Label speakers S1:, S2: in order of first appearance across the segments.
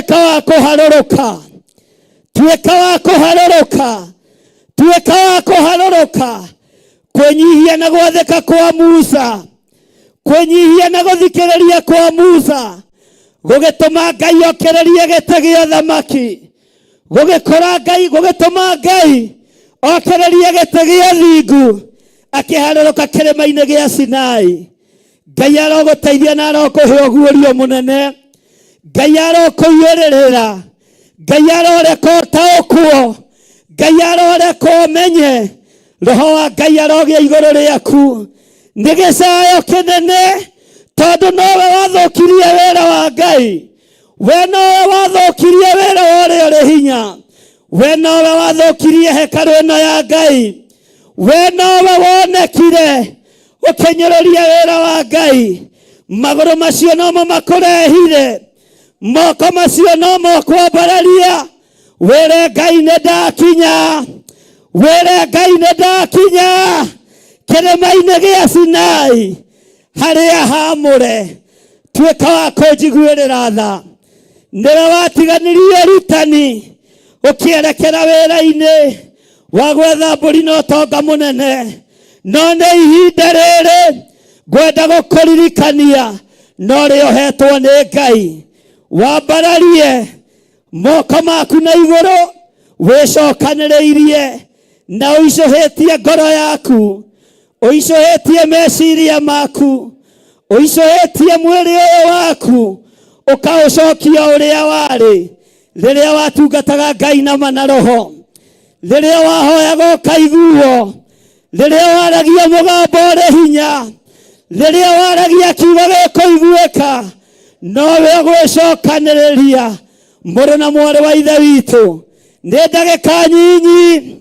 S1: Tuĩka wa kũharũrũka, tuĩka wa kũharũrũka, tuĩka wa kũharũrũka. Kwĩnyihia na gwathĩka kwa Musa, kwĩnyihia na gũthikĩrĩria kwa Musa gũgĩtũma Ngai okĩrĩrie gĩtĩ gĩa ũthamaki, gũgĩkora Ngai, gũgĩtũma Ngai okĩrĩrie gĩtĩ gĩa thingu akĩharũrũka kĩrĩma-inĩ gĩa Sinai. Ngai arogũteithia na arokũhe ũguũrio mũnene. Ngai arokũiyũrĩrĩra. Ngai aroreka ũtaũkwo. Ngai aroreka ũmenye. Roho wa Ngai arogĩa igũrũ rĩaku. Nĩ gĩcayo kĩnene tondũ nowe wathũkirie wĩra wa Ngai. We nowe wathũkirie wĩra wa ũrĩa ũrĩ hinya. We nowe wathũkirie hekarũ ĩno ya Ngai. We nowe wonekire ũkĩnyũrũria wĩra wa Ngai. Magũrũ macio nomo makũrehire, moko macio nomo kwambararia. Wĩre Ngai nĩ ndakinya, wĩre Ngai nĩ ndakinya kĩrĩma-inĩ gĩa Sinai harĩa hamũre. Tuĩka wa kũnjiguĩrĩra tha. Nĩwe watiganirie ũrutani ũkĩerekera wĩra-inĩ wa gwetha mbũri na ũtonga mũnene. No nĩ ihinda rĩrĩ ngwenda gũkũririkania na ũrĩa ũhetwo nĩ Ngai. Wambararie moko maku na igũrũ, wĩcokanĩrĩirie na ũicũhĩtie ngoro yaku, ũicũhĩtie meciria maku, ũicũhĩtie mwĩrĩ ũyũ waku, ũkaũcokia ũrĩa warĩ rĩrĩa watungataga Ngai na ma na roho, rĩrĩa wahoyaga ũkaiguo, rĩrĩa waragia mũgambo ũrĩ hinya, rĩrĩa waragia kiugo gĩkũiguĩka. Nowe ũgwĩcokanĩrĩria mũrũ na mwarĩ wa ithe witũ. Nĩ ndagĩka nyinyi,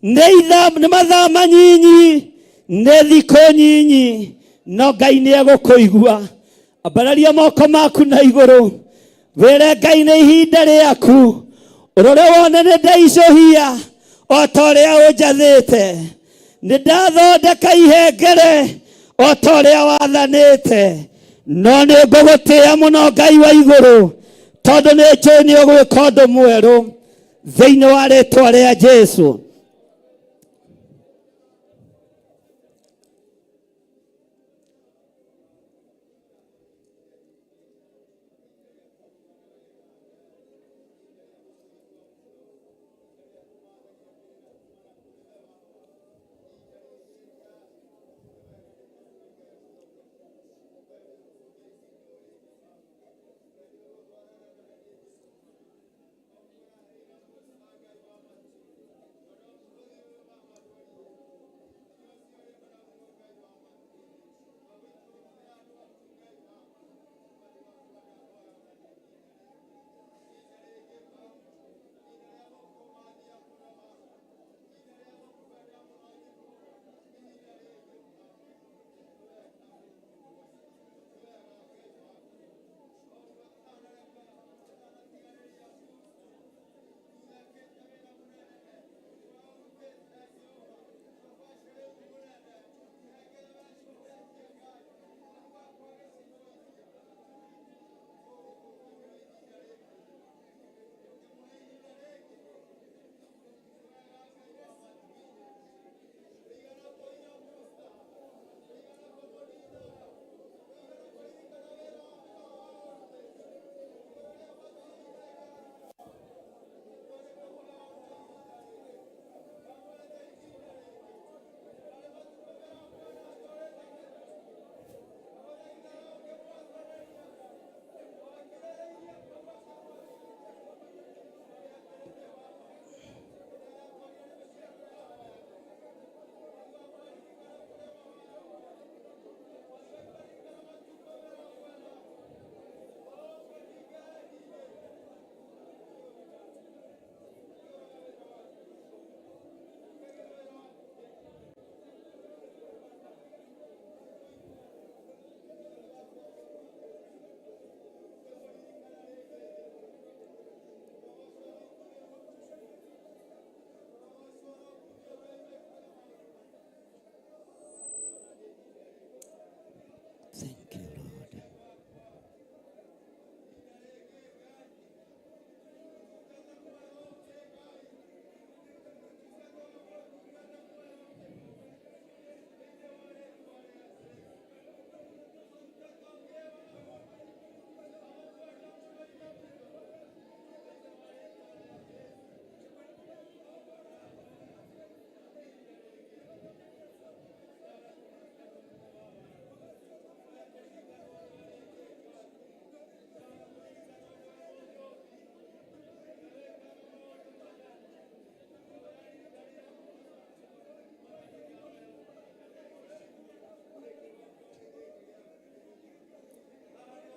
S1: nĩ ithaa, nĩ mathaa manyinyi, nĩ thikũ nyinyi, no Ngai nĩ egũkũigua. Ambararia moko maku na igũrũ, wĩre Ngai nĩ ihinda rĩaku. Ũrore wone nĩ ndaicũhia o ta ũrĩa ũnjathĩte, nĩ ndathondeka ihengere o ta ũrĩa wathanĩte. No nĩ ngũgũtĩĩa mũno Ngai wa igũrũ, tondũ nĩ njũĩ nĩ ũgwĩka ũndũ mwerũ thĩinĩ wa rĩtwa rĩa Jesu.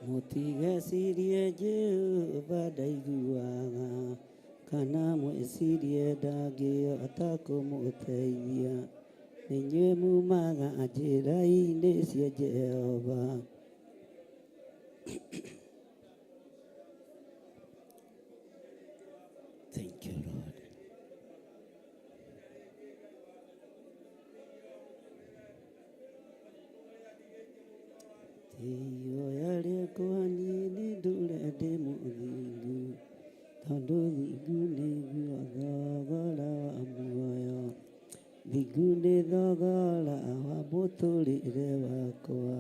S1: Mũtigecirie Jehova ndaiguaga, kana mwĩcirie ndangĩhota kũmũteithia. Inyuĩ mumaga njĩra-inĩ cia Jehova. Thank you, Lord. Ihoya rĩakwa niĩ nĩ ndũre ndĩ mũthingu, tondũ thingu nĩguo thogora wa muoyo. Thingu nĩ thogora wa mũtũrĩre wakwa,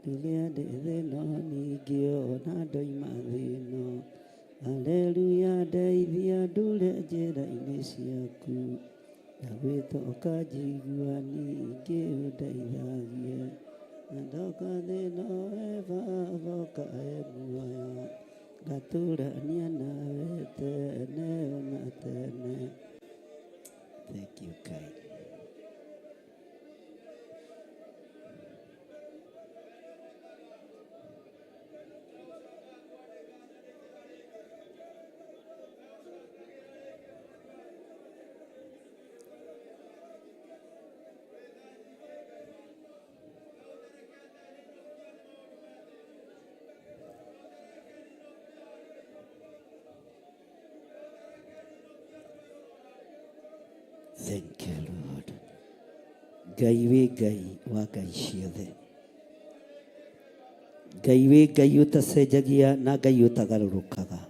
S1: rĩrĩa ndĩ thĩna ningĩ ona ndoima thĩna. Haleluya ndeithia ndũre njĩra-inĩ ciaku, ndagwĩta ũkanjigua ningĩ ũndeithagie. Na ndoka thĩna we Baba ũkahe muoyo, ngatũrania nawe tene ona tene. Thank you, Kai. Thank you, Lord. Ngai wĩ Ngai wa Ngai ciothe. Ngai wĩ Ngai ũtacenjagia na Ngai ũtagarũrũkaga.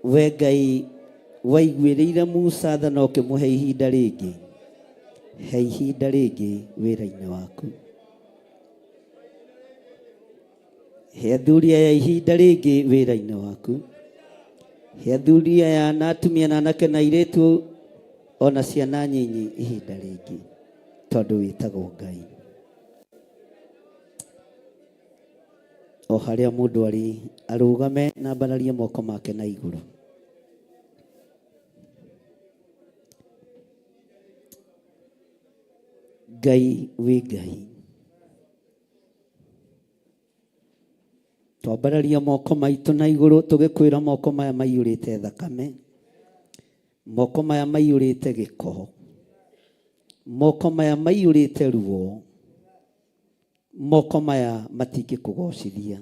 S1: We Ngai waiguĩrĩire Musa tha na ũkĩmũhe ihinda rĩngĩ. He ihinda rĩngĩ wĩra-inĩ waku. He athuri aya ihinda rĩngĩ wĩra-inĩ waku. He athuri aya na atumia na anake na airĩtu ona ciana nyinyi ihinda rĩngĩ tondũ wĩtagwo Ngai. O harĩa mũndũ arĩ arũgame na ambararie moko make na igũrũ. Ngai wĩ Ngai. Twambararia moko maitũ na igũrũ tũgĩkwĩra moko maya maiyũrĩte thakame, moko maya maiyũrĩte gĩko, moko maya maiyũrĩte ruo, moko maya matingĩkũgocithia.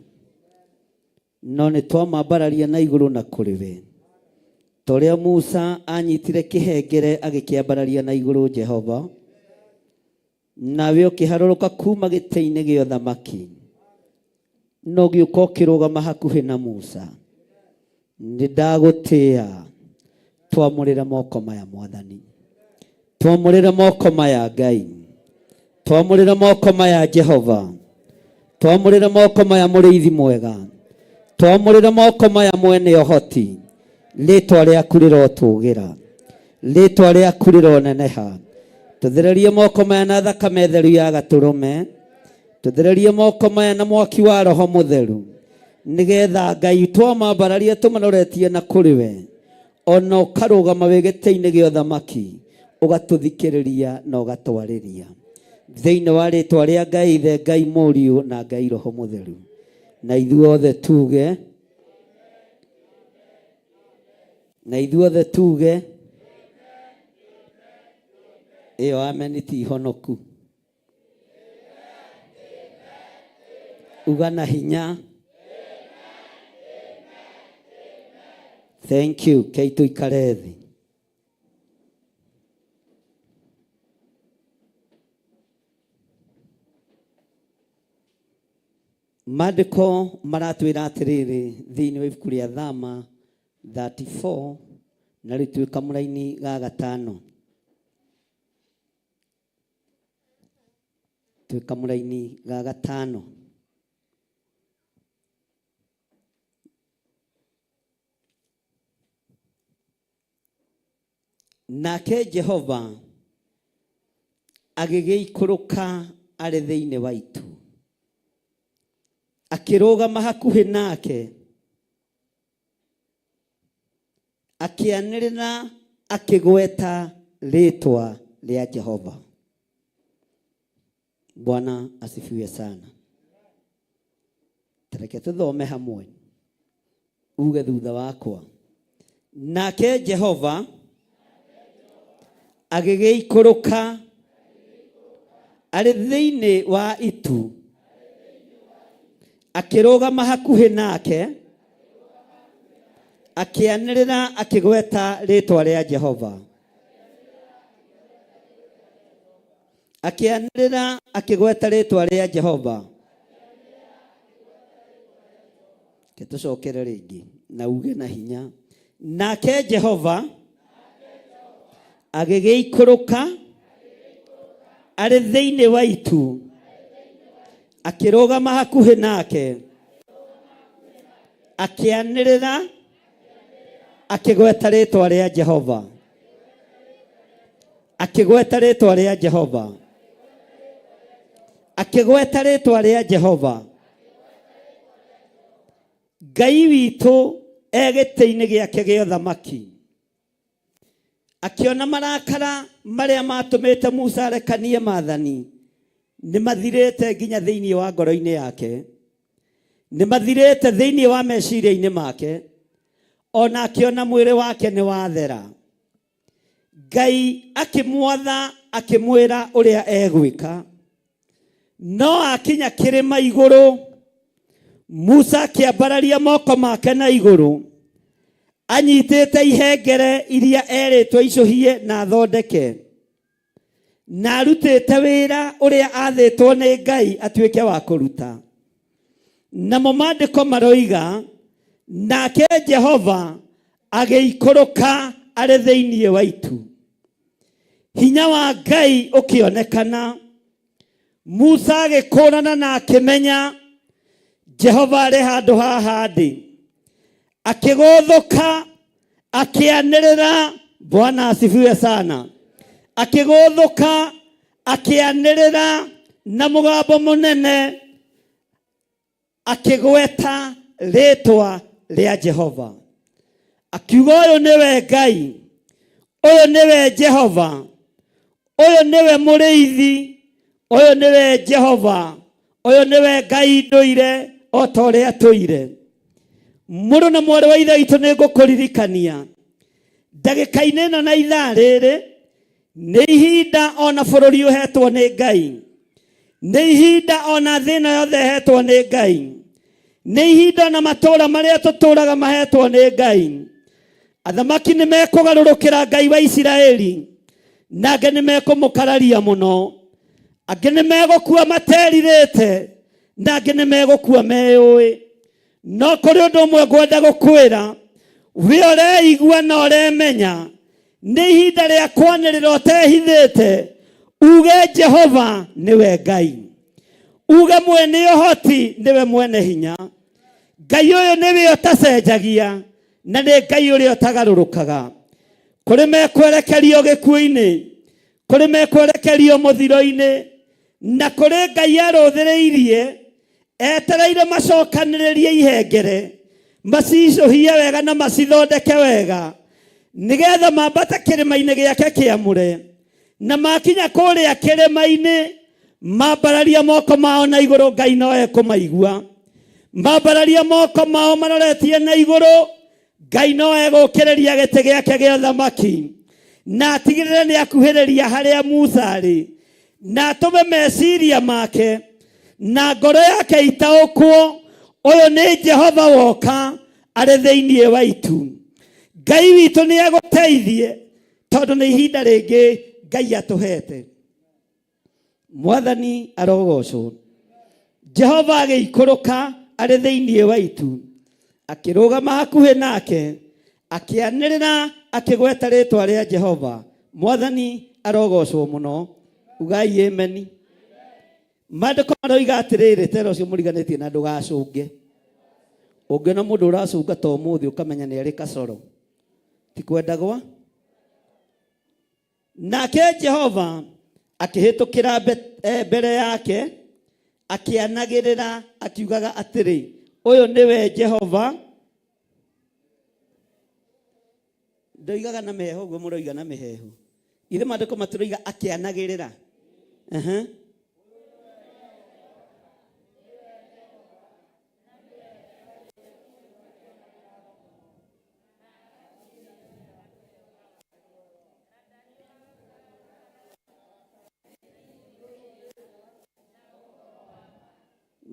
S1: No nĩ twamambararia na igũrũ na kũrĩ we. Ta ũrĩa Musa anyitire kĩhengere agĩkĩambararia na igũrũ Jehova, Nawe ũkĩharũrũka kuuma gĩtĩ-inĩ gĩa ũthamaki, na ũgĩũka ũkĩrũgama hakuhĩ na Musa. Nĩ ndagũtĩĩa. Twamũrĩre moko maya, Mwathani. Twamũrĩre moko maya, Ngai. Twamũrĩre moko maya, Jehova. Twamũrĩre moko maya, Mũrĩithi mwega. Twamũrĩre moko maya, mwene ũhoti. Rĩtwa rĩaku rĩrotũgĩra. Rĩtwa rĩaku rĩroneneha. Tũthererie moko maya na thakame theru ya gatũrũme. Tũthererie moko maya na mwaki wa Roho Mũtheru. Nĩgetha Ngai twamambararia tũmanoretie na kũrĩ we. Ona ũkarũgama wĩ gĩtĩ-inĩ gĩa ũthamaki, ũgatũthikĩrĩria na ũgatwarĩria. Thĩinĩ wa rĩtwa rĩa Ngai Ithe, Ngai Mũriũ na Ngai Roho Mũtheru. Na ithuothe tuge na ithuothe tuge ĩyo amen ti honoku. Uga na hinya. Thank you. Kei tũikare thĩ. Maandĩko maratwĩra atĩrĩrĩ thĩinĩ wa ibuku rĩa Thama 34 na rĩu twĩ kamũraini ga gatano. Twĩ kamũraini ga gatano. Nake Jehova agĩgĩikũrũka arĩ thĩinĩ wa itu, akĩrũgama hakuhĩ nake, akĩanĩrĩra akĩgweta rĩĩtwa rĩa Jehova. Bwana asifiwe sana. Tareke tũthome hamwe uge thutha wakwa. Nake Jehova agĩgĩikũrũka arĩ thĩinĩ wa itu, akĩrũgama hakuhĩ nake, akĩanĩrĩra akĩgweta rĩĩtwa rĩa Jehova. Akĩanĩrĩra akĩgweta rĩĩtwa rĩa Jehova. Reke tũcokere rĩngĩ na uge na hinya. Nake Jehova agĩgĩikũrũka arĩ thĩinĩ wa itu, akĩrũgama hakuhĩ nake, akĩanĩrĩra akĩgweta rĩĩtwa rĩa Jehova. Akĩgweta rĩĩtwa rĩa Jehova. Akĩgweta rĩĩtwa rĩa Jehova. Ngai witũ e gĩtĩ-inĩ gĩake gĩa ũthamaki. Akĩona marakara marĩa matũmĩte Musa arekanie maathani nĩ mathirĩte nginya thĩinĩ wa ngoro-inĩ yake, nĩ mathirĩte thĩinĩ wa meciria-inĩ make, ona akĩona mwĩrĩ wake nĩ wathera. Ngai akĩmwatha akĩmwĩra ũrĩa egwĩka. No akinya kĩrĩma igũrũ, Musa akĩambararia moko make na igũrũ, anyitĩte ihengere iria erĩtwo icũhie na athondeke, na arutĩte wĩra ũrĩa athĩtwo nĩ Ngai atuĩke wa kũruta. Namo maandĩko maroiga, nake Jehova agĩikũrũka arĩ thĩinĩ wa itu. Hinya wa Ngai ũkĩonekana. Musa agĩkũrana na akĩmenya Jehova arĩ handũ haha ndĩ. Akĩgũthũka, akĩanĩrĩra, Bwana asifiwe sana. Akĩgũthũka, akĩanĩrĩra na mũgambo mũnene, akĩgweta rĩtwa rĩa Jehova. Akiuga ũyũ nĩwe Ngai, ũyũ nĩwe Jehova, ũyũ nĩwe mũrĩithi, ũyũ nĩwe Jehova, ũyũ nĩwe Ngai ndũire o ta ũrĩa tũire. Mũrũ na mwarĩ wa ithe witũ nĩ ngũkũririkania ndagĩka-inĩ ĩno na ithaa rĩrĩ nĩ ihinda ona bũrũri ũhetwo nĩ Ngai, nĩ ihinda ona thĩ ĩno yothe ĩhetwo nĩ Ngai, nĩ ihinda ona matũũra marĩa tũtũũraga mahetwo nĩ Ngai. Athamaki nĩ mekũgarũrũkĩra Ngai wa Isiraeli, na angĩ nĩ mekũmũkararia mũno, angĩ nĩ megũkua materirĩte, na angĩ nĩ megũkua meyũĩ. No kũrĩ ũndũ ũmwe ngwenda gũkwĩra, we ũreigua na ũremenya, nĩ ihinda rĩa kwanĩrĩra ũtehithĩte, uge Jehova nĩwe Ngai, uge mwene ũhoti nĩwe mwene hinya. Ngai ũyũ nĩwe ũtacenjagia na nĩ Ngai ũrĩa ũtagarũrũkaga. Kũrĩ mekwerekerio gĩkuũ-inĩ, kũrĩ mekwerekerio mũthiro-inĩ, na kũrĩ Ngai arũthĩrĩirie etereire macokanĩrĩrie ihengere, macicũhie wega na macithondeke wega, nĩgetha mambate kĩrĩma-inĩ gĩake kĩamũre. Na makinya kũrĩa kĩrĩma-inĩ, mambararia moko mao na igũrũ, Ngai no ekũmaigua. Mambararia moko mao maroretie na igũrũ, Ngai no egũkĩrĩria gĩtĩ gĩake gĩa ũthamaki, na atigĩrĩre nĩ akuhĩrĩria harĩa Musa arĩ, na atũme meciria make na ngoro yake itaũkwo, ũyũ nĩ Jehova woka arĩ thĩinĩ wa itu. Ngai witũ nĩ agũteithie, tondũ nĩ ihinda rĩngĩ Ngai atũhete. Mwathani arogocwo. Jehova agĩikũrũka arĩ thĩinĩ wa itu, akĩrũgama hakuhĩ nake, akĩanĩrĩra akĩgweta rĩtwa rĩa Jehova. Mwathani arogocwo mũno. Ugai ameni. Maandĩko maroiga atĩrĩrĩ, tera ũcio mũriganĩtie na ndũgacũnge. Ũngĩona mũndũ ũracũnga ta ũmũthĩ ũkamenya nĩ arĩ kacoro. Ti kwenda gwa Nake Jehova akĩhĩtũkĩra mbere yake akĩanagĩrĩra akiugaga atĩrĩ, ũyũ nĩwe Jehova. Ndoigaga na mĩheehũ ũguo mũroiga na mĩheehũ. Ithe maandĩko matiroiga akĩanagĩrĩra.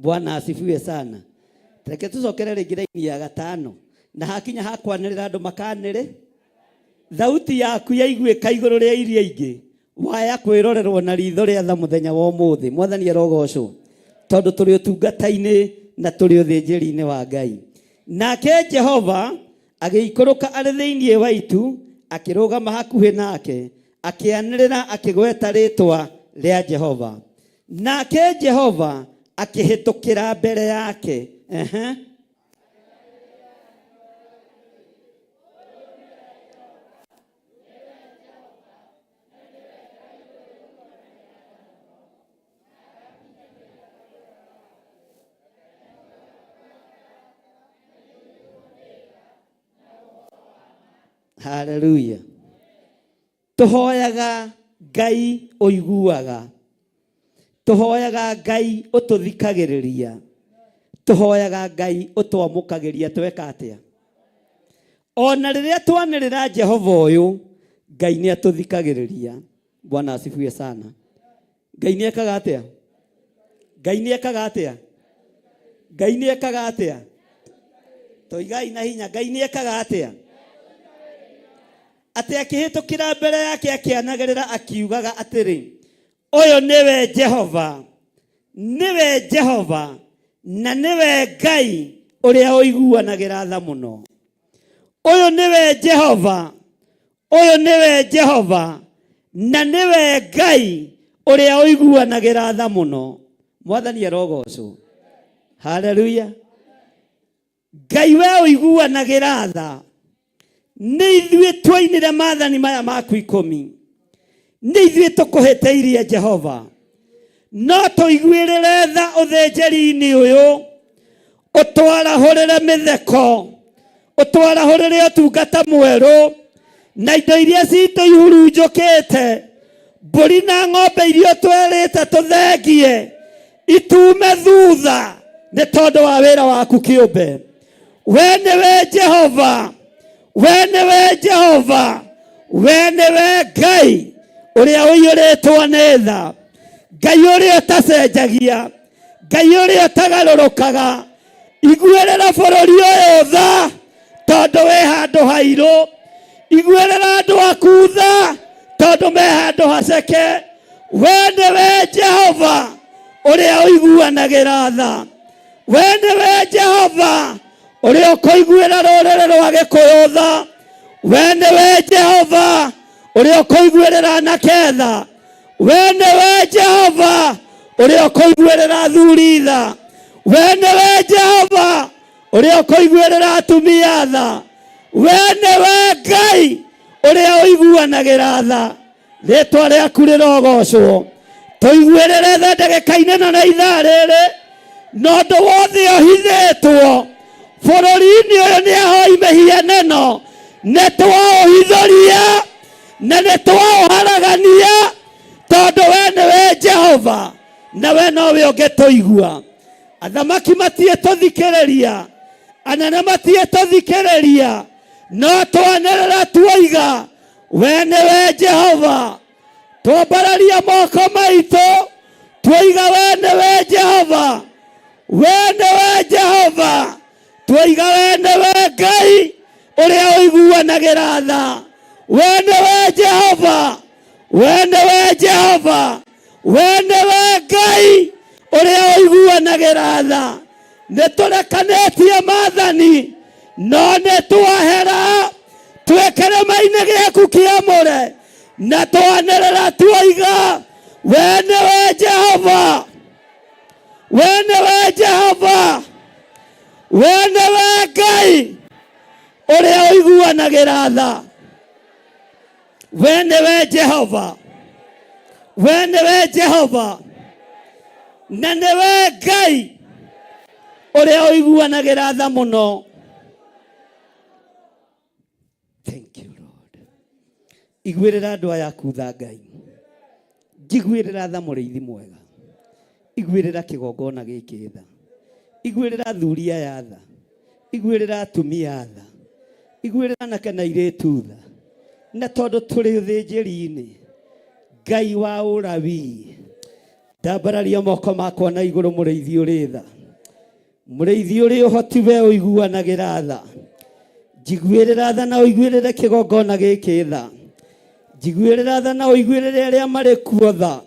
S1: Bwana asifiwe sana. Reke tũcokere rĩngĩ raini ya gatano, na hakinya ha kwanĩrĩra andũ makanĩrĩ, thauti yaku yaiguĩka igũrũ rĩa iria ingĩ, waya kwĩrorerwo na ritho rĩa tha mũthenya wa ũmũthĩ. Mwathani arogocwo, tondũ tũrĩ ũtungata-inĩ na tũrĩ ũthĩnjĩri-inĩ wa Ngai. Nake Jehova agĩikũrũka arĩ thĩinĩ wa itu, akĩrũgama hakuhĩ nake, akĩanĩrĩra akĩgweta rĩĩtwa rĩa Jehova. Nake Jehova akĩhĩtũkĩra mbere yake. Ehe. Haleluya. Tũhoyaga Ngai ũiguaga, tũhoyaga Ngai ũtũthikagĩrĩria, tũhoyaga Ngai ũtwamũkagĩria tweka atĩa. Ona rĩrĩa twanĩrĩra Jehova ũyũ, Ngai nĩ atũthikagĩrĩria. Bwana asifiwe sana. Ngai nĩ ekaga atĩa? Ngai nĩ ekaga atĩa? Ngai nĩ ekaga atĩa? Toigai na hinya, Ngai nĩ ekaga atĩa? Atĩ akĩhĩtũkĩra mbere yake akĩanagĩrĩra akiugaga atĩrĩ, ũyũ nĩwe Jehova, nĩwe Jehova, na nĩwe Ngai ũrĩa ũiguanagĩra tha mũno. Ũyũ nĩwe Jehova, ũyũ nĩwe Jehova, na nĩwe Ngai ũrĩa ũiguanagĩra tha mũno. Mwathani arogocwo. Haleluya. Ngai we ũiguanagĩra tha, nĩ ithuĩ twainire maathani maya maku 10, nĩ ithuĩ tũkũhĩtĩirie Jehova, no tũiguĩrĩre tha ũthĩnjĩri-inĩ ũyũ, ũtwarahũrĩre mĩtheko, ũtwarahũrĩre ũtungata mwerũ, na indo iria citũ ihurunjũkĩte, mbũri na ng'ombe iria ũtwerĩte tũthengie, itume thutha nĩ tondũ wa wĩra waku kĩũmbe. We nĩwe Jehova, we nĩwe Jehova, we nĩwe Ngai ũrĩa ũiyũrĩtwo nĩ tha, Ngai ũrĩa ũtacenjagia, Ngai ũrĩa ũtagarũrũkaga. Iguĩrĩra bũrũri ũyũ tha, tondũ wĩ handũ hairũ. Iguĩrĩra andũ aku tha, tondũ me handũ haceke. We nĩwe Jehova ũrĩa ũiguanagĩra tha. We nĩwe Jehova ũrĩa ũkũiguĩra rũrĩrĩ rwa Gĩkũyũ tha. We nĩwe Jehova ũrĩa ũkũiguĩrĩra anake tha. We nĩwe Jehova ũrĩa ũkũiguĩrĩra athuri tha. We nĩwe Jehova ũrĩa ũkũiguĩrĩra atumia tha. We nĩwe Ngai ũrĩa ũiguanagĩra tha. Rĩtwa rĩaku rĩrogocwo. Tũiguĩrĩre tha ndagĩka-inĩ ĩno na ithaa rĩrĩ, na ũndũ wothe ũhithĩtwo bũrũri-inĩ ũyũ nĩ ahoi mĩhianano, nĩ twaũhithũria na nĩ twaũharagania, tondũ we nĩwe Jehova na we nowe ũngĩtũigua. Athamaki matiĩtũthikĩrĩria, anene matiĩtũthikĩrĩria, no twanĩrĩra tuoiga we nĩwe Jehova. Twambararia moko maitũ tuoiga we nĩwe Jehova, we nĩwe Jehova, tuoiga we nĩwe Ngai ũrĩa ũiguanagĩra tha. We nĩwe Jehova, we nĩwe Jehova, we nĩwe Ngai ũrĩa ũiguanagĩra tha. Nĩ tũrekanĩtie maathani, no nĩ twahera twĩ kĩrĩma-inĩ gĩaku kĩamũre, na twanĩrĩra tuoiga we nĩwe Jehova, we nĩwe Jehova, we nĩwe Ngai ũrĩa ũiguanagĩra tha. We nĩwe Jehova, we nĩwe Jehova, na nĩwe Ngai ũrĩa ũiguanagĩra tha mũno. Thank you Lord. Iguĩrĩra andũ aya aku tha Ngai. Njiguĩrĩra tha mũrĩithi mwega. Iguĩrĩra kĩgongona gĩkĩ tha. Iguĩrĩra athuri aya tha. Iguĩrĩra atumia tha. Iguĩrĩra anake na airĩtu tha. Na tondũ tũrĩ ũthĩnjĩri-inĩ, Ngai wa ũrawii. Ndambararia moko makwa na igũrũ, mũrĩithi ũrĩ tha, mũrĩithi ũrĩ ũhoti, we ũiguanagĩra tha. Njiguĩrĩra tha na ũiguĩrĩre kĩgongona gĩkĩ tha. Njiguĩrĩra tha na ũiguĩrĩre arĩa marĩ kuo tha,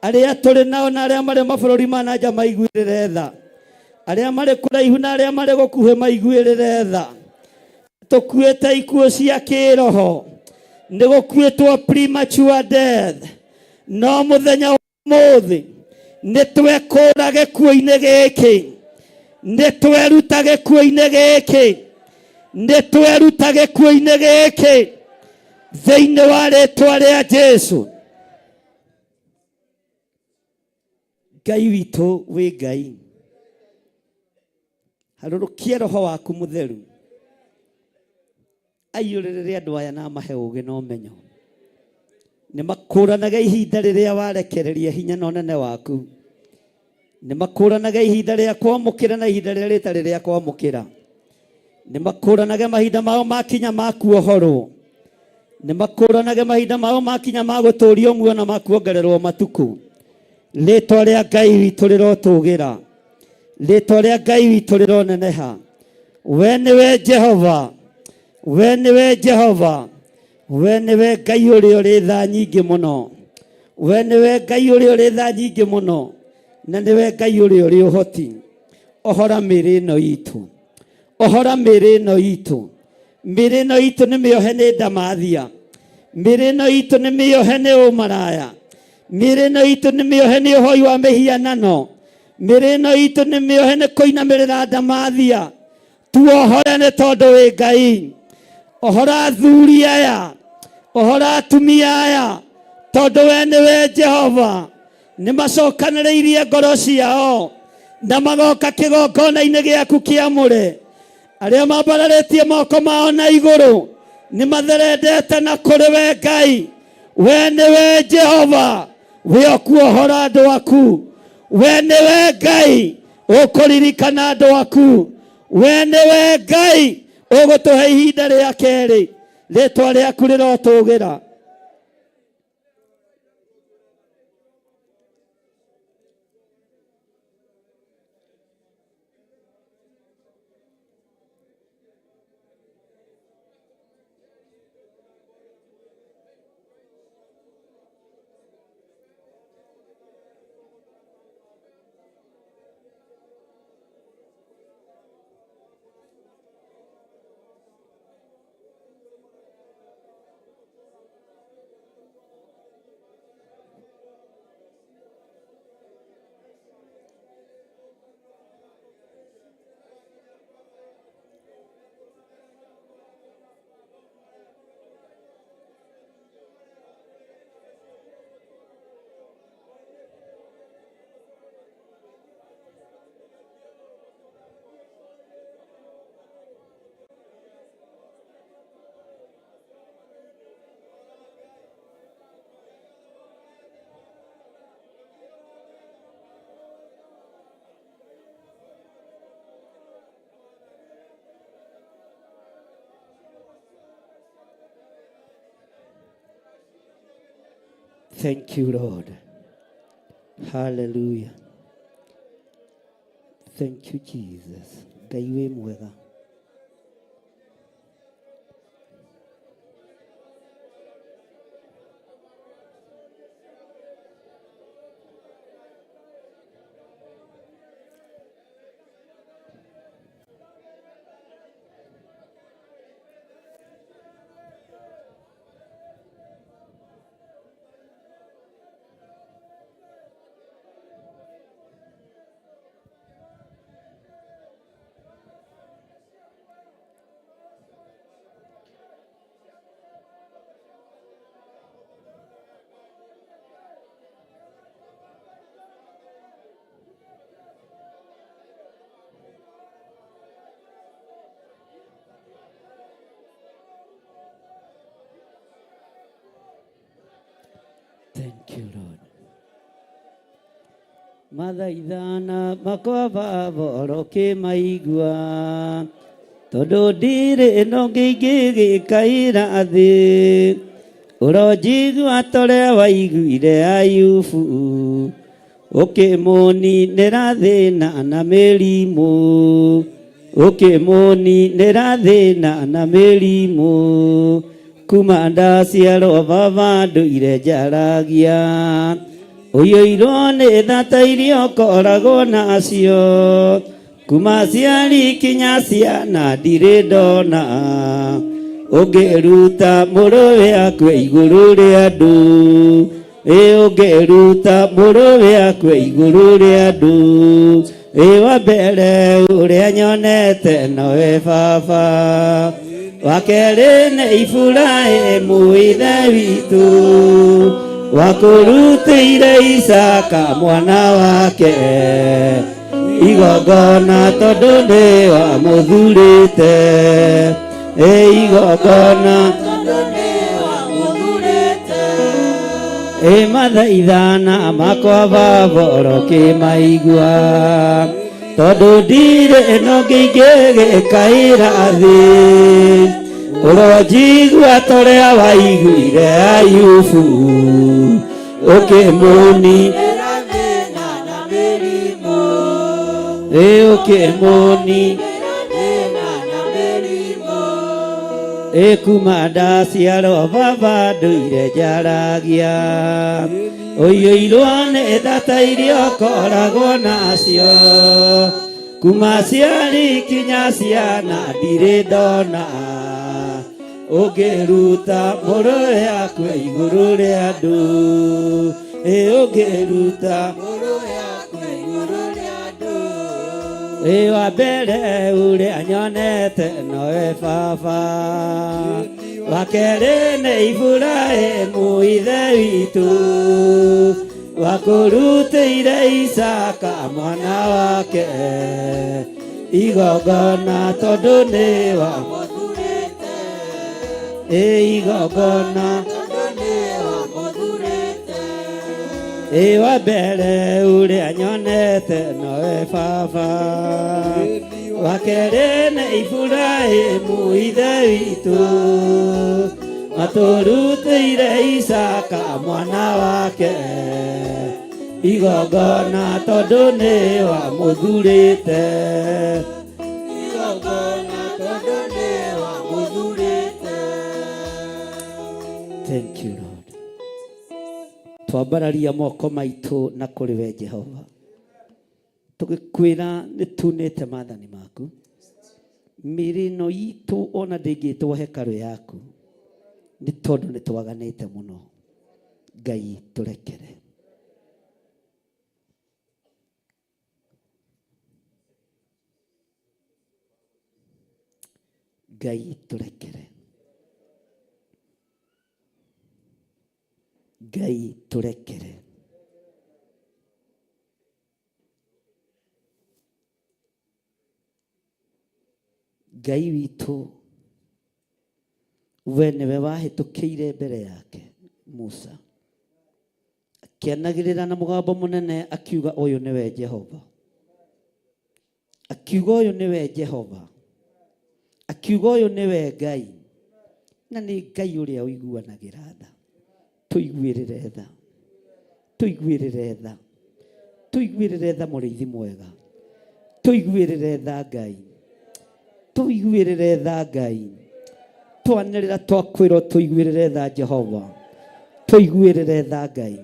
S1: arĩa tũrĩ nao na arĩa marĩ mabũrũri ma na nja maiguĩrĩre tha, arĩa marĩ kũraihu na arĩa marĩ gũkuhĩ maiguĩrĩre tha. Tũkuĩte ikuũ cia kĩroho, nĩ gũkuĩtwo premature death, no mũthenya wa ũmũthĩ nĩ twekũra gĩkuũ-inĩ gĩkĩ, nĩ tweruta gĩkuũ-inĩ gĩkĩ, nĩ tweruta gĩkuũ-inĩ gĩkĩ thĩinĩ wa rĩtwa rĩa Jesu. Ngai witũ wĩ Ngai, harũrũkia roho waku mũtheru aiyũrĩrĩre andũ aya na amahe ũũgĩ na ũmenyo. Nĩ makũranage ihinda rĩrĩa warekereria hinya na ũnene waku. Nĩ makũranage ihinda rĩa kwamũkĩra na ihinda rĩrĩa rĩtarĩ rĩa kwamũkĩra. Nĩ makũranage mahinda mao makinya ma kuohorwo. Nĩ makũranage mahinda mao makinya ma gũtũũrio muoyo na ma kuongererwo matukũ. Rĩtwa rĩa Ngai witũ rĩrotũgĩra. Rĩtwa rĩa Ngai witũ rĩroneneha. We nĩwe Jehova, we nĩwe Jehova, we nĩwe Ngai ũrĩa ũrĩ tha nyingĩ mũno, we nĩwe Ngai ũrĩa ũrĩ tha nyingĩ mũno, na nĩwe Ngai ũrĩa ũrĩ ũhoti. Ohora mĩĩrĩ ĩno itũ, ohora mĩĩrĩ ĩno itũ. Mĩĩrĩ ĩno itũ nĩ mĩohe nĩ ndamathia, mĩĩrĩ ĩno itũ nĩ mĩohe nĩ ũmaraya, mĩĩrĩ ĩno itũ nĩ mĩohe nĩ ũhoi wa mĩhianano, mĩĩrĩ ĩno itũ nĩ mĩohe nĩ kũinamĩrĩra ndamathia. Tuohore nĩ tondũ wĩ Ngai. Ohora athuri aya, ohora atumia aya, tondũ we nĩwe Jehova. Nĩ macokanĩrĩirie ngoro ciao na magoka kĩgongona-inĩ gĩaku kĩamũre. Arĩa mambararĩtie moko mao na igũrũ nĩ matherendete na kũrĩ we Ngai. We nĩwe Jehova, wĩ ũkuohora andũ aku. We nĩwe Ngai ũkũririkana andũ aku. We nĩwe Ngai ũgũtũhe ihinda rĩa kerĩ. Rĩtwa rĩaku rĩrotũgĩra. Thank you, Lord. Hallelujah. Thank you, Jesus. Ngai wĩ mwega. Thank you, Lord. Mathaithana makwa baba ũkĩmaigua, tondũ ndirĩ ĩno ngĩingĩgĩkaira thĩ. Ũronjigua torĩa waiguire Ayubu. Ũkĩmũninĩra thĩna na mĩrimũ, ũkĩmũninĩra thĩna na mĩrimũ. Kuma ndaciarwo baba ndũire njaragia, ũiyũirwo nĩ tha ta iria ũkoragwo nacio. Kuma aciari kinya ciana ndirĩ ndona, ũngĩruta mũrũwe akue igũrũ rĩa andũ. Ĩ ũngĩruta mũrũwe akue igũrũ rĩa andũ. Ĩ wa mbere ũrĩa nyonete nowe baba, wa kerĩ nĩ Iburahĩmu ithe witũ, wakũrutĩire Isaka mwana wake igongona tondũ nĩ wamũthurĩte. Ĩ igongona ĩ mathaithana makwa baba ũrokĩmaigua, tondũ ndirĩ ĩno ngĩingĩgĩkaĩra thĩ. Ũronjigua torĩa waiguire Ayubu, ũkĩmũni ĩ ũkĩmũni ĩ kuma ndaciarwo baba ndũire njaragia, ũiyũirwo nĩ tha ta iria ũkoragwo nacio. Kuma aciari kinya ciana ndirĩ ndona, ũngĩruta mũrũwe akue igũrũ rĩa andũ. Ĩ ũngĩruta ĩ wa mbere ũrĩa nyonete nowe baba, wa kerĩ nĩ Iburahĩmu ithe witũ, wakũrutĩire Isaka mwana wake igongona tondũ nĩ wa ĩ igongona ĩ wa mbere ũrĩa nyonete nowe baba, wa kerĩ nĩ Iburahĩmu ithe witũ, matũrutĩire Isaka mwana wake igongona tondũ nĩ wamũthurĩte.
S2: Igongona tondũ nĩ wamũthurĩte.
S1: Thank you Lord. Twambararia moko maitũ na kũrĩ we Jehova, tũgĩkwĩra nĩ tunĩte maathani maku. Mĩĩrĩ ĩno itũ ona ndĩngĩtwo hekarũ yaku, nĩ tondũ nĩ twaganĩte mũno. Ngai tũrekere. Ngai tũrekere. Ngai tũrekere. Ngai witũ, we nĩwe wahĩtũkĩire mbere yake Musa, akĩanagĩrĩra na mũgambo mũnene akiuga, ũyũ nĩwe Jehova. Akiuga, ũyũ nĩwe Jehova. Akiuga, ũyũ nĩwe Ngai. Na nĩ Ngai ũrĩa ũiguanagĩra tha. Tũiguĩrĩre tha, tũiguĩrĩre tha, tũiguĩrĩre tha mũrĩithi mwega. Tũiguĩrĩre tha Ngai, tũiguĩrĩre tha Ngai. Twanĩrĩra twakwĩrwo tũiguĩrĩre tha Jehova, tũiguĩrĩre tha Ngai.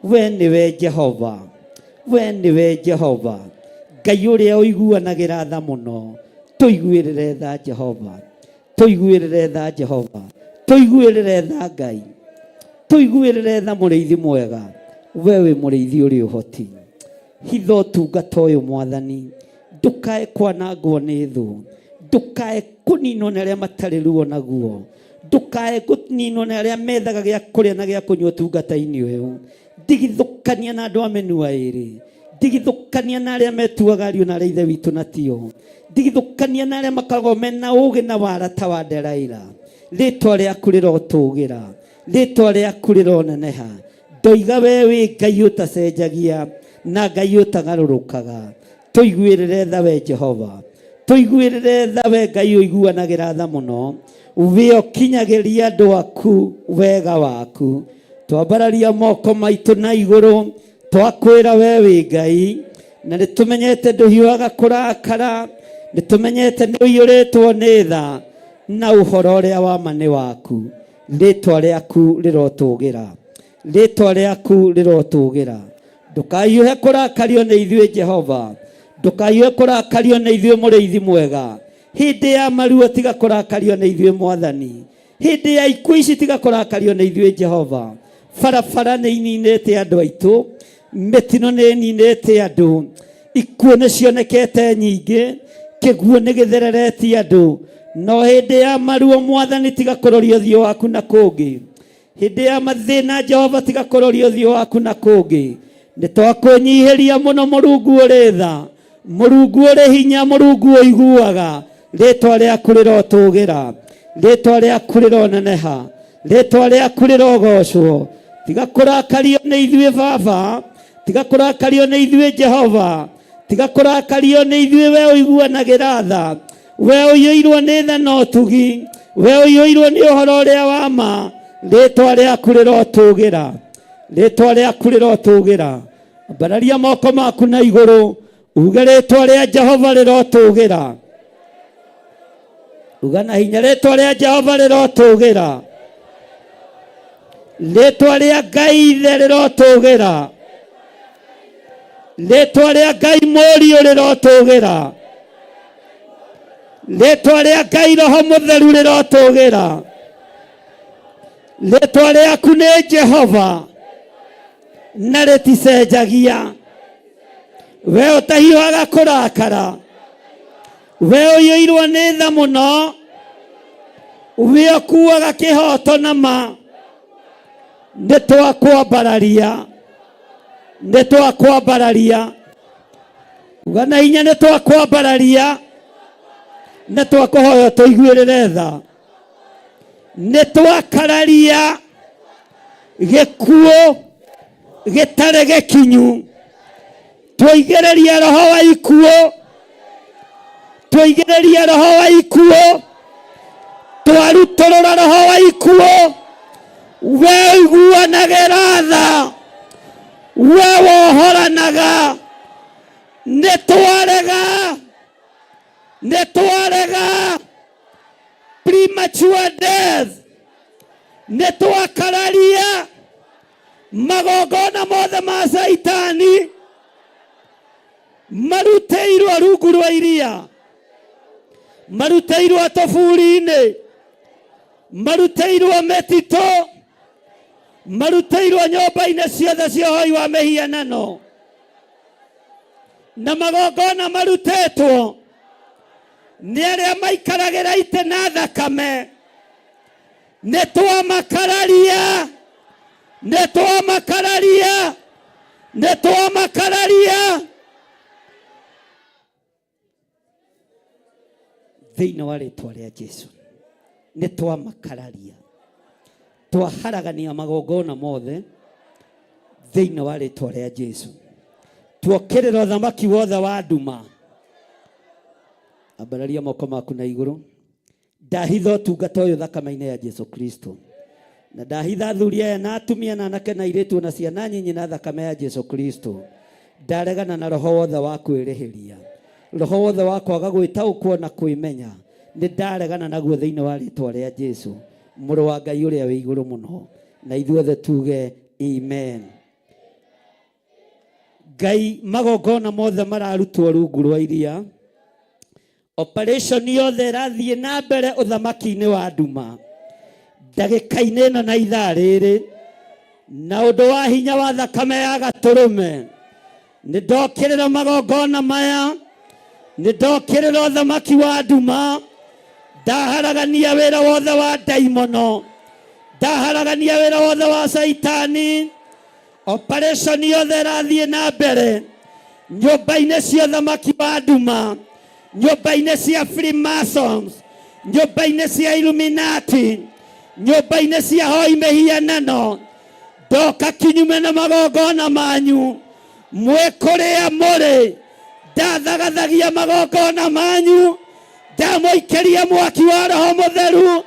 S1: We nĩwe Jehova, we nĩwe Jehova, Ngai ũrĩa ũiguanagĩra tha mũno. Tũiguĩrĩre tha Jehova, tũiguĩrĩre tha Jehova, tũiguĩrĩre tha Ngai, tũiguĩrĩre tha mũrĩithi mwega. We wĩ mũrĩithi ũrĩ ũhoti. Hitha ũtungata ũyũ Mwathani, ndũkae kwanangwo nĩ thũ, ndũkae kũninwo nĩ arĩa matarĩ ruo naguo, ndũkae kũninwo nĩ arĩa methaga gĩa kũrĩa na gĩa kũnyua ũtungata-inĩ ũyũ. Ndigithũkania na andũ a mĩnua ĩrĩ, ndigithũkania na arĩa metuaga ariũ na arĩa ithe witũ na tio, ndigithũkania na arĩa makoragwo mena ũgĩ na wara ta wa Delaila. Rĩtwa rĩaku rĩrotũgĩra, rĩtwa rĩaku rĩroneneha. Ndoiga we wĩ Ngai ũtacenjagia na Ngai ũtagarũrũkaga. Tũiguĩrĩre tha we Jehova, tũiguĩrĩre tha we Ngai ũiguanagĩra tha mũno. We ũkinyagĩria andũ aku wega waku. Twambararia moko maitũ na igũrũ. Twakwĩra we wĩ Ngai, na nĩ tũmenyete ndũhiũhaga kũrakara, nĩ tũmenyete nĩ ũiyũrĩtwo nĩ tha, na ũhoro ũrĩa wa ma nĩ waku. Rĩtwa rĩaku rĩrotũgĩra, rĩtwa rĩaku rĩrotũgĩra. Ndũkahiũhe kũrakario nĩ ithuĩ Jehova, ndũkahiũhe kũrakario nĩ ithuĩ mũrĩithi mwega. Hĩndĩ ya maruo tiga kũrakario nĩ ithuĩ Mwathani, hĩndĩ ya ikuũ ici tiga kũrakario nĩ ithuĩ Jehova. Barabara nĩ ininĩte andũ aitũ, mĩtino nĩ ĩninĩte andũ, ikuũ nĩ cionekete nyingĩ, kĩguũ nĩ gĩthereretie andũ. No hĩndĩ ya maruo Mwathani tiga kũroria ũthiũ waku na kũngĩ. Hĩndĩ ya mathĩna Jehova tiga kũroria ũthiũ waku na kũngĩ. Nĩ twakwĩnyihĩria mũno Mũrungu ũrĩ tha, Mũrungu ũrĩ hinya, Mũrungu ũiguaga. Rĩtwa rĩaku rĩrotũgĩra, rĩtwa rĩaku rĩroneneha, rĩtwa rĩaku rĩrogocwo. Tiga kũrakario nĩ ithuĩ Baba, tiga kũrakario nĩ ithuĩ Jehova, tiga kũrakario nĩ ithuĩ we ũiguanagĩra tha, we ũiyũirwo nĩ tha na ũtugi, we ũiyũirwo nĩ ũhoro ũrĩa wa ma. Rĩtwa rĩaku rĩrotũgĩra, rĩtwa rĩaku rĩrotũgĩra. Ambararia moko maku na igũrũ uge rĩtwa rĩa Jehova rĩrotũgĩra. Uga na hinya rĩtwa rĩa Jehova rĩrotũgĩra, rĩtwa rĩa Ngai Ithe rĩrotũgĩra, rĩtwa rĩa Ngai Mũriũ rĩrotũgĩra, rĩtwa rĩa Ngai Roho Mũtheru rĩrotũgĩra. Rĩtwa rĩaku nĩ Jehova na rĩticenjagia. We ũtahiũhaga kũrakara, we ũiyũirwo nĩ tha mũno, we ũkuaga kĩhoto na ma, nĩ twakwambararia, nĩ twakwambararia. Uga na hinya nĩ twakwambararia, nĩ twakũhoya tũiguĩrĩre tha. Nĩ twakararia gĩkuũ gĩtarĩ gĩkinyu, twaigĩrĩria roho wa ikuũ, twaigĩrĩria roho wa ikuũ, twarutũrũra roho wa ikuũ. We ũiguanagĩra tha, we wohoranaga, nĩ twarega, nĩ twarega premature death, nĩ twakararia magongona mothe ma Caitani marutĩirwo rungu rwa iria, marutĩirwo tũburi-inĩ, marutĩirwo mĩtitũ, marutĩirwo nyũmba-inĩ ciothe cia ũhoi wa mĩhianano, na magongona marutĩtwo nĩ arĩa maikaragĩra itĩ na thakame. Nĩ twamakararia, nĩ twamakararia, nĩ twamakararia thĩinĩ wa rĩtwa rĩa Jesu. Nĩ twamakararia, twaharagania magongona mothe thĩinĩ wa rĩtwa rĩa Jesu. Tuokĩrĩra ũthamaki wothe wa nduma. Ambararia moko maku na igũrũ. Ndahitha ũtungata ũyũ thakame-inĩ ya Jesu Kristo, na ndahitha athuri aya na atumia na anake na airĩtu na ciana nyinyi na thakame ya Jesu Kristo. Ndaregana na roho wothe wa kwĩrĩhĩria, roho wothe wa kwaga gwĩtaũkwo na kwĩmenya, nĩ ndaregana naguo thĩinĩ wa rĩtwa rĩa Jesu, mũrũ wa Ngai ũrĩa wĩ igũrũ mũno. Na ithuothe tuge amen. Ngai, magongona mothe mararutwo rungu rwa iria, operation yothe ĩrathiĩ na mbere ũthamaki-inĩ wa nduma ndagĩka-inĩ ĩno na ithaa rĩrĩ, na ũndũ wa hinya wa thakame ya gatũrũme, nĩ ndokĩrĩra magongona maya, nĩ ndokĩrĩra ũthamaki wa nduma, ndaharagania wĩra wothe wa ndaimono, ndaharagania wĩra wothe wa Caitani. Operation yothe ĩrathiĩ na mbere nyũmba-inĩ cia ũthamaki wa nduma, nyũmba-inĩ cia Freemasons, nyũmba-inĩ cia Illuminati, nyũmba-inĩ cia hoi mĩhianano. Ndoka kinyume na magongona manyu, mwĩ kũrĩa mũrĩ, ndathagathagia magongona manyu, ndamũikĩria mwaki wa Roho Mũtheru,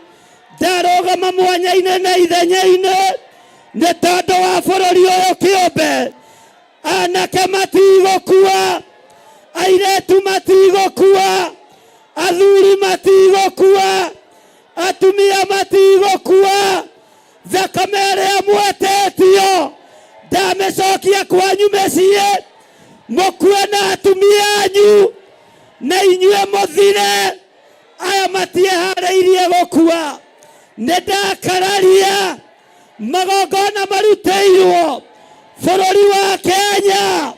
S1: ndarũgama mwanya-inĩ na ithenya-inĩ nĩ tondũ wa bũrũri ũyũ kĩũmbe. Anake matigũkua, airĩtu matigũkua, athuri matigũkua, atumia matigũkua. Thakame ĩrĩa mwetĩtio ndamĩcokia kwanyu mĩciĩ, mũkue na atumia anyu na inyuĩ mũthire. Aya matieharĩirie gũkua. Nĩ ndakararia magongona marutĩirwo bũrũri wa Kenya,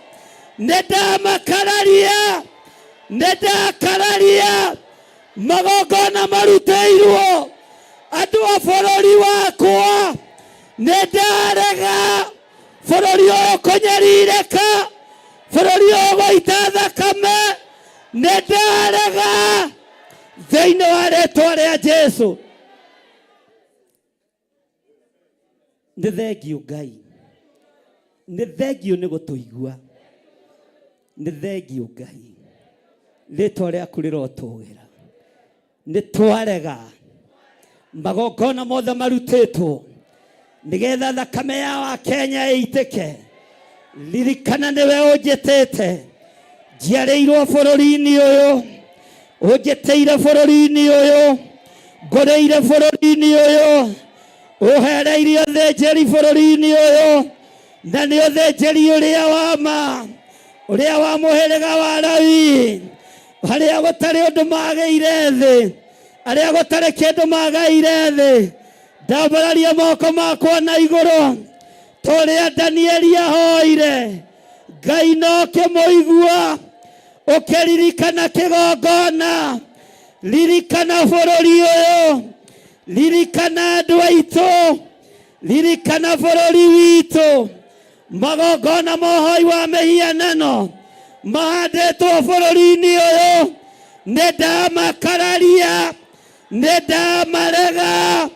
S1: nĩ ndamakararia, nĩ ndakararia magongona marutĩirwo andũ a bũrũri wakwa. Nĩ ndarega bũrũri ũyũ kũnyarirĩka, bũrũri ũyũ gũita thakame, nĩ ndarega thĩinĩ wa rĩtwa rĩa Jesu. Nĩ thengiũ Ngai, nĩ thengiũ nĩ gũtũigua, nĩ thengiũ Ngai, rĩtwa rĩaku rĩrotũgĩra. Nĩ twarega magongona mothe marutĩtwo nĩgetha thakame ya wa Kenya ĩitĩke. Ririkana nĩwe ũnjĩtĩte, njiarĩirwo bũrũri-inĩ ũyũ, ũnjĩtĩire bũrũri-inĩ ũyũ, ngũrĩire bũrũri-inĩ ũyũ, ũhereirie ũthĩnjĩri bũrũri-inĩ ũyũ, na nĩ ũthĩnjĩri ũrĩa wa ma, ũrĩa wa mũhĩrĩga wa Lawi, harĩa gũtarĩ ũndũ magĩire thĩ, arĩa gũtarĩ kĩndũ magaire thĩ. Ndambararia moko makwa na igũrũ ta ũrĩa Danieli ahoire, Ngai no kĩmũigua. Ũkĩririkana kĩgongona, ririkana bũrũri ũyũ, ririkana andũ aitũ, ririkana bũrũri witũ. Magongona mohoi wa mĩhianano mahandĩtwo bũrũri-inĩ ũyũ, nĩ ndamakararia, nĩ ndamarega,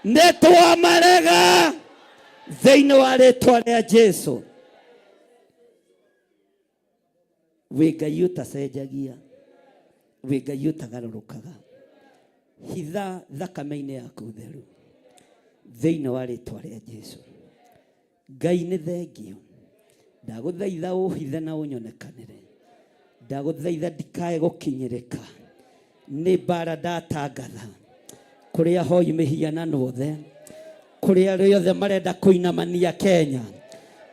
S1: nĩ twamarega thĩinĩ wa rĩtwa rĩa Jesu. Wĩ Ngai ũtacenjagia, wĩ Ngai ũtagarũrũkaga, hitha thakame-inĩ yaku theru thĩinĩ wa rĩtwa rĩa Jesu. Ngai nĩ thengio, ndagũthaitha ũhithe na ũnyonekanĩre, ndagũthaitha ndikae gũkinyĩrĩka nĩ mbara ndatangatha kũrĩa hoi mĩhianano othe, kũrĩa arĩa othe marenda kũinamania Kenya.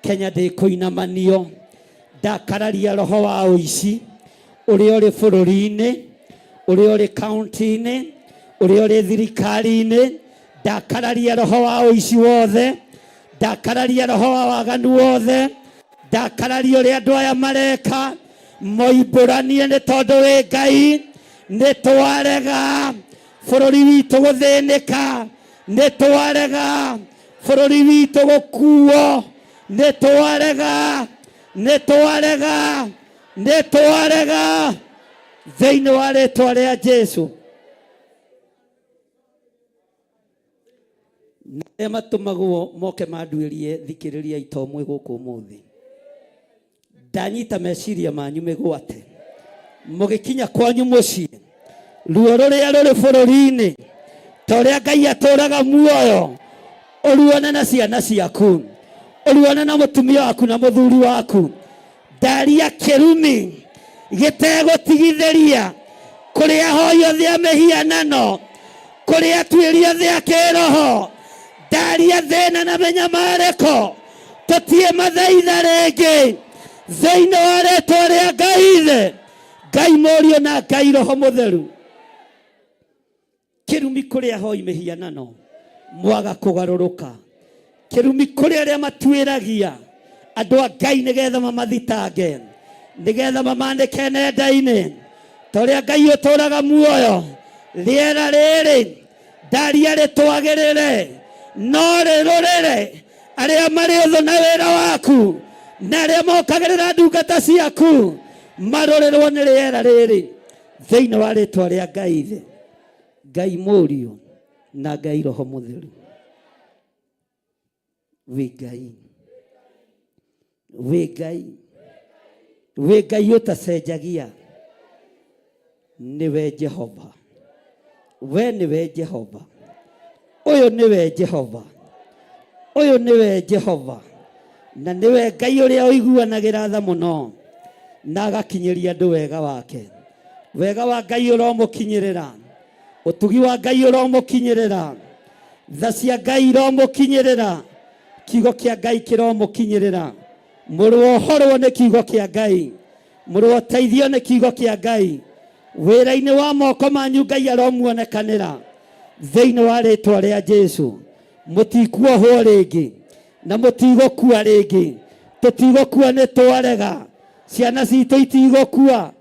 S1: Kenya ndĩkũinamanio. Ndakararia roho wa ũici ũrĩa ũrĩ bũrũri-inĩ, ũrĩa ũrĩ kaunti-inĩ, ũrĩa ũrĩ thirikari-inĩ. Ndakararia roho wa ũici wothe, ndakararia roho wa waganu wothe, ndakararia ũrĩa andũ aya mareka moimbũranie nĩ tondũ wĩ Ngai. Nĩ twarega bũrũri witũ gũthĩnĩka, nĩ twarega bũrũri witũ gũkuo, nĩ twarega, nĩ twarega, nĩ twarega thĩinĩ wa rĩtwa rĩa Jesu. Na arĩa matũmagwo moke manduĩrie, thikĩrĩriai to mwĩ gũkũ ũmũthĩ. Ndanyita meciria manyu mĩgwate, mũgĩkinya kwanyu mũciĩ, ruo rũrĩa rũrĩ bũrũri-inĩ, ta ũrĩa Ngai atũraga muoyo, ũruone na ciana ciaku, ũruone na mũtumia waku na mũthuri waku. Ndaria kĩrumi gĩtegũtigithĩria kũrĩ ahoi othe a mĩhianano, kũrĩ atuĩri othe a kĩroho. Ndaria thĩna na mĩnyamarĩko, tũtiĩ mathaitha rĩngĩ thĩinĩ wa rĩtwa rĩa Ngai Ithe, Ngai Mũriũ na Ngai Roho Mũtheru. Kĩrumi kũrĩ ahoi mĩhianano mwaga kũgarũrũka, kĩrumi kũrĩ arĩa matuĩragia andũ a Ngai nĩgetha mamathitange, nĩgetha mamanĩke nenda-inĩ. Ta ũrĩa Ngai ũtũraga muoyo, rĩera rĩrĩ ndaria rĩtwagĩrĩre, no rĩrũrĩre arĩa marĩ ũthũ na wĩra waku, na arĩa mokagĩrĩra ndungata ciaku, marũrĩrwo nĩ rĩera rĩrĩ thĩinĩ wa rĩtwa rĩa Ngai Ithe, Ngai Mũriũ na Ngai Roho Mũtheru. Wĩ Ngai, wĩ Ngai, wĩ Ngai ũtacenjagia, nĩwe Jehova, we nĩwe Jehova, ũyũ nĩwe Jehova, ũyũ nĩwe Jehova. Na nĩwe Ngai ũrĩa ũiguanagĩra tha mũno na agakinyĩria andũ wega wake. Wega wa Ngai ũromũkinyĩrĩra, ũtugi wa Ngai ũromũkinyĩrĩra, tha cia Ngai iromũkinyĩrĩra, kiugo kĩa Ngai kĩromũkinyĩrĩra. Mũrũohorwo nĩ kiugo kĩa Ngai, mũrũoteithio nĩ kiugo kĩa Ngai. Wĩra-inĩ wa moko manyu Ngai aromuonekanĩra thĩinĩ wa rĩtwa rĩa Jesu. Mũtikuohwo rĩngĩ na mũtigũkua rĩngĩ. Tũtigũkua nĩ twarega, ciana citũ itigũkua,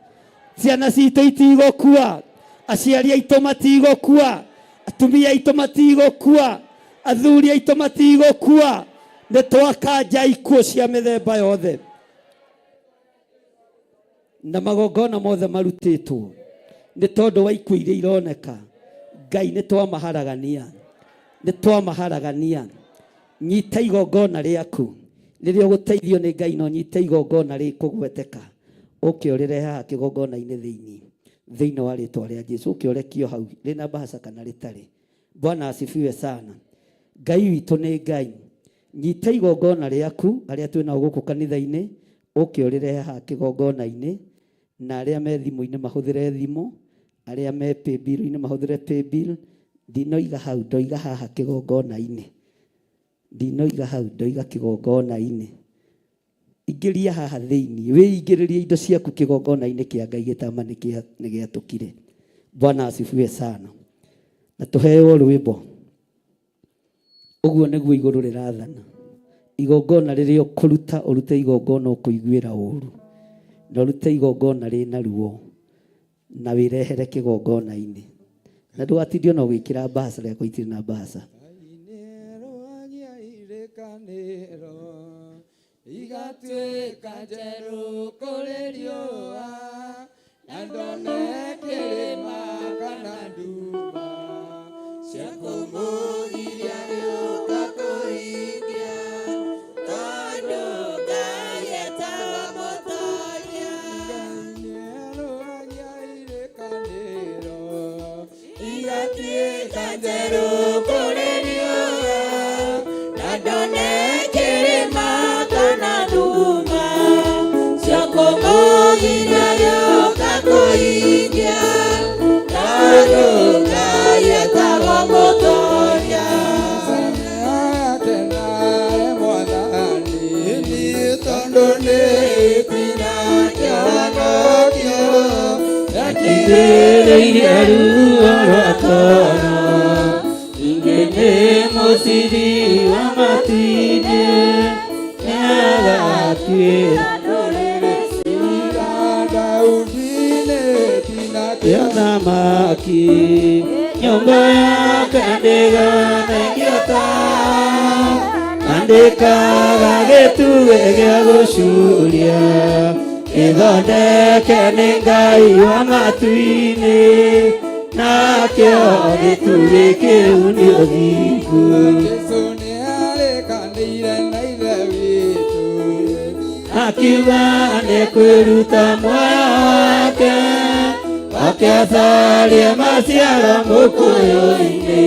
S1: ciana citũ itigũkua, aciari aitũ matigũkua, atumia aitũ matigũkua, athuri aitũ matigũkua. Nĩ twakanja ikuũ cia mĩthemba yothe na magongona mothe marutĩtwo nĩ tondũ wa ikuũ iria ironeka. Ngai nĩ twamaharagania, nĩ twamaharagania. Nyita igongona rĩaku rĩrĩa ũgũteithio nĩ Ngai, no nyite igongona rĩkũgweteka ũke ũrĩrehe haha kĩgongona-inĩ thĩinĩ thĩinĩ wa rĩtwa rĩa Jesu. Ũke ũrekio hau rĩna mbahaca kana rĩtarĩ. Bwana asifiwe sana. Ngai witũ nĩ Ngai. Nyita igongona rĩaku arĩa twĩ nao gũkũ kanitha-inĩ, ũke ũrĩrehe haha kĩgongona-inĩ, na arĩa me thimũ-inĩ mahũthĩre thimũ, arĩa me paybill-inĩ mahũthĩre paybill. Ndinoiga hau, ndoiga haha kĩgongona-inĩ. Ndinoiga hau, ndoiga kĩgongona-inĩ. Ingĩria haha thĩinĩ, wĩingĩrĩrie indo ciaku kĩgongona-inĩ kĩa Ngai gĩtama nĩ gĩatũkire. Bwana asifiwe sana. Na tũheo rwĩmbo. Ũguo nĩguo igũrũ rĩrathana. Igongona rĩrĩa ũkũruta, ũrute igongona ũkũiguĩra ũru, na ũrute igongona rĩna ruo, na wĩrehere kĩgongona-inĩ. Na ndũgatindie ona ũgĩkĩra mbahaca, rĩakwa itirĩ na mbahaca.
S2: Igatuĩka njerũ kũrĩ riũa, na ndone kĩrĩma kana nduma cia kũmũgiria gĩũka kũhingia, tondũ Ngai etagwo mũtoria. Ngai nĩerũagia irĩkanĩro, igatuĩka njerũ kũrĩ riũa, na ndone kĩrĩma kana nduma cia kũmũgiria gĩũka kũhingia, tondũ Ngai etagwo mũtoria. Tondũ nĩ tina kĩhonokio
S3: Akirĩrĩirie ruo rwa toro, ningĩ nĩ mũciri wa matu-inĩ, nĩagatuĩra
S2: ndũrĩrĩ ciira. Daudi nĩ tina
S3: kĩa thamaki, nyũmba yake ndĩganengio tawa, na ndĩkaga gĩtugĩ gĩa gũcuria, gĩthondeke nĩ Ngai wa matu-inĩ, nakĩo gĩtugĩ kĩu nĩ ũthingu.
S2: Jesu nĩarĩkanĩire na Ithe witũ,
S3: Akiuga nĩkwĩruta muoyo wake, oke acarie maciaro mũkũyũ-inĩ,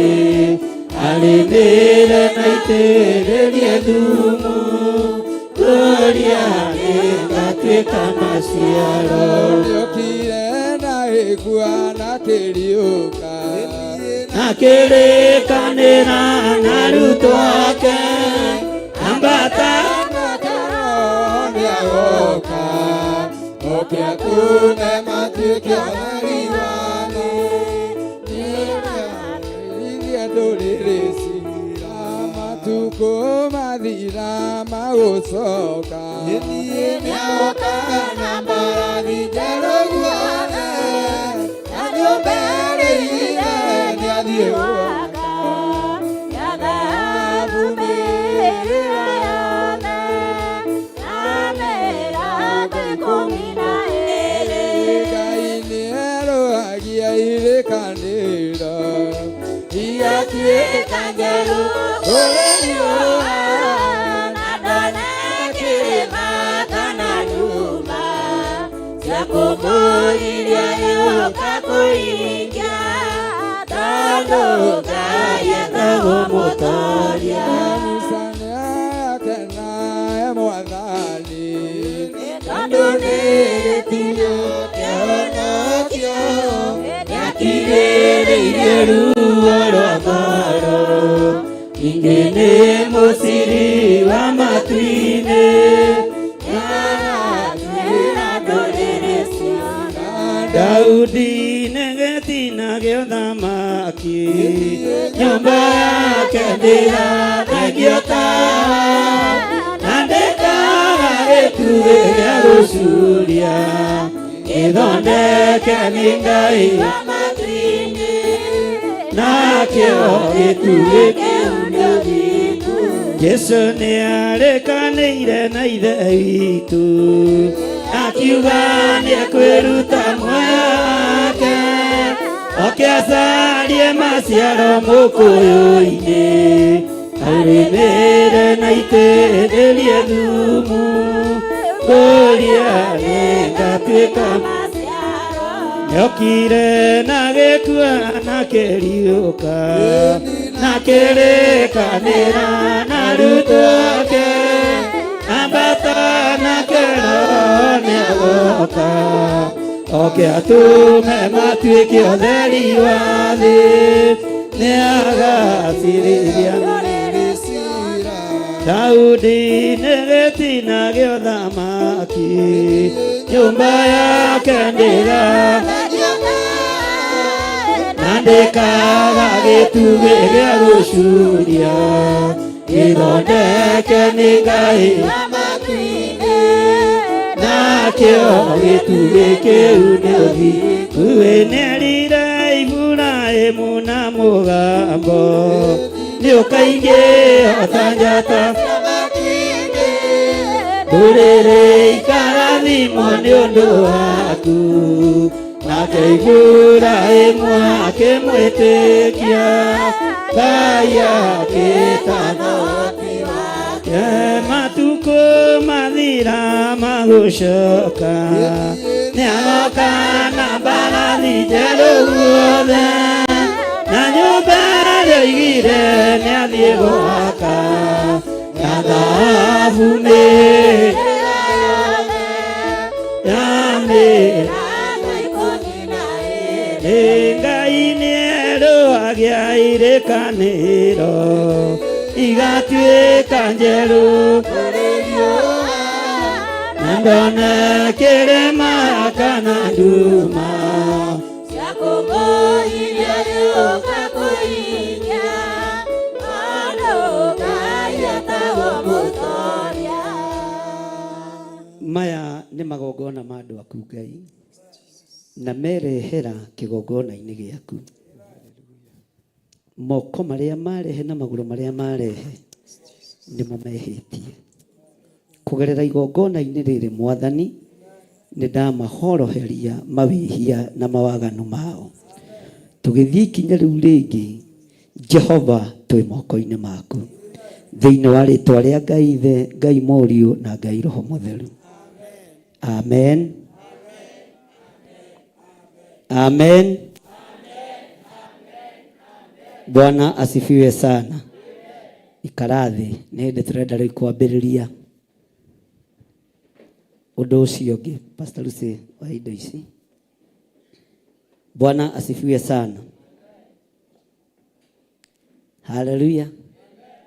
S3: arĩmĩre na aitĩrĩrie thumu, kũrĩa gĩgatuĩka maciaro.
S2: Nĩokire na ĩkua na kĩriũka,
S3: Akĩrĩkanĩra na arutwo ake, ambata
S2: nĩagoka oke atũme matuĩke atheri wake, nĩarĩirie ndũrĩrĩ ciira, matukũ mathira magũcoka, nĩagoka na mbarathi njerũ guothe, na nyũmba ĩrĩire nĩathiĩ gwaka
S4: ya thahabu mĩrĩra yothe, na mĩrango ikũmi na ĩĩrĩ.
S2: Ngai nĩerũagia irĩkanĩro, igatuĩka njerũ kũrĩ riũa,
S4: na ndone kĩrĩma kana nduma cia kũmũgiria gĩũka kũhingia, tondũ Ngai etagwo mũtoria.
S2: Musa nĩakena e
S3: Ingĩ nĩ mũciri wa matu-inĩ.
S4: Nĩagatuĩra ndũrĩrĩ ciothe.
S3: Daudi nĩ gĩtina gĩa ũthamaki, nyũmba yake ndĩrathengio tawa, na ndĩkaga gĩtugĩ gĩa gũcuria, gĩthondeke nĩ Ngai
S4: Wa matu-inĩ.
S3: Nakĩo gĩtugĩ
S4: Kĩu nĩ ũthingu.
S3: Jesu nĩ arĩkanĩire na ithe witũ, akiuga nĩ ekwĩruta muoyo wake, oke acarie maciaro mũkũyũ-inĩ, arĩmĩre na itĩrĩrie thumu, ngũria nĩngatuĩka
S4: Maciaro.
S3: Nĩokire na gĩkua na kĩriũka, na kĩrĩkanĩra na arutwo ake, ambata na kĩroho nĩagoka, oke atũme matuĩke ũtheri wa thĩ, nĩagacirithia
S4: Ndũrĩrĩ ciothe.
S3: Daudi nĩ gĩtina gĩa ũthamaki, nyũmba yake ndĩra na ndĩkaga gĩtugĩ gĩa gũcuria, gĩthondeke nĩ Ngai
S4: Wa matu-inĩ.
S3: Nakĩo gĩtugĩ kĩu nĩ ũthingu. Nĩerire Iburahĩmu na mũgambo, nĩ ũkaingĩha ta njata.
S4: Cia matu-inĩ.
S3: Ndũrĩrĩ ikarathimwo nĩ ũndũ waku, nake Iburahĩmu akĩmwĩtĩkia, Ngai akĩtana
S4: Ũhoti wake.
S3: Matukũ mathira magũcoka, nĩagoka na mbarathi njerũ guothe, na nyũmba ĩrĩa oigire nĩathiĩ gwaka, na thahabu mĩrĩ ya mĩrĩ.
S4: Andũ 12.
S3: Nĩ Ngai nĩerũagia irĩkanĩro igatuĩka njerũ,
S4: Kũrĩ riũa.
S3: Na ndone kĩrĩma kana nduma
S4: Cia kũmũhinya yũka kũhinya. Tondũ Ngai etagwo mũtoria.
S1: Maya nĩ magongona ma andũ aku Ngai, na merehera kĩgongona-inĩ gĩaku, moko marĩa marehe na magũrũ marĩa marehe nĩmo mehĩtie kũgerera igongona-inĩ rĩrĩ. Mwathani, nĩ ndamahoroheria mawĩhia na mawaganu mao. Tũgĩthiĩ ikinya rĩu rĩngĩ, Jehova, twĩ moko-inĩ maku, thĩinĩ wa rĩtwa rĩa Ngai Ithe, Ngai Mũriũ na Ngai Roho Mũtheru, amen, amen. Bwana asifiwe sana. Ikara thĩ, nĩ hĩndĩ tũrenda rĩu kwambĩrĩria ũndũ ũcio ũngĩ. Pastor Lucy wa indo ici. Bwana asifiwe sana, haleluya.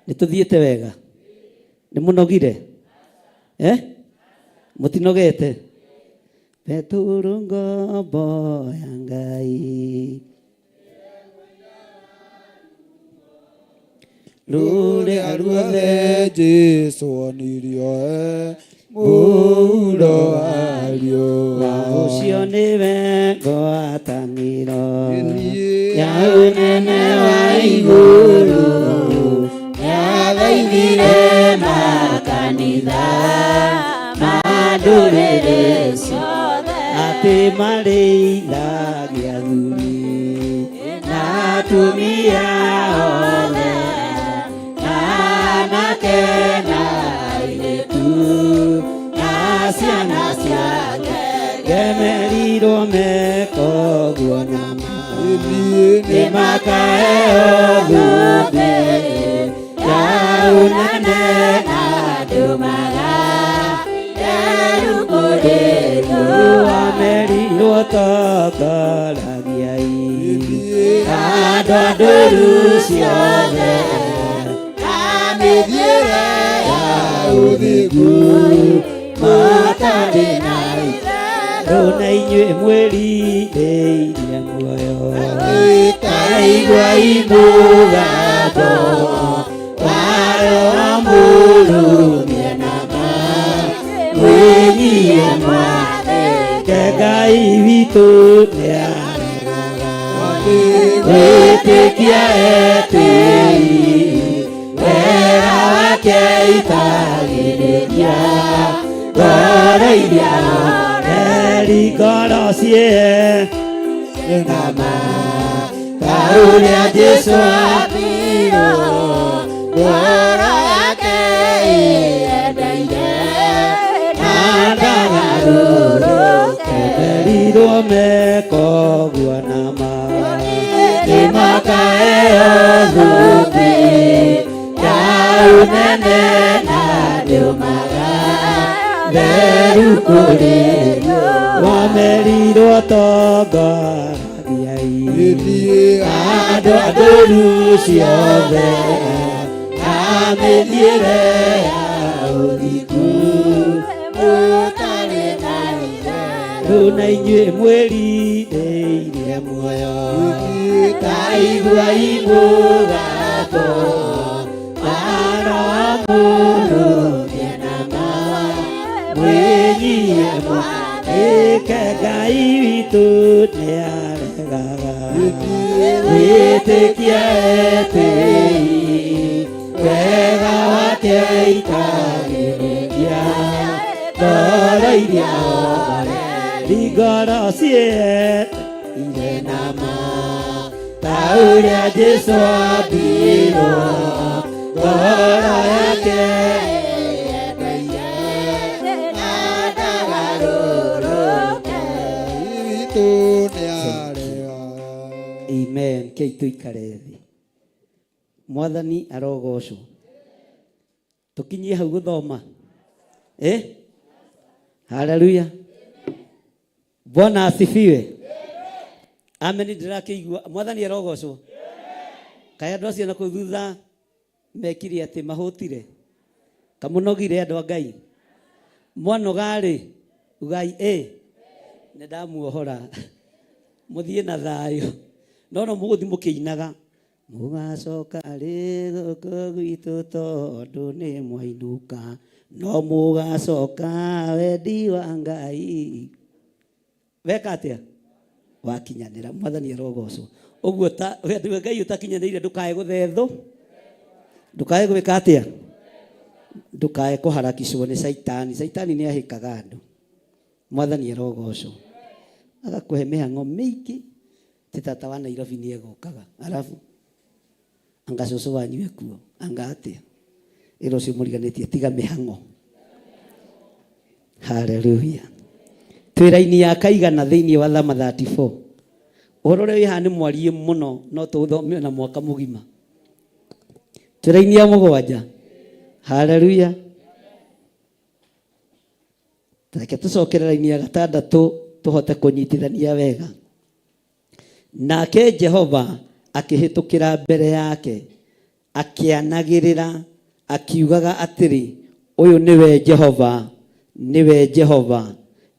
S1: Nĩ tũthiĩte wega? Nĩ mũnogire? Eh, mũtinogete? Peturo ngombo ya Ngai rũrĩa
S2: Ruothe Jesu onirio e mũhuro wa riũa.
S3: Ũcio nĩwe ngwatanĩro
S2: Niĩ
S3: ya ũnene wa igũrũ.
S4: Nĩathaithire makanitha ma ndũrĩrĩ ciothe
S3: atĩ marĩithagia athuri na atumia othe, na anake na airĩtu na ciana ciake, ngemerirwo mekoguo nama
S2: Niĩ
S3: nĩ makaheo thũmbĩ ya ũnene.
S4: Na ndũmaga nderu kũrĩ riũa.
S3: Amerirwo tongoragiai andũ a ndũru ciothe.
S2: Mĩthiĩre ya ũthingu
S3: Mũtarĩ na itherũ na inyuĩ mwĩrirĩirie muoyo taiguai mũgambo wayo mũrũmie na ma mwĩnyihie mwathĩke Ngai witũ nĩaregaga gwĩtĩkia etĩi wega wake itagĩrĩria ngoro iria heri ngoro ciĩ nama ta ũrĩa Jesũ
S4: Ambirwo ngoro yake ĩyendeire na ndagarũrũke
S3: merirwo mekoguo nama nĩmakaheo thũmbĩ ya ũnene na ndĩũmaga theru kũrĩ wamerirwo tongoragiai
S2: Mĩthiĩ
S3: andũ a ndũru ciothe na mĩthiĩre ya ũthingu
S4: Mũtarĩ na itherũ
S3: rĩu na inyuĩ mwĩrirĩirie muoyo taiguai mũgambo mwana wa mũrũmie na ma mwĩnyihie mwathĩke Ngai witũ nĩaregaga gwĩtĩkia etĩi wega wake itagĩrĩria ngoro iria horeri ngoro ciĩ nama ta ũrĩa Jesũ ambirwo ngoro yake
S4: na ndagarũrũke
S2: witũ nĩaregaga
S3: Amen. Kei tuikare thĩ. Mwathani arogocwo. Tukinyie hau gũthoma. Eh? Haleluya. Bwana asifiwe. Amen ndĩrakĩigua. Mwathani arogocwo. Kaĩ andũ acio na kũu thutha mekire atĩ mahũtire. Kamũnogire andũ a Ngai. Mwanoga-rĩ, ugai ĩ nĩ ndamuohora mũthiĩ na thayũ no no mũgũthiĩ mũkĩinaga mũgacoka rĩ gũkũ gwitũ tondũ nĩ mwainũka no mũgacoka wendi wa Ngai weka atĩa wakinyanĩra mwathani arogocwo ũguo ta wendi wa Ngai ũtakinyanĩire ndũkae gũthethwo ndũkae gwĩka atĩa ndũkae kũharakicwo nĩ caitani caitani nĩ ahĩkaga andũ mwathani arogocwo agakũhe mĩhang'o mĩingĩ ti tata wa Nairobi nĩ egũkaga arabu anga cũcũ wanyu ekuo anga atĩa ĩra ũcio mũriganĩtie tiga mĩhang'o haleluya twĩ raini ya kaigana thĩinĩ wa thama 34 ũhoro ũrĩa wĩ haha nĩ mwariĩ mũno no tũũthome ona mwaka mũgima twĩ raini ya mũgwanja haleluya reke tũcokere raini ya gatandatũ tũhote kũnyitithania wega nake Jehova akĩhĩtũkĩra mbere yake akĩanagĩrĩra akiugaga atĩrĩ ũyũ nĩwe Jehova nĩwe Jehova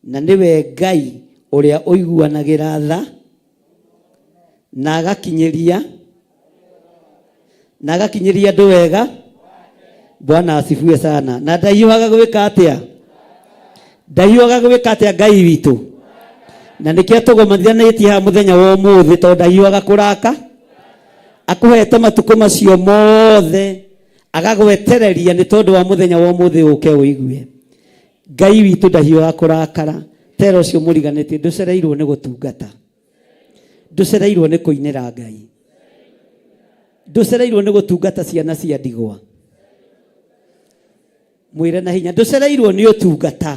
S3: na nĩwe Ngai ũrĩa ũiguanagĩra tha na agakinyĩria andũ wega Bwana asifiwe sana na ndahiũhaga gwĩka atĩa ndahiũhaga gwĩka atĩa Ngai witũ na nĩkĩo tũgomanithanĩtie haha mũthenya wa ũmũthĩ tondũ ndahiũhaga kũraka akũhete matukũ macio mothe agagwetereria nĩ tondũ wa mũthenya wa ũmũthĩ ũke ũigue Ngai witũ ndahiũhaga kũrakara tera ũcio mũriganĩtie ndũcereirwo nĩ gũtungata ndũcereirwo nĩ kũinĩra Ngai ndũcereirwo nĩ gũtungata ciana cia ndigwa mwĩre na hinya ndũcereirwo nĩ ũtungata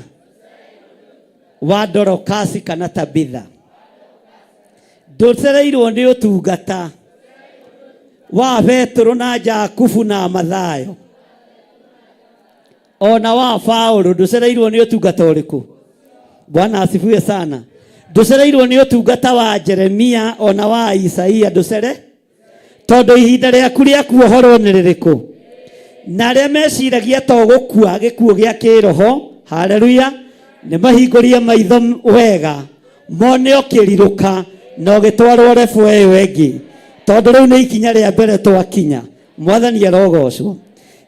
S3: wa Dorokasi kana Tabitha ndũcereirwo nĩ ũtungata wa Petũrũ na Jakubu na Mathayo ona wa Paulo ndũcereirwo nĩ ũtungata ũrĩkũ Bwana asifiwe sana ndũcereirwo nĩ ũtungata wa Jeremia ona wa Isaia ndũcere tondũ ihinda rĩaku rĩa kuohorwo nĩ rĩrĩkũ Na arĩa meciragia to gũkua gĩkuũ gĩa kĩroho, haleluya, nĩ mahingũrie maitho wega mone ũkĩrirũka na ũgĩtwarwo rebu ĩyo ĩngĩ, tondũ rĩu nĩ ikinya rĩa mbere twakinya. Mwathani arogocwo.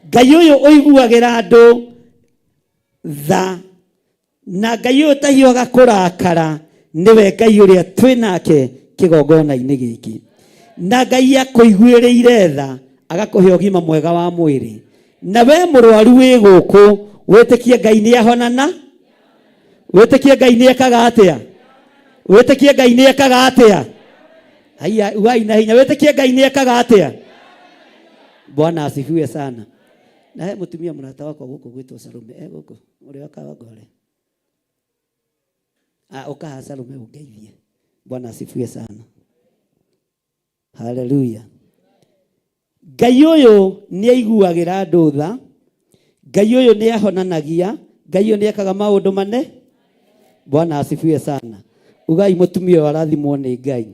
S3: Ngai ũyũ ũiguagĩra andũ tha na Ngai ũyũ ũtahiũhaga kũrakara nĩwe Ngai ũrĩa twĩ nake kĩgongona-inĩ gĩkĩ. Na Ngai akũiguĩrĩire tha agakũhe ũgima mwega wa mwĩrĩ. Na we mũrwaru wĩ gũkũ wĩtĩkie Ngai nĩ ahonana, wĩtĩkie Ngai nĩ ekaga atĩa, wĩtĩkie Ngai nĩ ekaga atĩa. Haiya, ugai na hinya, wĩtĩkie Ngai nĩ ekaga atĩa. Bwana asifiwe sana. Na he mũtumia mũrata wakwa gũkũ gwĩtwo Salome, e gũkũ ũrĩa wa Kawangware. Ah, ũka haha Salome ũngeithie. Bwana asifiwe sana. Haleluya. Ngai ũyũ nĩ aiguagĩra andũ tha, Ngai ũyũ nĩ ahonanagia, Ngai ũyũ nĩ ekaga maũndũ mane. Bwana asifiwe sana. Ugai mũtumia ũyũ arathimwo nĩ Ngai.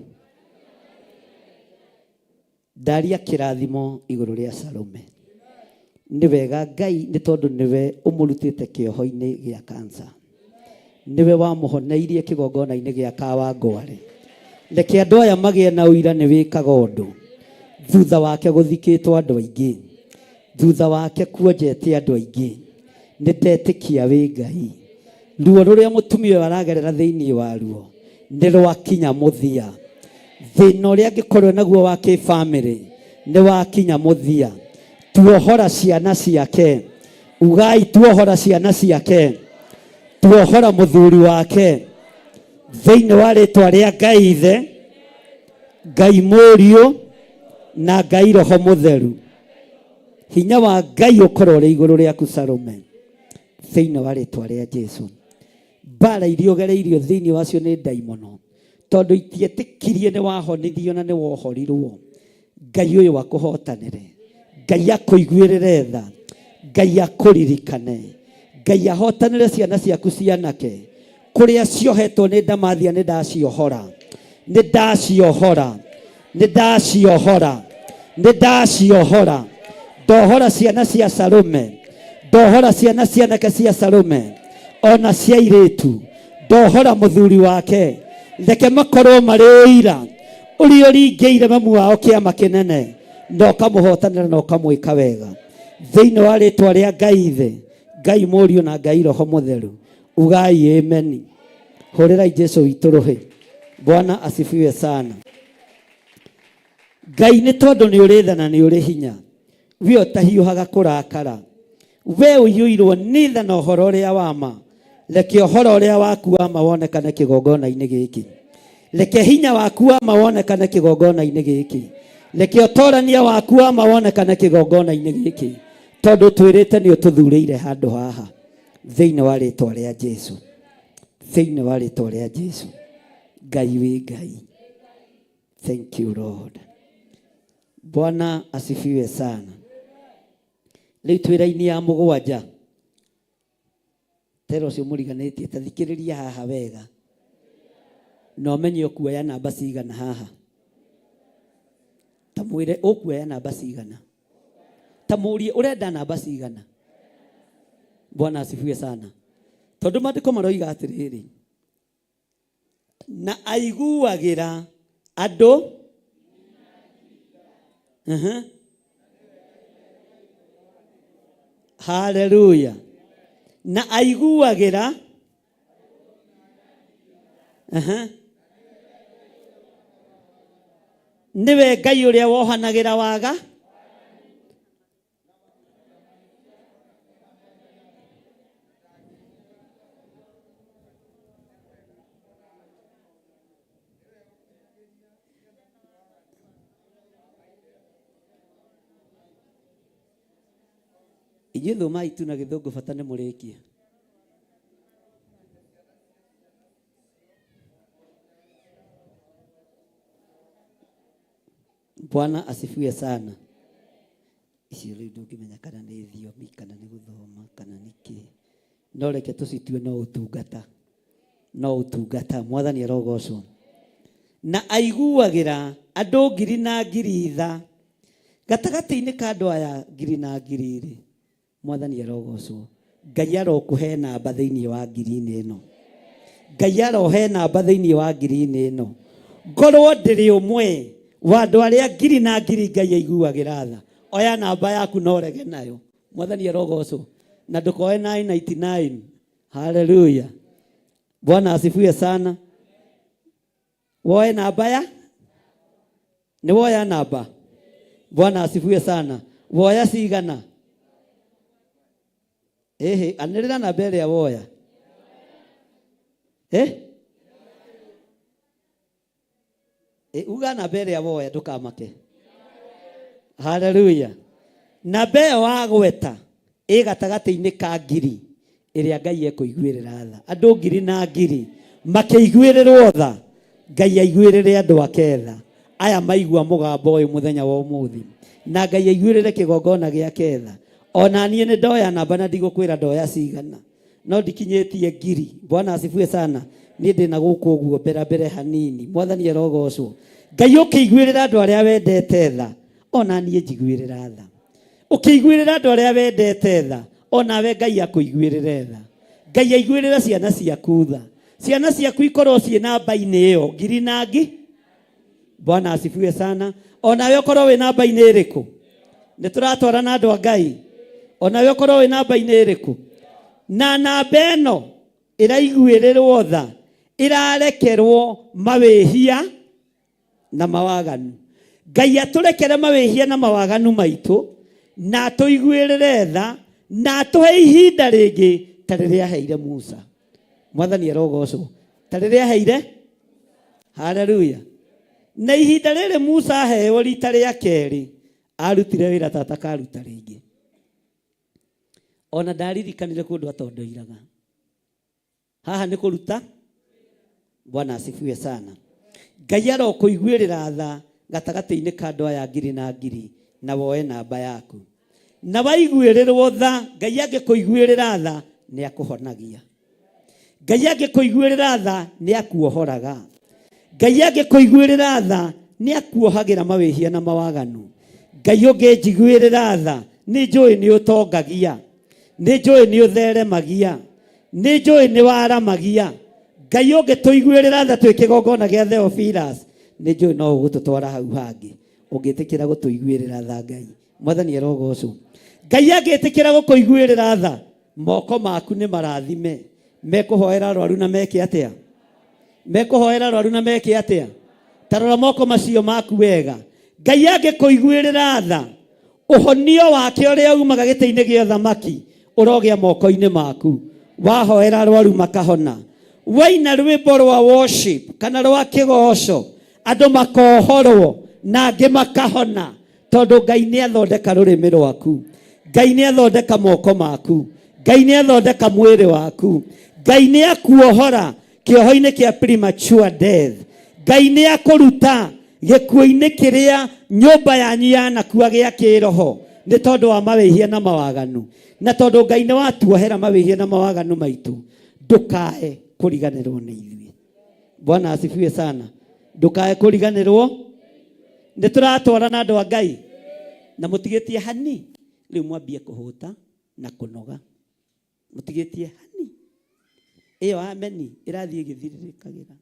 S3: Ndaria kĩrathimo igũrũ rĩa Salome. Nĩ wega Ngai nĩ tondũ nĩwe ũmũrutĩte kĩoho-inĩ gĩa kansa. Nĩwe wamũhoneirie kĩgongona-inĩ gĩa Kawangware. Reke andũ aya magĩe na ũira nĩ wĩkaga ũndũ. Thutha wake gũthikĩtwo andũ aingĩ. Thutha wake kuonjete andũ aingĩ. Nĩ ndetĩkia wĩ Ngai. Ruo rũrĩa mũtumia ũyũ aragerera thĩinĩ wa ruo nĩ rwakinya mũthia. Thĩna ũrĩa angĩkorwo naguo wa kĩbamĩrĩ nĩ wakinya mũthia. Tuohora ciana ciake. Ugai tuohora ciana ciake. Tuohora mũthuri wake. Thĩinĩ wa rĩtwa rĩa Ngai Ithe, Ngai Mũriũ na Ngai Roho Mũtheru. Hinya wa Ngai ũkorwo ũrĩ igũrũ rĩaku Salome. Thĩinĩ wa rĩtwa rĩa Jesu. Mbara iria ũgereirio thĩinĩ wacio nĩ ndaimono, tondũ itietĩkirie nĩ wahonithio na nĩ wohorirwo. Ngai ũyũ akũhotanĩre, Ngai akũiguĩrĩre tha, Ngai akũririkane, Ngai ahotanĩre ciana ciaku cianake kũrĩa ciohetwo nĩ ndamathia. Nĩ ndaciohora, nĩ ndaciohora, nĩ ndaciohora, nĩ ndaciohora. Ndohora ciana cia Salome, ndohora ciana cianake cia Salome ona cia airĩtu, ndohora mũthuri wake. Reke makorwo marĩ ũira ũrĩa ũringĩire mamu wao kĩama kĩnene, na ũkamũhotanĩra na ũkamwĩka wega thĩinĩ wa rĩtwa rĩa Ngai Ithe, Ngai Mũriũ na Ngai Roho Mũtheru. Ugai ameni. Hũrĩrai Jesu witũ rũhĩ. Bwana asifiwe sana. Ngai nĩ tondũ nĩ ũrĩ tha na nĩ ũrĩ hinya, we ũtahiũhaga kũrakara, we ũiyũirwo nĩ tha na ũhoro ũrĩa wa ma, reke ũhoro ũrĩa waku wa ma wonekane kĩgongona-inĩ gĩkĩ. Reke hinya waku wa ma wonekane kĩgongona-inĩ gĩkĩ. Reke ũtorania waku wa ma wonekane kĩgongona-inĩ gĩkĩ, tondũ twĩrĩte nĩ ũtũthurĩire handũ haha. Thĩinĩ wa rĩtwa rĩa Jesu, thĩinĩ wa rĩtwa rĩa Jesu. Ngai wĩ Ngai. Thank you Lord. Bwana asifiwe sana. Rĩu twĩ raini ya mũgwanja. Tera ũcio mũriganĩtie, ta thikĩrĩria haha wega na ũmenye ũkuoya namba cigana haha. Ta mwĩre ũkuoya namba cigana, ta mũrie ũrenda namba cigana. Bwana asifiwe sana. Tondũ maandĩko maroiga atĩrĩrĩ, na aiguagĩra andũ. Haleluya. Na aiguagĩra nĩwe Ngai ũrĩa wohanagĩra waga. Inyuĩ thomai tu na gĩthũngũ, bata nĩ mũrĩkie. Bwana asifiwe sana. Icio rĩu ndũngĩmenya kana nĩ thiomi kana nĩ gũthoma kana nĩ kĩ, no reke tũcitue no ũtungata, no ũtungata. Mwathani arogocwo. Na aiguagĩra andũ ngiri na ngiri tha. Gatagatĩ-inĩ ka andũ aya ngiri na ngiri rĩ, Mwathani arogocwo. Ngai arokũhe namba thĩinĩ wa ngiri-inĩ ĩno. Ngai arohe namba thĩinĩ wa ngiri-inĩ ĩno. Ngorwo ndĩrĩ ũmwe wa andũ arĩa ngiri na ngiri Ngai aiguagĩra tha. Oya namba yaku na ũrege nayo. Mwathani arogocwo. Na ndũkoe 999. Haleluya. Bwana asifiwe sana. Woe namba ya nĩ woya namba. Bwana asifiwe sana. Woya cigana? Ĩhĩ, anĩrĩra namba ĩrĩa woya. Eh? E, uga namba ĩrĩa woya ndũkamake. Haleluya. Namba ĩyo wagweta ĩ gatagatĩ-inĩ ka ngiri ĩrĩa Ngai ekũiguĩrĩra tha. Andũ ngiri na ngiri makĩiguĩrĩrwo tha, Ngai aiguĩrĩre andũ ake tha. Aya maigua mũgambo ũyũ mũthenya wa ũmũthĩ, na Ngai aiguĩrĩre kĩgongona gĩake tha. Ona niĩ nĩ ndoya namba na ndigũkwĩra ndoya cigana, no ndikinyĩtie ngiri. Bwana asifiwe sana. Niĩ ndĩ na gũkũ ũguo mbere mbere hanini. Mwathani arogocwo. Ngai ũkĩiguĩrĩra andũ arĩa wendete tha, ona niĩ njiguĩrĩra tha. Ũkĩiguĩrĩra andũ arĩa wendete tha, onawe Ngai akũiguĩrĩre tha. Ngai aiguĩrĩre ciana ciaku tha. Ciana ciaku ikorwo ciĩ namba-inĩ ĩyo ngiri na ngi. Bwana asifiwe sana. Onawe ũkorwo wĩ namba-inĩ ĩrĩkũ? Nĩ tũratwarana andũ a Ngai. Onawe ũkorwo wĩ namba-inĩ ĩrĩkũ? Na namba ĩno ĩraiguĩrĩrwo tha, ĩrarekerwo mawĩhia na mawaganu. Ngai atũrekere mawĩhia na mawaganu maitũ, na atũiguĩrĩre tha, na atũhe ihinda rĩngĩ ta rĩrĩa aheire Musa. Mwathani arogocwo. Ta rĩrĩa aheire. Haleluya. Na ihinda rĩrĩ Musa aheo rita rĩa kerĩ, arutire wĩra ta atakaruta rĩngĩ. Ona ndaririkanire kũndũ atondoiraga. Haha nĩ kũruta. Bwana asifiwe sana. Ngai arokũiguĩrĩra tha gatagatĩ-inĩ ka andũ aya ngiri na ngiri, na woe namba yaku. Na waiguĩrĩrwo tha, Ngai angĩkũiguĩrĩra tha, nĩ akũhonagia. Ngai angĩkũiguĩrĩra tha, nĩ akuohoraga. Ngai angĩkũiguĩrĩra tha, nĩ akuohagĩra mawĩhia na mawaganu. Ngai ũngĩnjiguĩrĩra tha, nĩ njũĩ nĩ ũtongagia, nĩ njũĩ nĩ ũtheremagia, nĩ njũĩ nĩ waramagia. Ngai ũngĩtũiguĩrĩra tha twĩ kĩgongona gĩa Theophilus, nĩ njũĩ no ũgũtũtwara hau hangĩ ũngĩtĩkĩra gũtũiguĩrĩra tha. Ngai Mwathani arogocwo. Ngai angĩtĩkĩra gũkũiguĩrĩra tha, moko maku nĩ marathime. Mekũhoera arwaru na meke atĩa? Mekũhoera arwaru na meke atĩa? Ta rora moko macio maku wega. Ngai angĩkũiguĩrĩra tha, ũhonio wake ũrĩa umaga gĩtĩ-inĩ gĩa ũthamaki ũrogĩa moko-inĩ maku. Wahoera arwaru makahona. Waina rwĩmbo rwa worship kana rwa kĩgoco, andũ makohorwo na angĩ makahona, tondũ Ngai nĩ athondeka rũrĩmĩ rwaku, Ngai nĩ athondeka moko maku, Ngai nĩ athondeka mwĩrĩ waku, Ngai nĩ akuohora kĩoho-inĩ kĩa premature death, Ngai nĩ akũruta gĩkuũ-inĩ kĩrĩa nyũmba yanyu yanakua gĩa kĩroho nĩ tondũ wa mawĩhia na mawaganu. Na tondũ Ngai nĩ watuohera mawĩhia na mawaganu maitũ, ndũkae kũriganĩrwo nĩ ithuĩ. Bwana asifiwe sana. Ndũkae kũriganĩrwo. Nĩ tũratwarana andũ a Ngai, na mũtigĩtie hani rĩu mwambie kũhũta na kũnoga. Mũtigĩtie hani ĩyo ameni ĩrathiĩ ĩgĩthirĩrĩkagĩra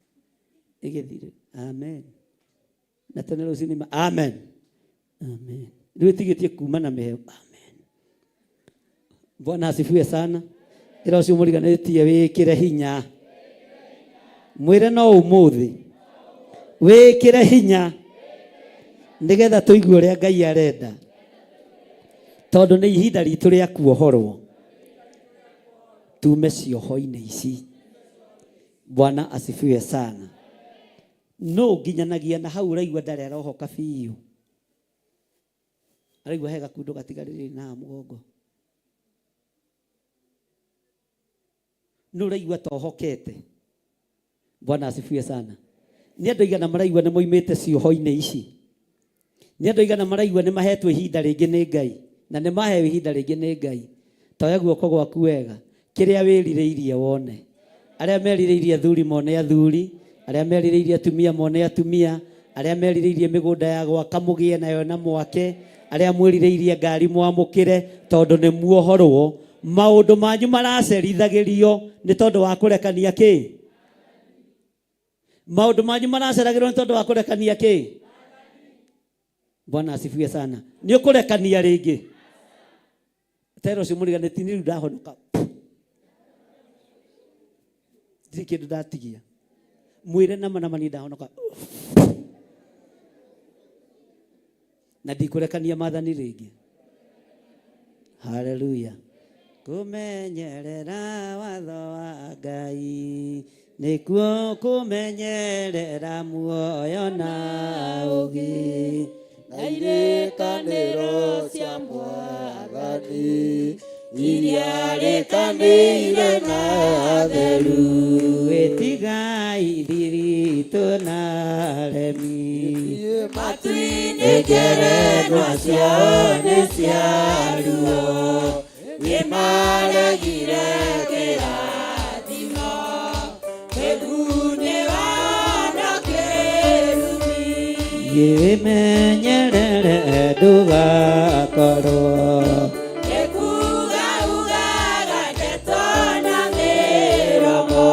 S3: ĩgĩthirĩ amen na tene rũcinĩ amen amen rĩu ĩtigĩtie kuma na mĩheo amen. Bwana asifiwe sana. Ĩra ũcio mũriganĩtie wĩkĩre hinya, mwĩre no ũmũthĩ wĩkĩre hinya nĩgetha tũigue ũrĩa Ngai arenda, tondũ nĩ ihinda ritũ rĩa kuohorwo tume cioho-inĩ ici. Bwana asifiwe sana. No nginyanagia na hau ũraigua ndarĩ arohoka biũ, araigua he gakundo gatigarĩrĩire na haha mũgongo, nũ ũraigua tohokete? Bwana asifiwe sana. Nĩ andũ aigana maraigua nĩ moimĩte cioho-inĩ ici? Nĩ andũ aigana maraigua nĩ mahetwo ihinda rĩngĩ nĩ Ngai, na nĩ maheo ihinda rĩngĩ nĩ Ngai? Toya guoko gwaku wega, kĩrĩa wĩrirĩirie wone. Arĩa merirĩirie athuri mone athuri, arĩa merirĩirie atumia mone atumia. Arĩa merirĩirie mĩgũnda ya gwaka mũgĩe nayo na mwake. Arĩa mwĩrirĩirie ngari mwamũkĩre, tondũ nĩ muohorwo. Maũndũ manyu maracerithagĩrio nĩ tondũ wa kũrekania kĩ? Maũndũ manyu maraceragĩrwo nĩ tondũ wa kũrekania kĩ? Bwana asifiwe sana. Nĩ ũkũrekania rĩngĩ. Tero ũcio mũriganĩti nĩ rĩu ndahonoka. Ndirĩ kĩndũ ndatigia. Mwĩre nama nama niĩ ndahonoka. Na ndikũrekania maathani rĩngĩ. Haleluya. Kũmenyerera watho wa Ngai nĩkuo kũmenyerera muoyo na ũgĩ.
S2: Na irĩkanĩro cia Mwathani iria rĩkanĩire na atheru.
S3: Ĩtigai thiritũ na aremi.
S2: Matu-inĩ ngerenwa ciao nĩ cia ruo, nĩmaregire kĩrathimo, kĩgunyĩ wao na kĩrumi.
S3: Wĩmenyerere ndũgakorwo.
S4: Nĩkuga ugaga ndeto na mĩromo,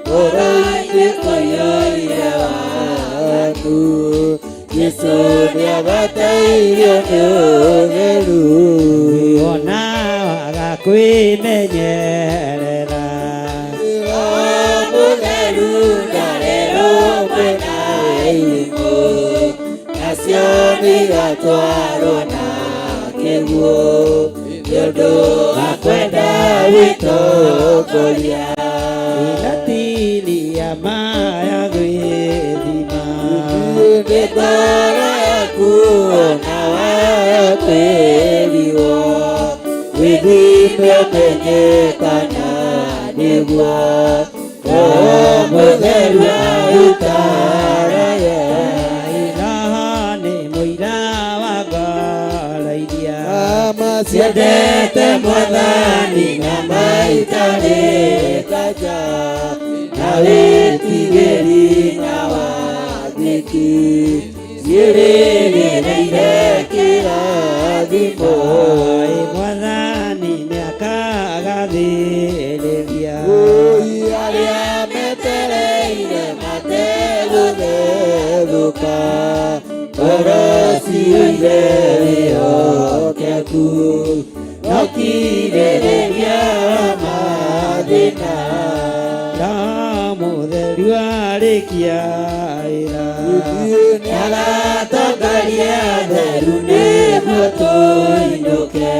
S2: Ngoro-inĩ kũiyũire waganu, Jesũ nĩabatairio nĩ ũtheru.
S3: Ona waga kwĩmenyerera.
S2: Roho mũtheru ndarĩ rũmwe na irimũ, nacio nĩigatwarwo na kĩguũ, nĩ ũndũ wa kwenda wĩtongoria.
S3: Ratiri ya maya gwĩthima.
S2: Nĩ ngoro yaku ona wakwĩrirwo, wĩthime ũmenye kana nĩguo Roho mũtheru agũtaaraga.
S3: Roho nĩ mũira wa ngoro iria
S2: Ama ciendete Mwathani na maitarĩ kanja, na wĩtigĩri na wathĩki, ciĩrĩgĩrĩire kĩrathimo.
S3: Ĩ Mwathani nĩakagathĩrĩria.
S2: Oi arĩa metereire mategũthethũka, ngoro ciyũire wĩhokeku, no kirĩrĩria wa mathĩna.
S3: Roho mũtheru arĩkia wĩra.
S2: Nĩagatongoria atheru nĩguo tũinũke,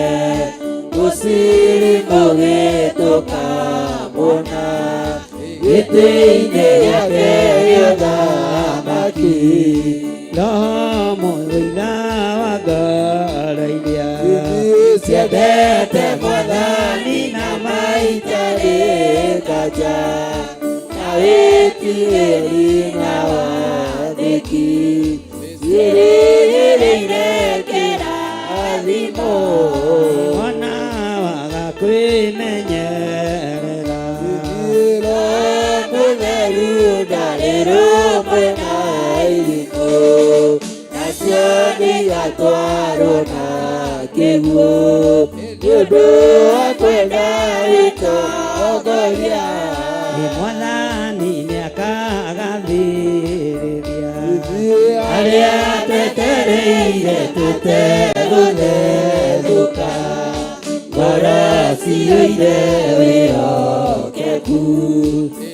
S2: mũciri mũgĩ tũkamũona, gĩtĩ-inĩ gĩake gĩa ũthamaki.
S3: Roho mũira wa ngoro iria
S2: Ciendete Mwathani na maitarĩ nganja, na wĩtigĩri na wathĩki, ciĩrĩgĩrĩire kĩrathimo.
S3: Ona waga kwĩmenyerera.
S2: Roho mũtheru ndarĩ rũmwe na irimũ, nacio nĩigatwarwo na kĩguũ, nĩ ũndũ wa kwenda wĩtongoria.
S3: Ĩ Mwathani nĩakagathĩrĩria.
S2: Arĩa twetereire tũtegũthethũka, ngoro ciyũire wĩhokeku,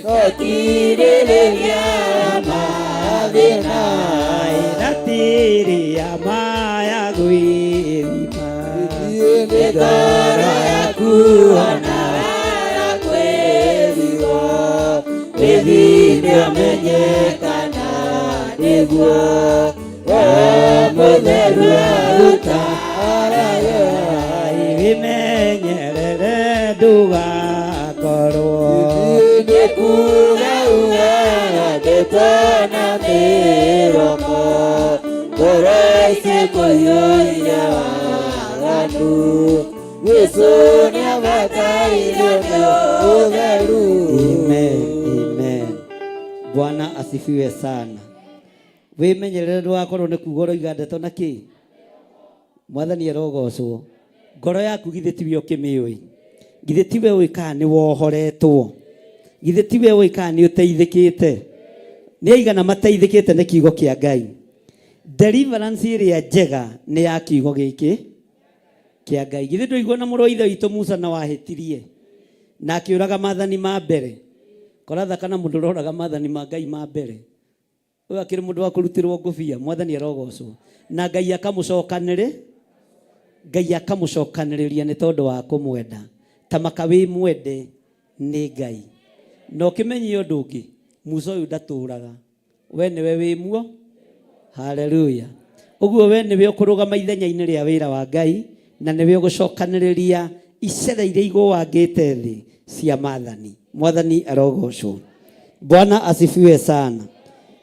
S2: no kirĩrĩria mathĩna.
S3: Ratiri ya maya gwĩthima.
S2: Nĩ ngoro yaku ona wakwĩrirwo, wĩthime ũmenye kana nĩguo Roho mũtheru agũtaaraga.
S3: Wĩmenyerere ndũgakorwo.
S2: Nĩ kuga ugaga ndeto na mĩromo, ngoro cikũiyũire waganu, Jesũ nĩabatairio nĩ ũtheru.
S3: Amen, amen. Bwana asifiwe sana. Wĩmenyerere ndũgakorwo nĩ kuga ũroiga ndeto na kĩ. Mwathani arogocwo. Ngoro yaku githĩ tiwe ũkĩmĩũĩ? Githĩ tiwe ũĩ kana nĩ wohoretwo? Githĩ tiwe ũĩ kana nĩ ũteithĩkĩte? Nĩ aigana mateithĩkĩte nĩ kiugo kĩa Ngai? Deliverance ĩrĩa njega nĩ ya kiugo gĩkĩ kĩa Ngai. Githĩ ndũigua na mũrũ wa ithe witũ Musa na wahĩtirie na akĩũraga maathani ma mbere? Koratha kana mũndũ ũroraga maathani ma Ngai ma mbere. Ũyũ akĩrĩ mũndũ wa kũrutĩrwo ngũbia. Mwathani arogocwo. Na Ngai akamũcokanĩrĩ Ngai akamũcokanĩrĩria nĩ tondũ wa kũmwenda. Ta maka wĩ mwende nĩ Ngai. Na ũkĩmenyie ũndũ ũngĩ, Musa ũyũ ndatũraga. We nĩwe wĩ muo. Haleluya. Ũguo we nĩwe ũkũrũgama ithenya-inĩ rĩa wĩra wa Ngai na nĩwe ũgũcokanĩrĩria icere iria igũangĩte thĩ cia maathani. Mwathani arogocwo. Bwana asifiwe sana.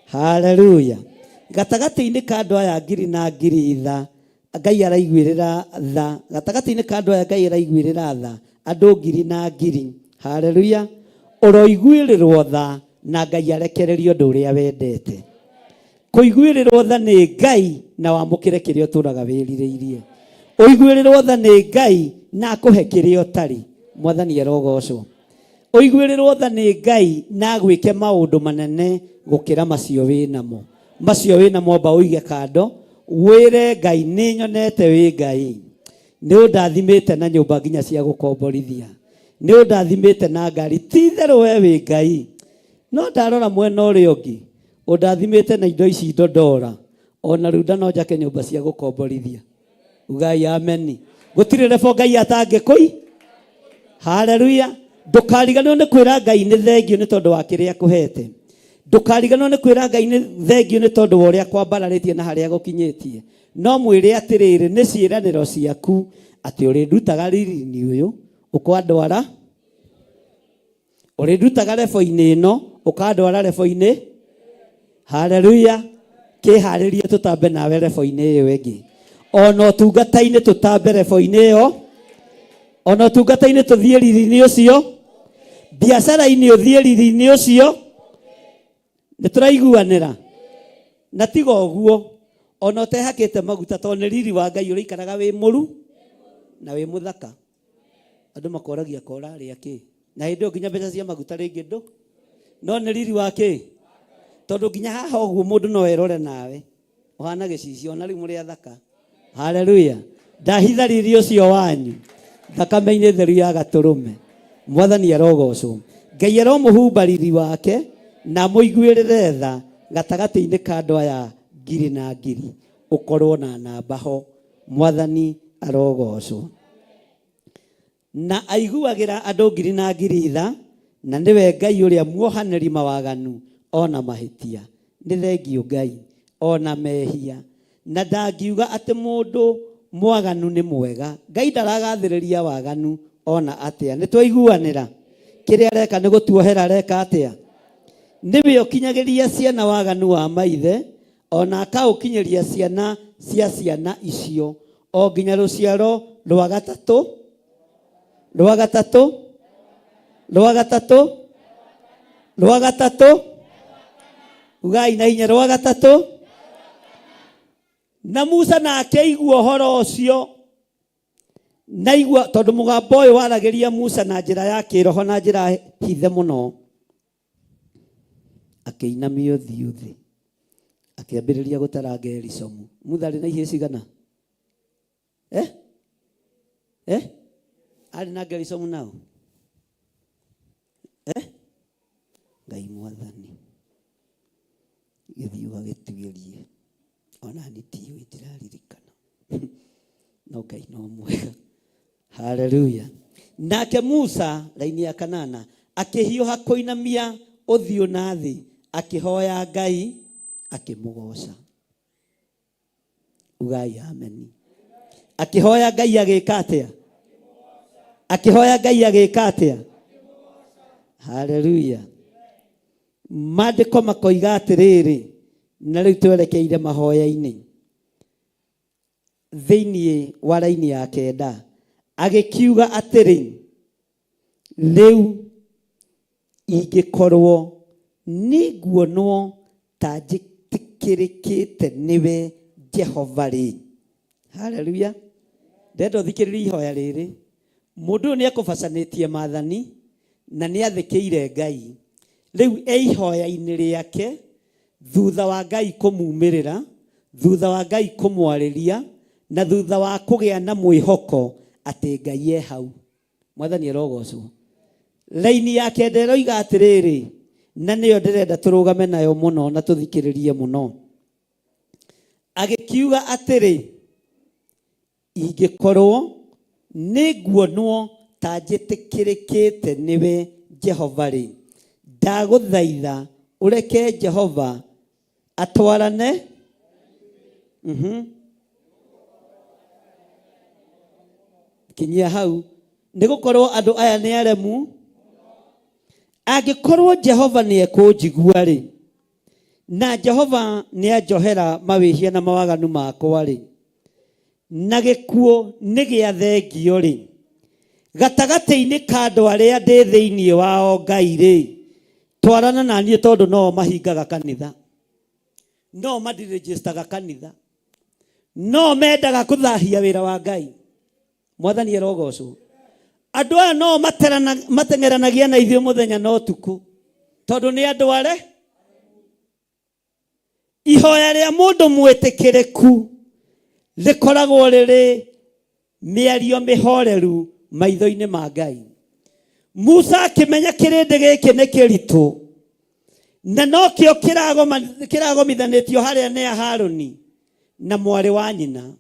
S3: Haleluya. Gatagatĩ-inĩ ka andũ aya ngiri na ngiri tha Ngai araiguĩrĩra tha. Gatagatĩ-inĩ ka andũ aya Ngai araiguĩrĩra tha andũ ngiri na ngiri. Haleluya. Ũroiguĩrĩrwo tha na Ngai arekererie ũndũ ũrĩa wendete. Kũiguĩrĩrwo tha nĩ Ngai na wamũkĩre kĩrĩa ũtũraga wĩrirĩirie. Ũiguĩrĩrwo tha nĩ Ngai na akũhe kĩrĩa ũtarĩ. Mwathani arogocwo. Ũiguĩrĩrwo tha nĩ Ngai na agwĩke maũndũ manene gũkĩra macio wĩ namo. Macio wĩ namo amba ũige kando, wĩre Ngai nĩ nyonete wĩ Ngai. Nĩ ũndathimĩte na nyũmba nginya cia gũkomborithia. Nĩ ũndathimĩte na ngari. Ti itherũ we wĩ Ngai. No ndarora mwena ũrĩa ũngĩ, ũndathimĩte na indo ici ndondora. Ona runda no njake nyũmba cia gũkomborithia. Ugai ameni. Gũtirĩ rebo Ngai atangĩkũi. Haleluya. Ndũkariganĩrwo nĩ kwĩra Ngai nĩ thengiũ nĩ tondũ wa kĩrĩa akũhete. Ndũkariganĩrwo nĩ kwĩra Ngai nĩ thengiũ nĩ tondũ wa ũrĩa kwambararĩtie na harĩa gũkinyĩtie. No mwĩre atĩrĩrĩ, nĩ ciĩranĩro ciaku atĩ ũrĩndutaga riri-inĩ ũyũ ũkandwara, ũrĩndutaga rebo-inĩ ĩno ũkandwara rebo-inĩ. Haleluya. Kĩharĩrie tũtambe nawe rebo-inĩ ĩyo ĩngĩ. Ona ũtungata-inĩ tũtambe rebo-inĩ ĩyo. Ona ũtungata-inĩ tũthiĩ riri-inĩ ũcio. Biacara-inĩ ũthiĩ riri-inĩ ũcio. Nĩ tũraiguanĩra. Na tiga ũguo, ona ũtehakĩte maguta tondũ nĩ riri wa Ngai ũrĩikaraga wĩ mũru na wĩ mũthaka. Andũ makoragia ko ũrarĩa kĩ? Na hĩndĩ ĩyo nginya mbeca cia maguta rĩngĩ ndũ. No nĩ riri wa kĩ? Tondũ nginya haha ũguo mũndũ no erore nawe. Ũhana gĩcicio ona rĩu mũrĩ athaka. Haleluya. Ndahitha riri ũcio wanyu thakame-inĩ theru ya gatũrũme. Mwathani arogocwo. Ngai aromũhumba riri wake na amũiguĩrĩre tha gatagatĩ-inĩ ka andũ aya ngiri na ngiri. Ũkorwo na namba ho. Mwathani arogocwo. Na aiguagĩra andũ ngiri na ngiri tha, na nĩwe Ngai ũrĩa muohanĩri mawaganu o na mahĩtia. Nĩ thengiũ Ngai, o na mehia. Na ndangiuga atĩ mũndũ mwaganu nĩ mwega. Ngai ndaragathĩrĩria waganu o na atĩa. Nĩ twaiguanĩra? Kĩrĩa areka nĩ gũtuohera areka atĩa? Nĩwe ũkinyagĩria ciana waganu wa maithe, o na akaũkinyĩria ciana cia ciana icio, o nginya rũciaro rwa gatatũ, rwa gatatũ, rwa gatatũ, rwa gatatũ. Ugai na hinya, rwa gatatũ. Na Musa nake aigua ũhoro ũcio, naigua tondũ mũgambo ũyũ waragĩria Musa na njĩra ya kĩroho na njĩra hithe mũno, akĩinamia ũthiũ thĩ, akĩambĩrĩria gũtara Gerisomu. Mutha arĩ na ihĩĩ cigana? Arĩ na Gerisomu nao? Ngai mwathani, gĩthiĩ ũgagĩtuĩrie. Ona niĩ ndiũĩ, ndiraririkana. No Ngai no mwega. Haleluya. Nake Musa, raini ya kanana, akĩhiũha kũinamia ũthiũ na thĩ, akĩhoya Ngai, akĩmũgoca. Ugai ameni. Akĩhoya Ngai agĩka atĩa? Akĩhoya Ngai agĩka atĩa? Haleluya. Maandĩko makoiga atĩrĩrĩ, na rĩu twerekeire mahoya-inĩ. Thĩinĩ wa raini ya kenda, agĩkiuga atĩrĩ, rĩu ingĩkorwo nĩnguonwo ta Njĩtĩkĩrĩkĩte nĩwe Jehova rĩ. Haleluya. Ndenda ũthikĩrĩrie ihoya rĩrĩ. Mũndũ ũyũ nĩ ekũbacanĩtie maathani na nĩ athĩkĩire Ngai. Rĩu e ihoya-inĩ rĩake thutha wa Ngai kũmumĩrĩra, thutha wa Ngai kũmwarĩria, na thutha wa kũgĩa na mwĩhoko atĩ Ngai e hau. Mwathani arogocwo. Raini ya kenda ĩroiga atĩrĩrĩ, na nĩyo ndĩrenda tũrũgame nayo mũno na tũthikĩrĩrie mũno. Agĩkiuga atĩrĩ, ingĩkorwo nĩ nguonwo ta njĩtĩkĩrĩkĩte nĩwe Jehova-rĩ, ndagũthaitha ũreke Jehova atwarane. Kinyia hau. Nĩ gũkorwo andũ aya nĩ aremu. Angĩkorwo Jehova nĩ ekũnjigua-rĩ, na Jehova nĩ anjohera mawĩhia na mawaganu makwa-rĩ, na gĩkuũ nĩ gĩathengio-rĩ, gatagatĩ-inĩ ka andũ arĩa ndĩ thĩinĩ wao Ngai-rĩ, twarana na niĩ tondũ no mahingaga kanitha, no mandiregistaga kanitha, no mendaga kũthahia wĩra wa Ngai. Mwathani arogocwo. Andũ aya no mateng'eranagia na ithuĩ mũthenya na ũtukũ tondũ nĩ andũ are. Ihoya rĩa mũndũ mwĩtĩkĩrĩku rĩkoragwo rĩrĩ mĩario mĩhoreru maitho-inĩ ma Ngai. Musa akĩmenya kĩrĩndĩ gĩkĩ nĩ kĩritũ na nokĩo kĩragomithanĩtio harĩa nĩ Harũni na mwarĩ wa nyina.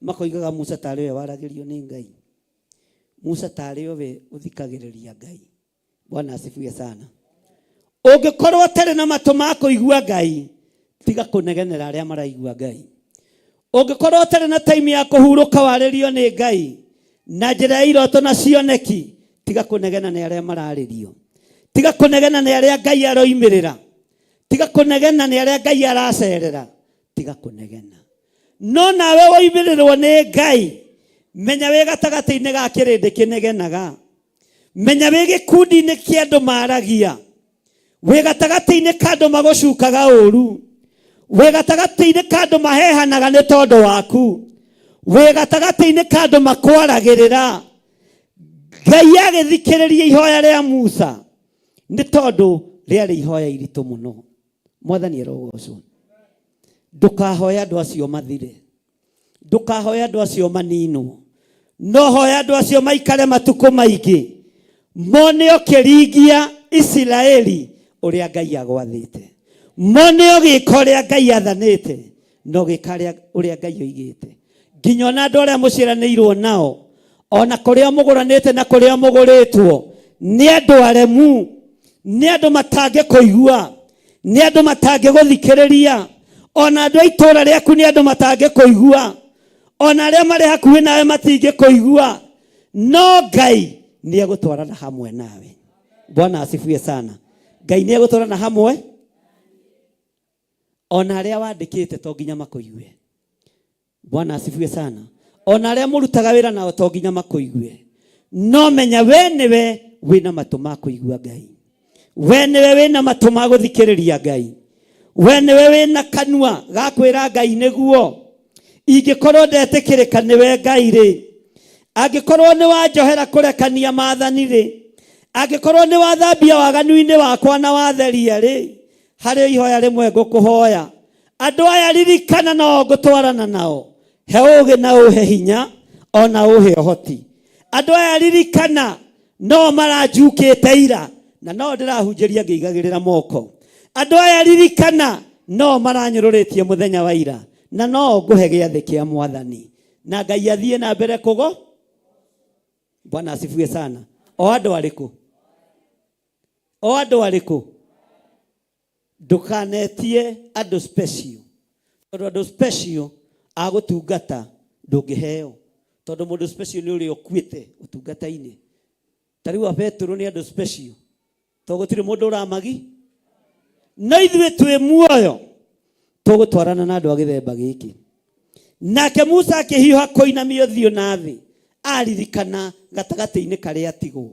S3: Makoigaga Musa tarĩ we waragĩrio nĩ Ngai, Musa tarĩ we ũthikagĩrĩria Ngai. Bwana asifiwe sana. Ũngĩkorwo ũtarĩ na matũ ma kũigua Ngai, tiga kũnegenera arĩa maraigua Ngai. Ũngĩkorwo ũtarĩ na time ya kũhurũka warĩrio nĩ Ngai na njĩra ya iroto na cioneki, tiga kũnegena nĩ arĩa mararĩrio, tiga kũnegena nĩ arĩa Ngai aroimĩrĩra, tiga kũnegena nĩ arĩa Ngai aracerera, tiga kũnegena. No nawe woimĩrĩrwo nĩ Ngai, menya wĩ gatagatĩ-inĩ ga kĩrĩndĩ kĩnegenaga, menya wĩ gĩkundi-inĩ kĩa andũ maragia, wĩ gatagatĩ-inĩ ka andũ magũcukaga ũru, wĩ gatagatĩ-inĩ ka andũ mahehanaga nĩ tondũ waku, wĩ gatagatĩ-inĩ ka andũ makwaragĩrĩra. Ngai agĩthikĩrĩria ihoya rĩa Musa nĩ tondũ rĩarĩ ihoya iritũ mũno. Mwathani arogocwo. Ndũkahoe andũ acio mathire, ndũkahoe andũ acio maninwo, no hoya andũ acio maikare matukũ maingĩ, mone ũkĩringia Isiraeli ũrĩa Ngai agwathĩte, mone ũgĩka ũrĩa Ngai athanĩte na ũgĩka ũrĩa Ngai oigĩte. Nginya ona andũ arĩa mũciaranĩirwo nao, ona kũrĩa mũgũranĩte na kũrĩa mũgũrĩtwo, nĩ andũ aremu, nĩ andũ matangĩkũigua, nĩ andũ matangĩgũthikĩrĩria, ona andũ a itũũra rĩaku nĩ andũ matangĩkũigua, ona arĩa marĩ hakuhĩ nawe matingĩkũigua, no Ngai nĩ egũtwarana hamwe nawe. Bwana asifiwe sana. Ngai nĩ egũtwarana hamwe ona arĩa wandĩkĩte to nginya makũigue. Bwana asifiwe sana. Ona arĩa mũrutaga wĩra nao to nginya makũigue, no menya we nĩwe wĩna matũ ma kũigua Ngai, we nĩwe wĩna matũ ma gũthikĩrĩria Ngai, we nĩwe wĩna kanua ga kwĩra Ngai nĩguo ingĩkorwo ndetĩkĩrĩka nĩwe Ngai rĩ, angĩkorwo nĩ wanjohera kũrekania maathani rĩ, angĩkorwo nĩ wathambia waganu-inĩ wakwa na watheria rĩ, harĩ ihoya rĩmwe ngũkũhoya. Andũ aya ririkana no ngũtwarana nao, he ũũgĩ na ũhe hinya ona ũhe ũhoti. Andũ aya ririkana no maranjukĩte ira na no ndĩrahunjĩria ngĩigagĩrĩra moko. Andũ aya ririkana no maranyũrũrĩtie mũthenya wa ira na no ngũhe gĩathĩ kĩa Mwathani. Na Ngai athiĩ na mbere kũgo. Bwana asifiwe sana. O andũ arĩkũ? O andũ arĩkũ? Ndũkanetie andũ special, tondũ andũ special a gũtungata ndũngĩheo, tondũ mũndũ special nĩ ũrĩa ũkuĩte ũtungata-inĩ. Ta rĩu a Petero nĩ andũ special, tondũ gũtirĩ mũndũ ũramagi, no ithuĩ twĩ muoyo tũgũtwarana na andũ a gĩthemba gĩkĩ. Nake Musa akĩhiũha kũinamia ũthiũ na thĩ, aririkana gatagatĩ-inĩ karĩa atigwo,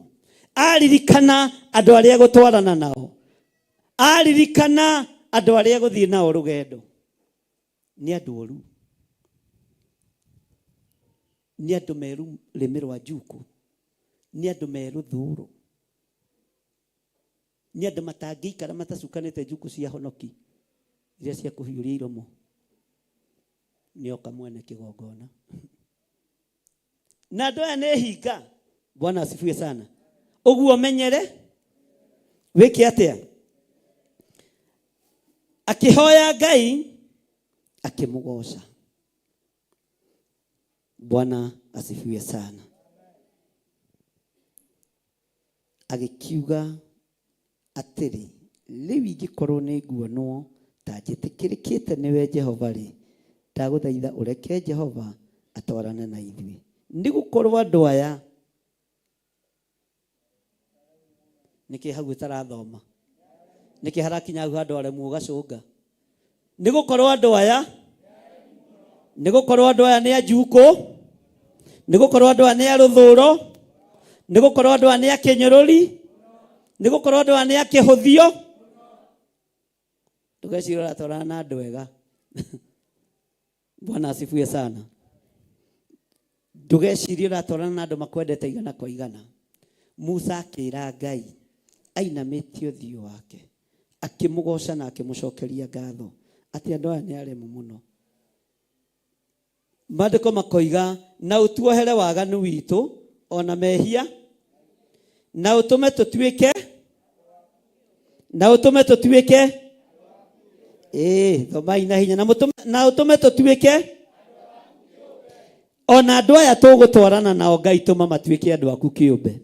S3: aririkana andũ arĩa egũtwarana nao, aririkana Andũ arĩa egũthiĩ nao rũgendo nĩ andũ oru, nĩ andũ me rũrĩmĩ rwa njukũ, nĩ andũ me rũthũũro, nĩ andũ matangĩikara matacukanĩte njukũ cia honoki iria cia kũhiũria iromo. Nĩoka mwene kĩgongona na andũ aya nĩ hinga. Bwana asifiwe sana. Ũguo menyere wĩke atĩa? Akĩhoya Ngai akĩmũgoca. Bwana asifiwe sana. Agĩkiuga atĩrĩ, Rĩu ingĩkorũo nĩnguonwo ta njĩtĩkĩrĩkĩte nĩwe Jehova-rĩ, ndagũthaitha ũreke Jehova atwarane na ithuĩ, nĩ gũkorũo andũ aya. Nĩkĩ hau ũtarathoma? Nĩkĩ harakinya hau handũ aremwo ũgacũnga? Nĩ gũkorũo andũ aya, nĩ gũkorũo andũ aya nĩ anjukũ, nĩ gũkorũo andũ aya nĩ arũthũro, nĩ gũkorũo andũ aya nĩ akĩnyũrũri, nĩ gũkorũo andũ aya nĩ akĩhũthio. Ndũgeciria ũratwarana na andũ ega. Bwana asifiwe sana. Ndũgecirie ũratwarana na andũ makwendete igana kwa igana. Musa akĩra Ngai ainamĩtie ũthiũ wake, akĩmũgoca na akĩmũcokeria ngatho atĩ andũ aya nĩ aremu mũno. Maandĩko makoiga, na ũtuohere waganu witũ o na mehia, na ũtũme tũtuĩke, na ũtũme tũtuĩke, ĩĩ thomai na hinya, na mũtũme, na ũtũme tũtuĩke ona andũ aya tũgũtwarana nao. Ngai tũma matuĩke andũ aku kĩũmbe,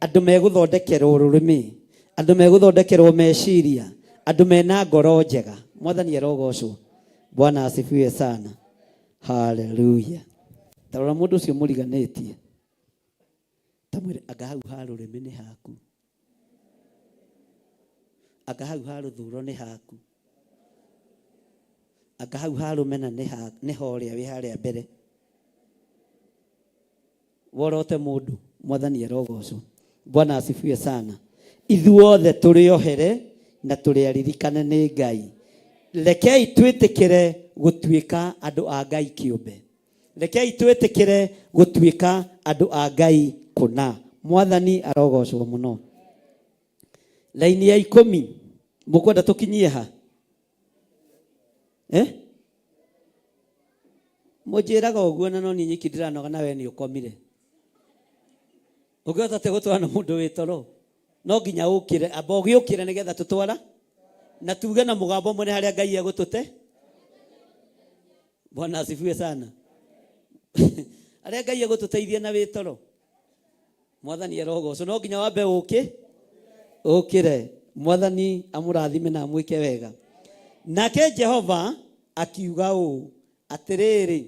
S3: andũ megũthondekerwo rũrĩmĩ, andũ megũthondekerwo meciria, andũ mena ngoro njega. Mwathani arogocwo. Bwana asifiwe sana. Haleluya. Tarora mũndũ ũcio mũriganĩtie, tamwĩre, anga hau ha rũrĩmĩ nĩ haku, anga hau ha rũthuro nĩ haku, anga hau ha rũmena nĩ ha nĩ ho ũrĩa wĩ harĩa mbere worote mũndũ. Mwathani arogocwo. Bwana asifiwe sana. Ithuothe tũrĩ ohere na tũrĩ aririkane nĩ Ngai. Rekei twĩtĩkĩre gũtuĩka andũ a Ngai kĩũmbe. Rekei twĩtĩkĩre gũtuĩka andũ a Ngai kũna. Mwathani arogocwo mũno. Laini ya 10, mũkwenda tũkinyie ha? Eh? Mũnjĩraga ũguo na no niĩ nyiki ndĩranoga, na we nĩ ũkomire. Ũngĩhota atĩa gũtwara na mũndũ wĩ toro? No nginya ũkĩre, amba ũgĩũkĩre nĩgetha tũtwara na tuge na mũgambo mũnene harĩa Ngai egũtũte. Bwana asifiwe sana. Harĩa Ngai egũtũteithia na wĩ toro. Mwathani arogocwo. No nginya wambe ũkĩ ũkĩre. Mwathani amũrathime na amwĩke wega. Nake Jehova akiuga ũũ, atĩrĩrĩ,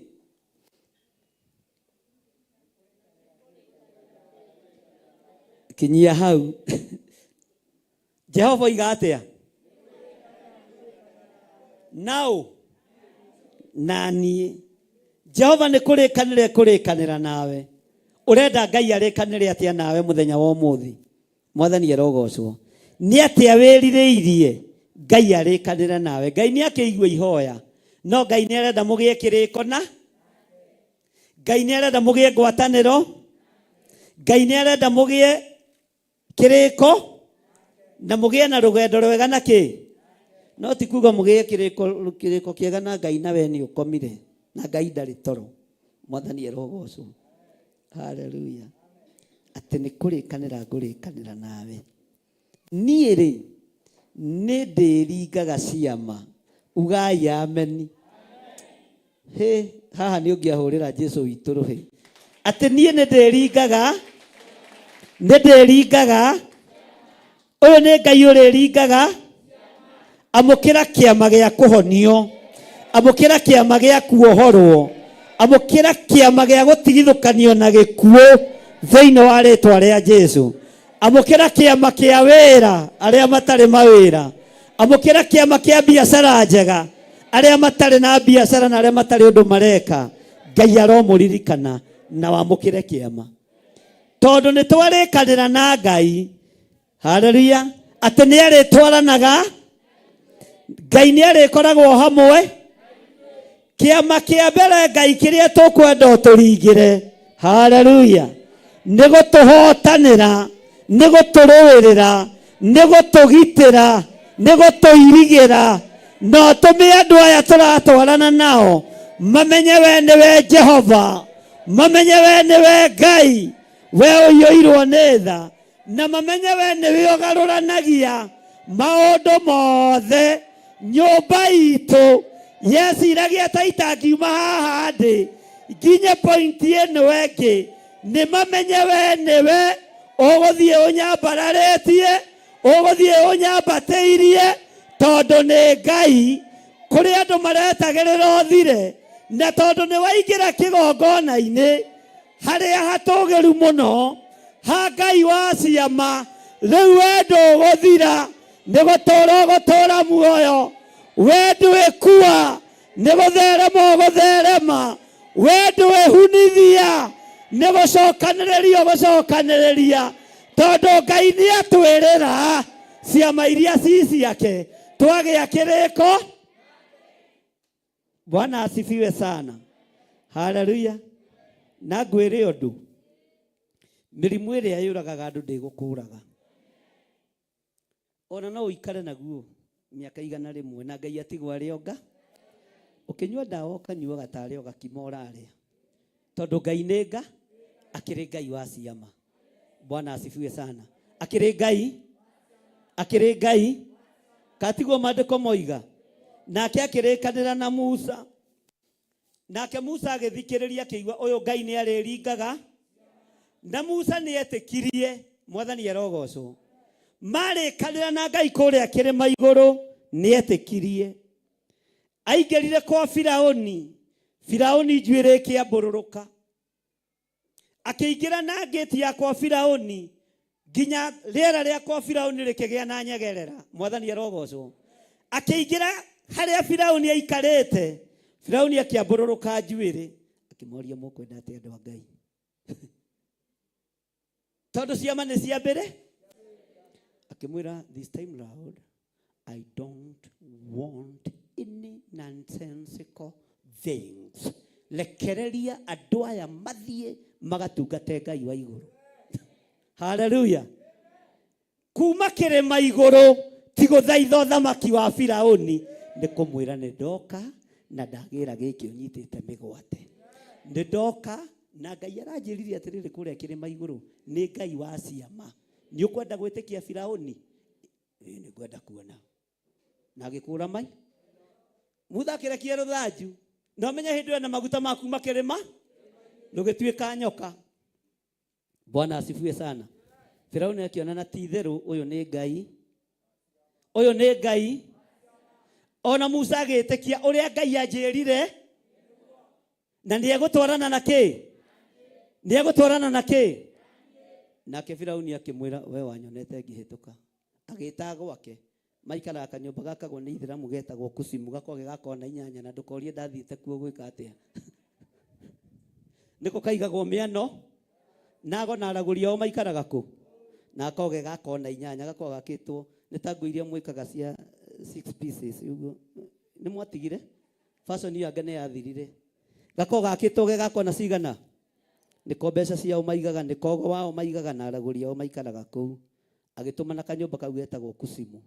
S3: kinyia hau. Jehova oiga atĩa? Nao na niĩ Jehova nĩ kũrĩkanĩra ekũrĩkanĩra nawe. Ũrenda Ngai arĩkanĩre atĩa nawe mũthenya wa ũmũthĩ? Mwathani arogocwo. Nĩ atĩa wĩrirĩirie Ngai arĩkanĩre nawe? Ngai nĩ akĩigua ihoya, no Ngai nĩ arenda mũgĩe kĩrĩko na Ngai nĩ arenda mũgĩe ngwatanĩro. Ngai nĩ arenda mũgĩe kĩrĩko na mũgĩe na rũgendo rwega na kĩ no ti kuga mũgĩe kĩrĩko, kĩrĩko kĩega na Ngai na we nĩ ũkomire, na Ngai ndarĩ toro. Mwathani arogocwo. Haleluya. Atĩ nĩ kũrĩkanĩra ngũrĩkanĩra nawe. Niĩ rĩ, nĩ ndĩringaga ciama. Ugai ameni. Hĩ, haha nĩ ũngĩahũrĩra Jesu witũ rũhĩ. Atĩ niĩ nĩ ndĩringaga, nĩ ndĩringaga. Ũyũ nĩ Ngai ũrĩringaga. Amũkĩra kĩama gĩa kũhonio, amũkĩra kĩama gĩa kuohorwo, amũkĩra kĩama gĩa gũtigithũkanio na gĩkuũ thĩinĩ wa rĩtwa rĩa Jesu. Amũkĩra kĩama kĩa wĩra arĩa matarĩ mawĩra, amũkĩra kĩama kĩa biacara njega arĩa matarĩ na biacara na arĩa matarĩ ũndũ mareka. Ngai aromũririkana na wamũkĩre kĩama, tondũ nĩ twarĩkanĩra na Ngai. Haleluya. Atĩ nĩ arĩtwaranaga. Ngai nĩ arĩkoragwo hamwe. Kĩama kĩa mbere Ngai kĩrĩa tũkwenda ũtũringĩre, haleluya, nĩ gũtũhotanĩra, nĩ gũtũrũĩrĩra, nĩ gũtũgitĩra, nĩ gũtũirigĩra, na ũtũme andũ aya tũratwarana nao mamenye we nĩwe Jehova, mamenye we nĩwe Ngai, we ũiyũirwo nĩ tha, na mamenye we nĩwe ũgarũranagia maũndũ mothe. Nyũmba itũ yeciragia ta itangiuma haha ndĩ nginye pointi ĩno ĩngĩ, nĩ mamenye we nĩwe ũgũthiĩ ũnyambararĩtie, ũgũthiĩ ũnyambatĩirie, tondũ nĩ Ngai. Kũrĩ andũ maretagĩrĩra ũthire, na tondũ nĩ waingĩra kĩgongona-inĩ harĩa hatũgĩru mũno ha Ngai wa ciama, rĩu we ndũgũthira, nĩ gũtũũra ũgũtũũra muoyo. We ndwĩkua, nĩ gũtherema ũgũtherema. We ndwĩhunithia, nĩ gũcokanĩrĩria ũgũcokanĩrĩria, tondũ Ngai nĩ atwĩrĩra ciama iria ci ciake twagĩa kĩrĩko. Bwana asifiwe sana, haleluya. Na ngwĩre ũndũ, mĩrimũ ĩrĩa yũragaga andũ ndĩgũkũraga, ona no ũikare naguo mĩaka 100 na Ngai atigwo arĩ onga. Ũkĩnyua ndawa ũkanyuaga tarĩ o gakima ũrarĩa, tondũ Ngai nĩ nga, akĩrĩ Ngai wa ciama. Bwana asifiwe sana. Akĩrĩ Ngai, akĩrĩ Ngai, katiguo maandĩko moiga. Nake akĩrĩkanĩra na Musa, nake Musa agĩthikĩrĩria akĩigua ũyũ Ngai nĩ arĩringaga, na Musa nĩ etĩkirie. Mwathani arogocwo. Marĩkanĩra na Ngai kũrĩa kĩrĩma igũrũ, nĩ etĩkirie. Aingĩrire kwa Firaũni, Firaũni njuĩrĩ ĩkĩambũrũrũka. Akĩingĩra na ngĩti ya kwa Firaũni, nginya rĩera rĩa kwa Firaũni rĩkĩgĩa na nyegerera. Mwathani arogocwo. Akĩingĩra harĩa Firaũni aikarĩte, Firaũni akĩambũrũrũka njuĩrĩ, akĩmoria, mũkwenda atĩa andũ a Ngai? Tondũ ciama nĩ cia mbere. Akĩmwĩra, this time round I don't want any nonsensical things. Rekereria andũ aya mathiĩ magatungate Ngai wa igũrũ. Haleluya. Kuma kĩrĩma igũrũ ti gũthaitha ũthamaki wa Firaũni, nĩ kũmwĩra nĩ ndoka na ndagĩra gĩkĩ ũnyitĩte mĩgwate, nĩ ndoka na Ngai aranjĩrire atĩrĩrĩ kũrĩa kĩrĩma igũrũ nĩ Ngai wa ciama. Nĩ ũkwenda gwĩtĩkia Firaũni? Ĩĩ, nĩ ngwenda kuona. Na agĩkũra mai Musa akĩrekia rũthanju, na ũmenye hĩndĩ ĩyo na maguta ma kuma kĩrĩma rũgĩtuĩka nyoka. Bwana asifiwe sana. Firauni akiona na ti itherũ ũyũ nĩ Ngai, ũyũ nĩ Ngai. Ona Musa agĩtĩkia ũrĩa Ngai anjĩrire, na nĩ egũtwarana na kĩ, nĩ egũtwarana na kĩ. Nake Firauni akĩmwĩra, we wanyonete ngĩhĩtũka. Agĩta gwake, maikaraga kanyũmba gakagwo nĩ Ithĩramu getagwo Kusimu, gakoragwo ge ga kona inyanya, na ndũkorie ndathiĩte kuo gwĩka atĩa. Nĩko kaigagwo mĩano, nago na aragũri ao maikaraga kũ, na gakoragwo ge ga kona inyanya, gakoragwo gakĩtwo nĩ ta nguo iria mwĩkaga cia 6 pieces ũguo. Nĩ mwatigire fashion ĩyo, anga nĩ yathirire. Gakoragwo gakĩtwo ge ga kona cigana, nĩko mbeca ciao maigaga, nĩko ũgo wao maigaga, na aragũri ao maikaraga kũu. Agĩtũmana kanyũmba kau getagwo Kusimu,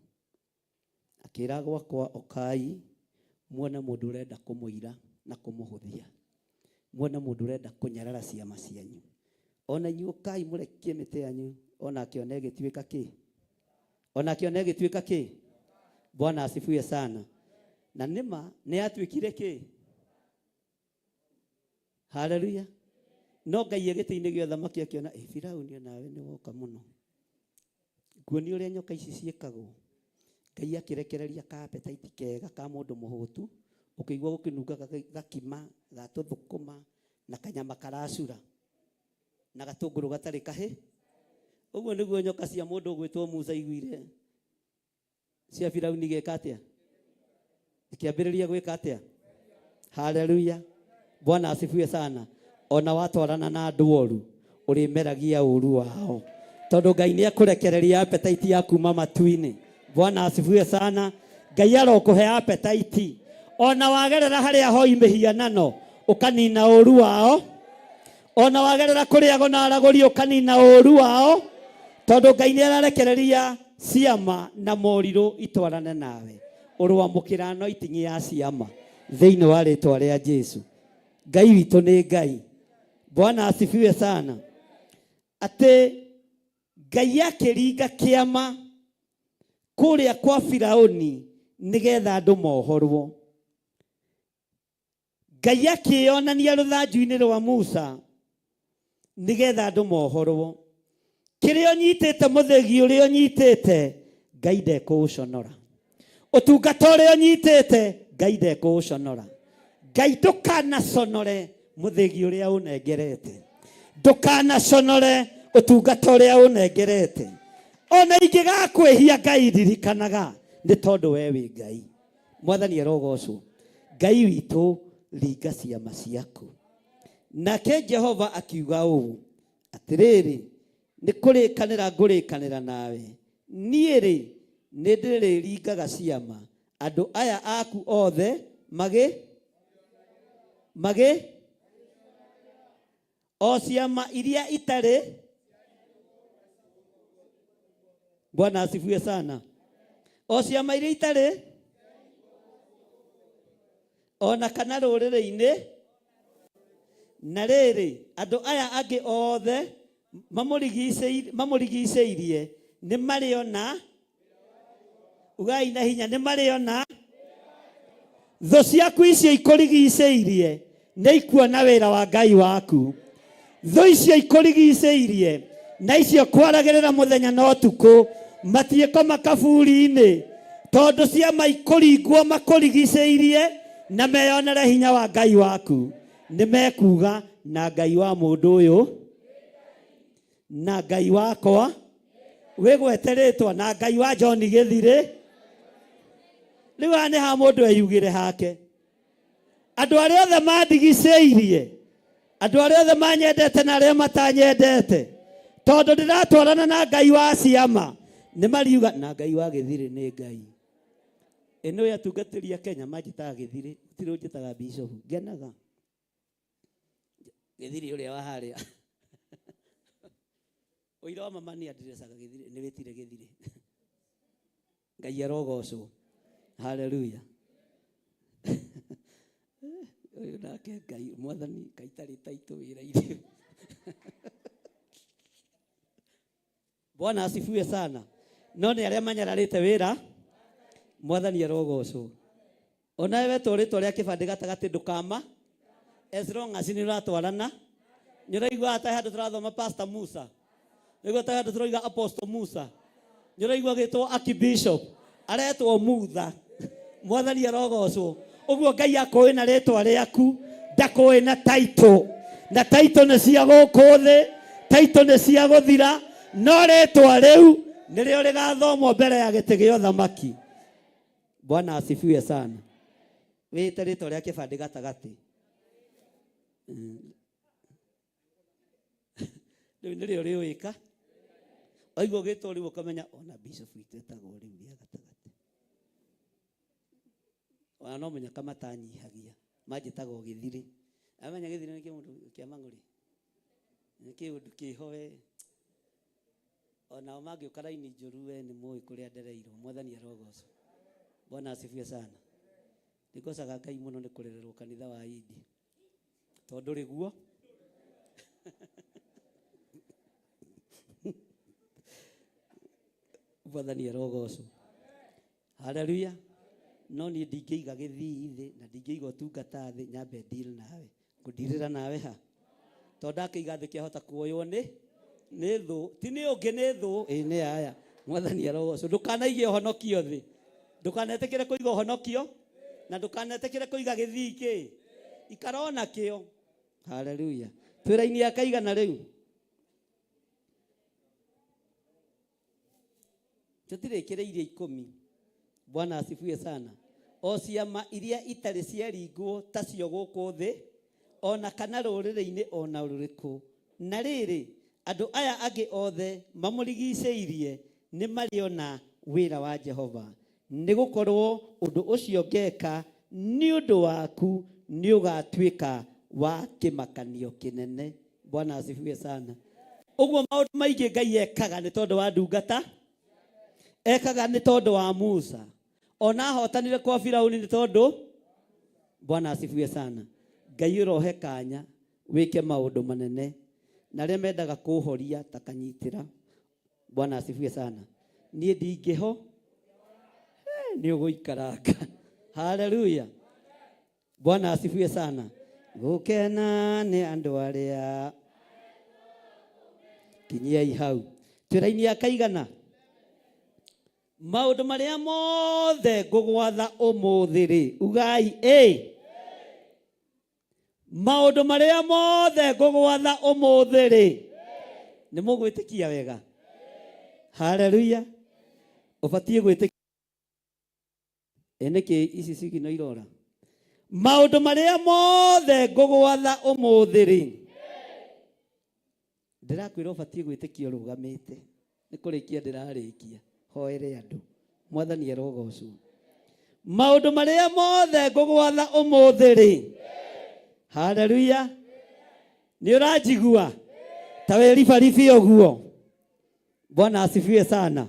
S3: akĩra gwakwa, ũkai muone mũndũ ũrenda kũmũira na kũmũhũthia, muone mũndũ ũrenda kũnyarara ciama cianyu. Ona inyuĩ ũkai mũrekie mĩtĩ yanyu, onake one ĩgĩtuĩka kĩ, onake one ĩgĩtuĩka kĩ. Bwana asifiwe sana. Na nĩma nĩ yatuĩkire kĩ. Haleluya. No Ngai e gĩtĩ-inĩ gĩa ũthamaki akĩona, ĩ Firauni onawe nĩ woka mũno. Nguonia ũrĩa nyoka ici ciĩkagwo. Ngai akĩrekereria ka appetite kega ka mũndũ mũhũtu, ũkĩigua gũkĩnunga gakima ga tũthũkũma na kanyama karacura na gatũngũrũ gatarĩ kahĩ. Ũguo nĩguo nyoka cia mũndũ ũgwĩtwo Musa iguire cia Firauni igĩka atĩa? Ikĩambĩrĩria gwĩka atĩa? Haleluya. Bwana asifiwe sana. Ona watwarana na andũ oru, ũrĩmeragia ũru wao, tondũ Ngai nĩ ekũrekereria appetite ya kuma matu-inĩ. Bwana asifiwe sana. Ngai arokũhe appetite. Ona wagerera harĩa hoi mĩhianano ũkanina ũru wao. Ona wagerera kũrĩa ago na aragũri ũkanina ũru wao, tondũ Ngai nĩ ararekereria ciama na morirũ itwarane nawe. Ũrwamũkĩra anointing ya ciama thĩinĩ wa rĩtwa rĩa Jesu. Ngai witũ nĩ Ngai. Bwana asifiwe sana. Atĩ Ngai akĩringa kĩama kũrĩa kwa Firauni nĩgetha andũ mohorwo. Ngai akĩyonania rũthanju-inĩ rwa Musa nĩgetha andũ mohorwo. Kĩrĩa ũnyitĩte, mũthĩgi ũrĩa ũnyitĩte, Ngai ndekũũconora. Ũtungata ũrĩa ũnyitĩte, Ngai ndekũũconora. Ngai ndũkanaconore mũthĩgi ũrĩa ũnengerete, ndũkanaconore ũtungata ũrĩa ũnengerete. Ona ingĩgakwĩhia Ngai ndirikanaga, nĩ tondũ we wĩ Ngai. Mwathani arogocwo. Ngai witũ, ringa ciama ciaku. Nake Jehova akiuga ũũ, atĩrĩrĩ, nĩ kũrĩkanĩra ngũrĩkanĩra nawe, niĩ-rĩ, nĩ ndĩrĩringaga ciama, andũ aya aku othe magĩ magĩ o ciama iria itarĩ. Bwana asifiwe sana. O ciama iria itarĩ ona kana rũrĩrĩ-inĩ. Na rĩrĩ, andũ aya angĩ othe mamũrigicĩirie nĩ marĩona, ugai na hinya, nĩ marĩona thũ ciaku icio ikũrigicĩirie nĩ ikuona wĩra wa Ngai waku. Thũ icio ikũrigicĩirie na icio kwaragĩrĩra mũthenya na ũtukũ matiĩkoma kaburi-inĩ, tondũ ciama ikũringwo makũrigicĩirie na meyonere hinya wa Ngai waku. Nĩ mekuga na Ngai wa mũndũ ũyũ na Ngai wakwa wĩgwete rĩtwa na Ngai wa John Gĩthirĩ. Rĩu haha nĩ ha mũndũ eyugĩre hake. Andũ arĩa othe mandigicĩirie, andũ arĩa othe manyendete na arĩa matanyendete, tondũ ndĩratwarana na Ngai wa ciama, nĩ mariuga na Ngai wa Gĩthirĩ nĩ Ngai. Ĩno ya atungatĩri a Kenya manjĩtaga Gĩthirĩ, gũtirĩ ũnjĩtaga bishop, ngenaga. Gĩthirĩ ũrĩa wa harĩa. Ũira wa mama nĩ andirecaga Gĩthirĩ, nĩ wĩtire Gĩthirĩ. Ngai arogocwo. Haleluya. Ũyũ nake Ngai mwathani kaitarĩ taitũ wĩra-inĩ. Bwana asifiwe sana. No nĩ arĩa manyararĩte wĩra, mwathani arogocwo. Onawe wetwo rĩtwa rĩa kĩbandĩ gatagatĩ ndũkama, as long as nĩ ũratwarana. Nĩ ũraigua ta handũ tũrathoma Pastor Musa, nĩguo ta handũ tũroiga Apostle Musa, nĩ ũraigua gĩtwo Archbishop, aretwo Mutha. Mwathani arogocwo. Ũguo Ngai akũĩ na rĩtwa rĩaku, ndakũĩ na title. Na title nĩ cia gũkũ thĩ, title nĩ cia gũthira, no rĩtwa rĩu nĩrĩo rĩgathomwo mbere ya gĩtĩ gĩa ũthamaki. Bwana asifiwe sana. Wĩte rĩtwa rĩa kĩbandĩ gatagatĩ. Rĩu nĩrĩo rĩũĩka. Waigua ũgĩtwo rĩu ũkamenya ona bishop witũ etagwo rĩu rĩa gatagatĩ. Ona no mũnyaka matanyihagia, manjĩtaga o Gĩthirĩ. Amenya Gĩthirĩ nĩ kĩũndũ kĩa mang'ũrĩ? Nĩ kĩũndũ kĩho we. Onao mangĩũka raini njũru we nĩ mũĩ kũrĩa ndereirwo. Mwathani arogocwo. Bwana asifiwe sana. Nĩngocaga Ngai mũno nĩ kũrererwo kanitha wa Indi. Tondũ rĩ guo. Mwathani arogocwo. Haleluya. No niĩ ndingĩiga gĩthii thĩ na ndingĩiga ũtungata thĩ nyambe deal nawe. Ngũndirĩra nawe ha? Tondũ ndakĩiga thĩ kĩahota kuoywo nĩ nĩ thũ. Ti nĩ ũngĩ nĩ thũ. Ĩ nĩ aya. Mwathani arogocwo. Ndũkanaige ũhonokio thĩ. Ndũkanetĩkĩre kũiga ũhonokio na ndũkanetĩkĩre kũiga gĩthii kĩ. Ikara ona kĩo. Haleluya. Twĩ raini ya kaigana rĩu? Tũtirĩkĩrĩirie ikũmi. Bwana asifiwe sana. O ciama iria itarĩ ciaringwo tacio gũkũ thĩ, o na kana rũrĩrĩ-inĩ o na rũrĩkũ. Na rĩrĩ, andũ aya angĩ othe mamũrigicĩirie nĩ marĩona wĩra wa Jehova, Nĩ gũkorwo ũndũ ũcio ngeka nĩ ũndũ waku nĩ ũgatuĩka wa kĩmakanio kĩnene. Bwana asifiwe sana. Ũguo maũndũ maingĩ Ngai ekaga nĩ tondũ wa ndungata, ekaga nĩ tondũ wa Musa. Ona ahotanire kwa Firauni nĩ tondũ Bwana asifiwe sana. Ngai ũrohe kanya wĩke maũndũ manene na arĩa mendaga kũhoria ta kanyitĩra. Bwana asifiwe sana. Niĩ ndingĩho nĩ ũgũikaranga. Haleluya. Bwana asifiwe sana. Gũkena nĩ andũ arĩa kinyiai hau. Twĩraini akaigana maũndũ marĩa mothe ngũgwatha ũmũthĩ rĩ, ugai ĩ maũndũ marĩa mothe ngũgwatha ũmũthĩ rĩ, nĩ mũgwĩtĩkia wega. Haleluya. Ũbatiĩ gwĩtĩkia. Ĩ nĩkĩ ici cigino irora? Maũndũ marĩa mothe ngũgwatha ũmũthĩ rĩ, ndĩrakwĩra ũbatiĩ gwĩtĩkia ũrũgamĩte. Nĩ kũrĩkia ndĩrarĩkia. Hoere andũ. Mwathani arogocwo. Maũndũ marĩa mothe ngũgwatha ũmũthĩ rĩ, haleluya. Nĩ ũranjigua ta wĩ ribaribi ũguo? Bwana asifiwe sana.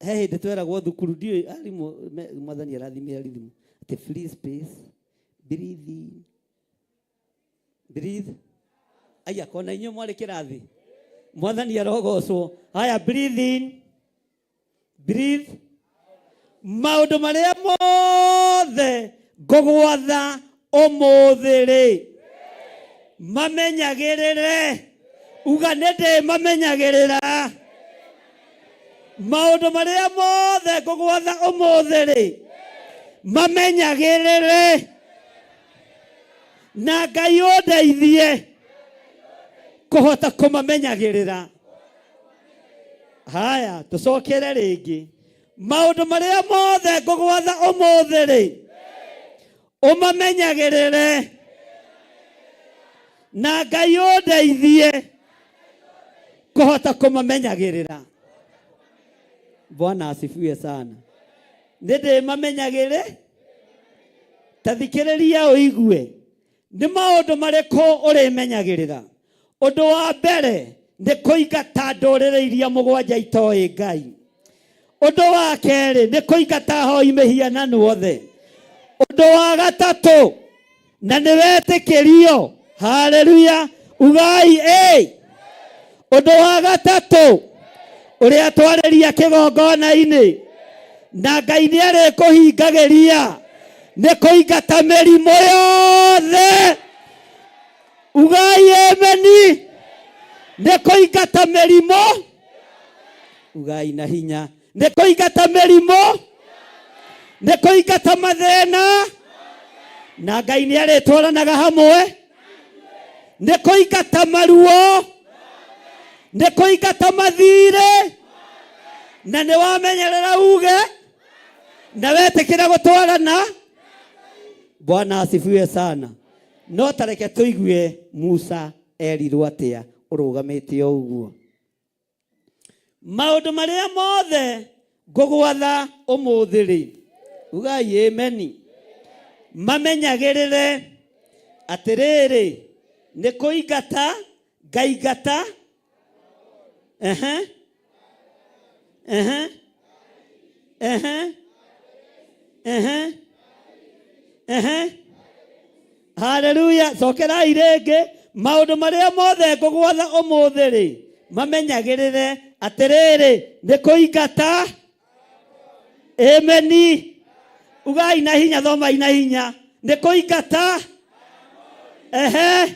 S3: He hĩndĩ tweragwo thukuru, ndiũĩ arimũ, mwathani arathime arimũ, atĩ free space, breathe in, breathe. Aya, kona inyuĩ mwarĩ kĩrathi. Mwathani arogocwo. Haya, breathe in, breathe. Maũndũ marĩa mothe ngũgwatha ũmũthĩ rĩ, mamenyagĩrĩre. Uga nĩ ndĩmamenyagĩrĩra. Maũndũ marĩa mothe ngũgwatha ũmũthĩ rĩ, mamenyagĩrĩre. Na Ngai ũndeithie kũhota kũmamenyagĩrĩra. Haya, tũcokere rĩngĩ. Maũndũ marĩa mothe ngũgwatha ũmũthĩ rĩ, ũmamenyagĩrĩre. Na Ngai ũndeithie kũhota kũmamenyagĩrĩra. Bwana asifiwe sana. Nĩ ndĩmamenyagĩrĩ. Ta thikĩrĩria ũigue. Nĩ maũndũ marĩkũ ũrĩmenyagĩrĩra? Ũndũ wa mbere nĩ kũingata ndũrĩrĩ iria mũgwanja itoĩ Ngai. Ũndũ wa kerĩ nĩ kũingata ahoi mĩhianano othe. Ũndũ wa gatatũ, na nĩ wetĩkĩrio, haleluya, ugai ĩ. Ũndũ wa gatatũ ũrĩa twarĩria kĩgongona-inĩ na Ngai nĩ arĩkũhingagĩria nĩ kũingata mĩrimũ yothe. Ugai ameni. Nĩ kũingata mĩrimũ. Ugai na hinya. Nĩ kũingata mĩrimũ. Nĩ kũingata mathĩna. Na Ngai nĩ arĩtwaranaga hamwe. Nĩ kũingata maruo. Nĩ kũingata mathirĩ. Na nĩ wamenyerera uge na wetĩkĩra gũtwarana. Bwana asifiwe sana. No tareke tũigue Musa erirwo atĩa ũrũgamĩte o ũguo. Maũndũ marĩa mothe ngũgwatha ũmũthĩ rĩ, ugai ameni. Mamenyagĩrĩre atĩrĩrĩ, nĩ kũingata ngaingata. Ehe. Ehe. Ehe. Ehe. Ehe. Haleluya. Cokerai rĩngĩ. Maũndũ marĩa mothe ngũgwatha ũmũthĩ rĩ, mamenyagĩrĩre atĩrĩrĩ, nĩ kũingata. Ameni. Ugai na hinya, thomai na hinya. Nĩ kũingata. Ehe.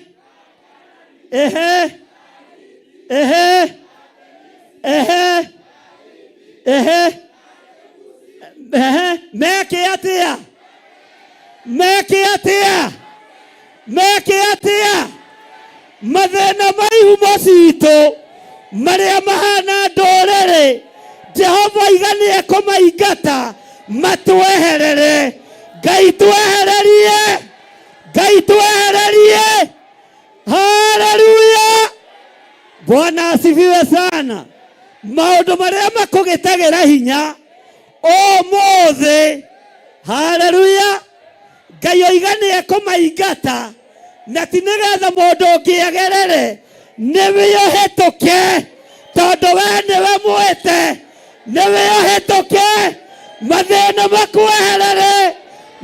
S3: Ehe. Ehe. Ehe. Ehe. Ehe. Meke atĩa? Meke atĩa? Meke atĩa? Mathĩna ma ihumo citũ marĩa mahana ndũrĩrĩ, Jehova iga nĩ ekũmaingata matweherere. Ngai twehererie, Ngai twehererie. Haleluya! Bwana asifiwe sana. Maũndũ marĩa makũgĩtagĩra hinya
S1: Ũmũthĩ, haleluya, Ngai oiga nĩ ekũmaingata, na ti nĩgetha mũndũ ũngĩ agerere, nĩwe ũhĩtũke, tondũ we nĩwe mwĩte, nĩwe ũhĩtũke, mathĩna makweherere,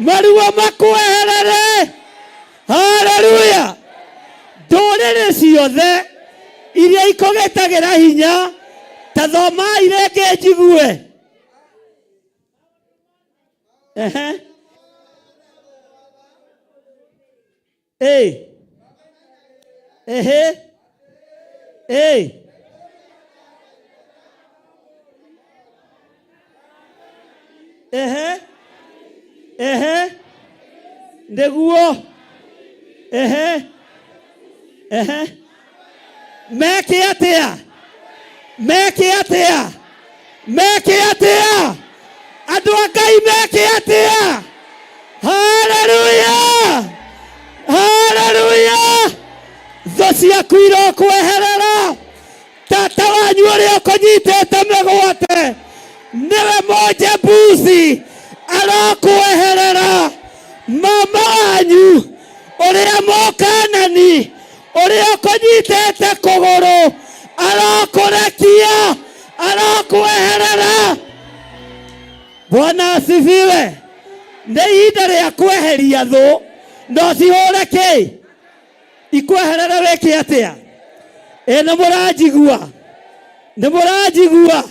S1: maruo makweherere. Haleluya! Ndũrĩrĩ ciothe iria ikũgĩtagĩra hinya, ta thomai rĩngĩ njigue. Ehe. Ĩ. Ehe. Ĩ. Ehe. Ehe. Nĩguo. Ehe. Ehe. Meke atĩa? Meke atĩa? Meke atĩa? Andũ a Ngai meke atĩa? Haleluya! Haleluya! Thũ ciaku irokweherera. Tata wanyu ũrĩa ũkũnyitĩte mĩgwate nĩwe Mũjebusi arokweherera. Mama wanyu ũrĩa Mũkanani ũrĩa ũkũnyitĩte kũgũrũ arokũrekia, arokweherera. Bwana asifiwe. Nĩ ihinda rĩa kweheria thũ, no cihũre kĩ? Ikweherere wĩke atĩa? Ĩ nĩ mũranjigua? Nĩ mũranjigua?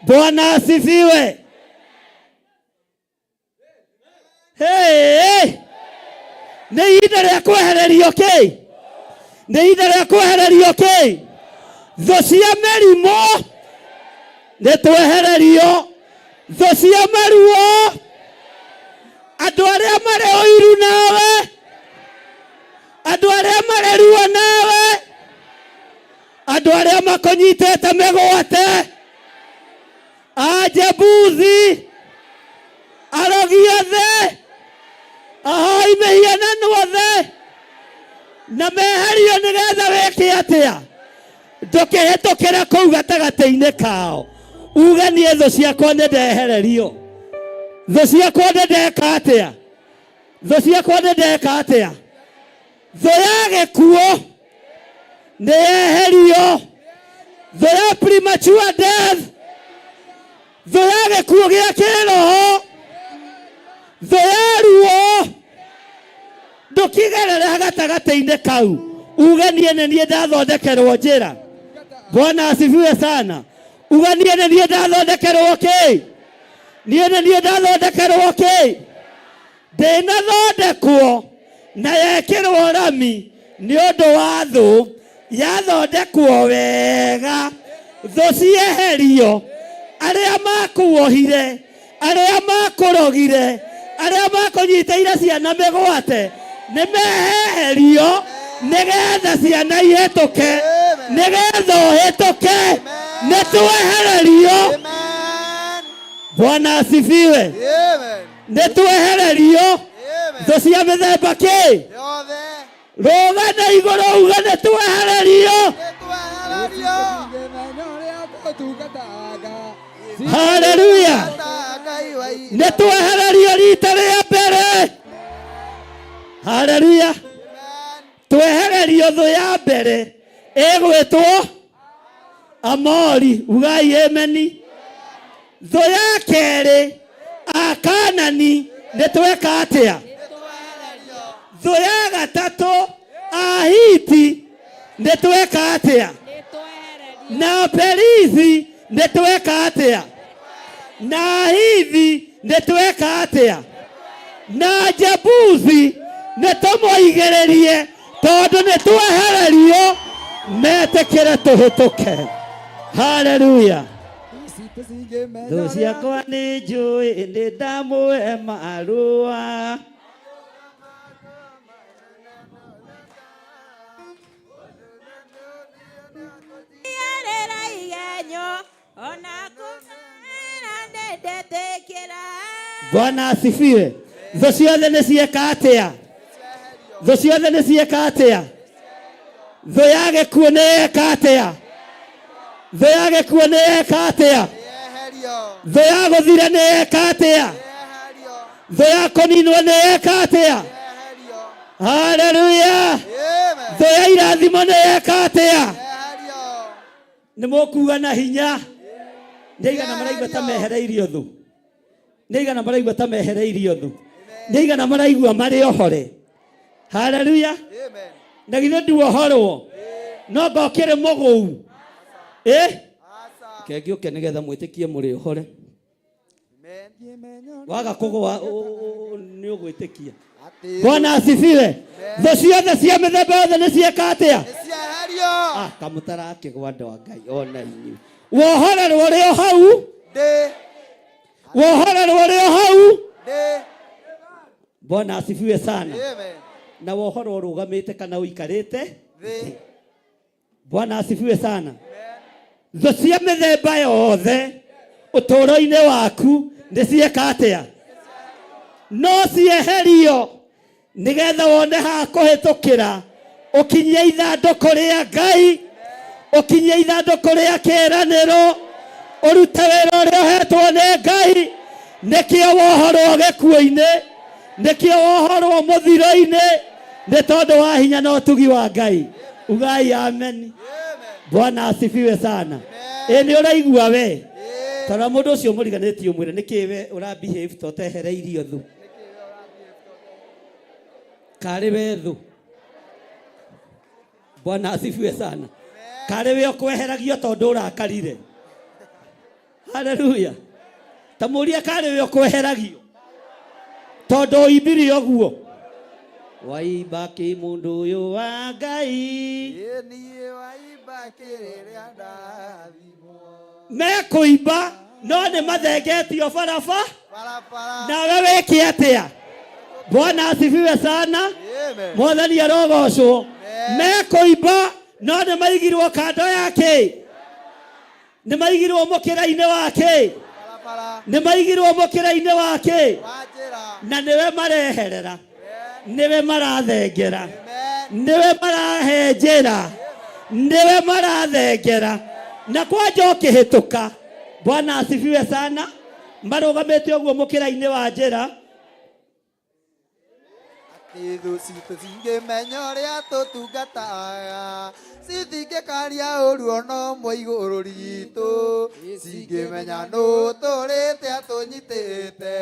S1: Bwana asifiwe. Hey! Nĩ ihinda rĩa kwehererio kĩ? Nĩ ihinda rĩa kwehererio kĩ? Thũ cia mĩrimũ nĩ twehererio, thũ cia maruo, andũ arĩa marĩ ũiru nawe, andũ arĩa marĩ ruo nawe, andũ arĩa makũnyitĩte mĩgwate, Ajebusi, arogi othe, ahoi mĩhianano othe, na meherio nĩgetha wĩke atĩa? Ndũkĩhĩtũkĩre kũu gatagatĩ-inĩ kao, uge niĩ thũ ciakwa nĩ ndehererio, thũ ciakwa nĩ ndeka atĩa? Thũ ciakwa nĩ ndeka atĩa? Thũ ya gĩkuũ nĩ yeherio, thũ ya premature death, thũ ya gĩkuũ gĩa kĩroho, thũ ya ruo, ndũkĩgerere gatagatĩ-inĩ kau, uge niĩ nĩ niĩ ndathondekerwo njĩra. Bwana asifiwe sana. Uga niĩ nĩ niĩ ndathondekerwo kĩ? Niĩ nĩ niĩ ndathondekerwo kĩ? Ndĩnathondekwo na yekĩrwo rami nĩ ũndũ wa thũ, yathondekwo wega, thũ cieherio, arĩa makuohire, arĩa makũrogire, arĩa makũnyitĩire ciana mĩgwate nĩ meheherio, nĩgetha ciana ihĩtũke, nĩgetha ũhĩtũke, nĩ twehererio. Bwana asifiwe. Nĩ twehererio thũ cia mĩthemba kĩ? Rũga na igũrũ uge nĩ twehererio. Haleluya. Nĩ twehererio rita rĩa mbere. Haleluya. Twehererio thũ ya mbere ĩgwĩtwo Amori, ugai ameni. Thũ ya kerĩ Akanani, nĩ tweka atĩa? Thũ ya gatatũ Ahiti, nĩ tweka atĩa? Na Perizi, nĩ tweka atĩa? Na Ahivi, nĩ tweka atĩa? Na Jebusi, nĩ tũmũigĩrĩrie, tondũ nĩ twehererio, metĩkĩre tũhĩtũke. Haleluya. Thũ ciakwa nĩ njũĩ nĩ ndamũhe marũa. Bwana asifiwe. Thũ ciothe nĩ cieka atĩa? Thũ ciothe nĩ cieka atĩa? Thũ ya gĩkuũ nĩ yeka atĩa? Thũ ya gĩkuũ nĩ yeka atĩa? Thũ ya gũthira nĩ yeka atĩa? Thũ ya kũninwo nĩ yeka atĩa? Haleluya! Thũ ya irathimo nĩ yeka atĩa? Nĩ mũkuga na hinya. Nĩ aigana maraigua ta mehereirio thũ? Nĩ aigana maraigua ta mehereirio thũ? Nĩ aigana maraigua marĩ ohore? Haleluya! Na githĩ nduohorwo no nga ũkĩrĩ mũgũu ĩ kengĩũke nĩgetha mwĩtĩkie mũrĩ ohore. Waga kũgũa nĩ ũgwĩtĩkia. Bwana asifiwe. Thũ ciothe cia mĩthemba yothe nĩ cieka atĩa? Ah, kamũtarakĩgwa andũ a Ngai ona inyuĩ. Wohorerwo ũrĩ o hau, wohorerwo ũrĩ o hau. Bwana asifiwe sana. Na wohorwo ũrũgamĩte kana ũikarĩte. Bwana asifiwe sana. Thũ cia mĩthemba yothe ũtũũro-inĩ waku nĩ cieka atĩa? No cieherio nĩgetha wone ha kũhĩtũkĩra ũkinyie ithandũkũ rĩa Ngai, ũkinyie ithandũkũ rĩa kĩĩranĩro, ũrute wĩra ũrĩa ũhetwo nĩ Ngai. Nĩkĩo wohorwo gĩkuũ-inĩ, nĩkĩo wohorwo mũthiro-inĩ, nĩ tondũ wa hinya na ũtugi wa Ngai. Ugai amen. Bwana asifiwe sana. Ĩ nĩ ũraigua we? Tara mũndũ ũcio mũriganĩtie ũmwĩre nĩkĩ we ũra behave ta ũtehereirio thũ. Karĩ we thũ. Bwana asifiwe sana. Karĩ we ũkweheragio tondũ ũrakarire. Haleluya. Ta mũrie karĩ we ũkweheragio tondũ ũimbire ũguo. Waimba kĩ mũndũ ũyũ wa Ngai. Mekũimba no nĩ mathengetio baraba. Nawe wĩke atĩa? Bwana asifiwe sana. Mwathani arogocwo. Mekũimba no nĩ maigirwo kando ya kĩ? Nĩ maigirwo mũkĩra-inĩ wa kĩ? Nĩ maigirwo mũkĩra-inĩ wa kĩ? Na nĩwe mareherera, nĩwe marathengera, nĩwe marahenjera, nĩwe marathengera. Na kwanja ũkĩhĩtũka, Bwana asifiwe sana, marũgamĩte ũguo mũkĩra-inĩ wa njĩra.
S2: Atĩ thũ citũ cingĩmenya ũrĩa tũtungataga, citingĩkaria ũru ona ũmwe igũrũ ritũ. Cingĩmenya nũ tũrĩte atũnyitĩte,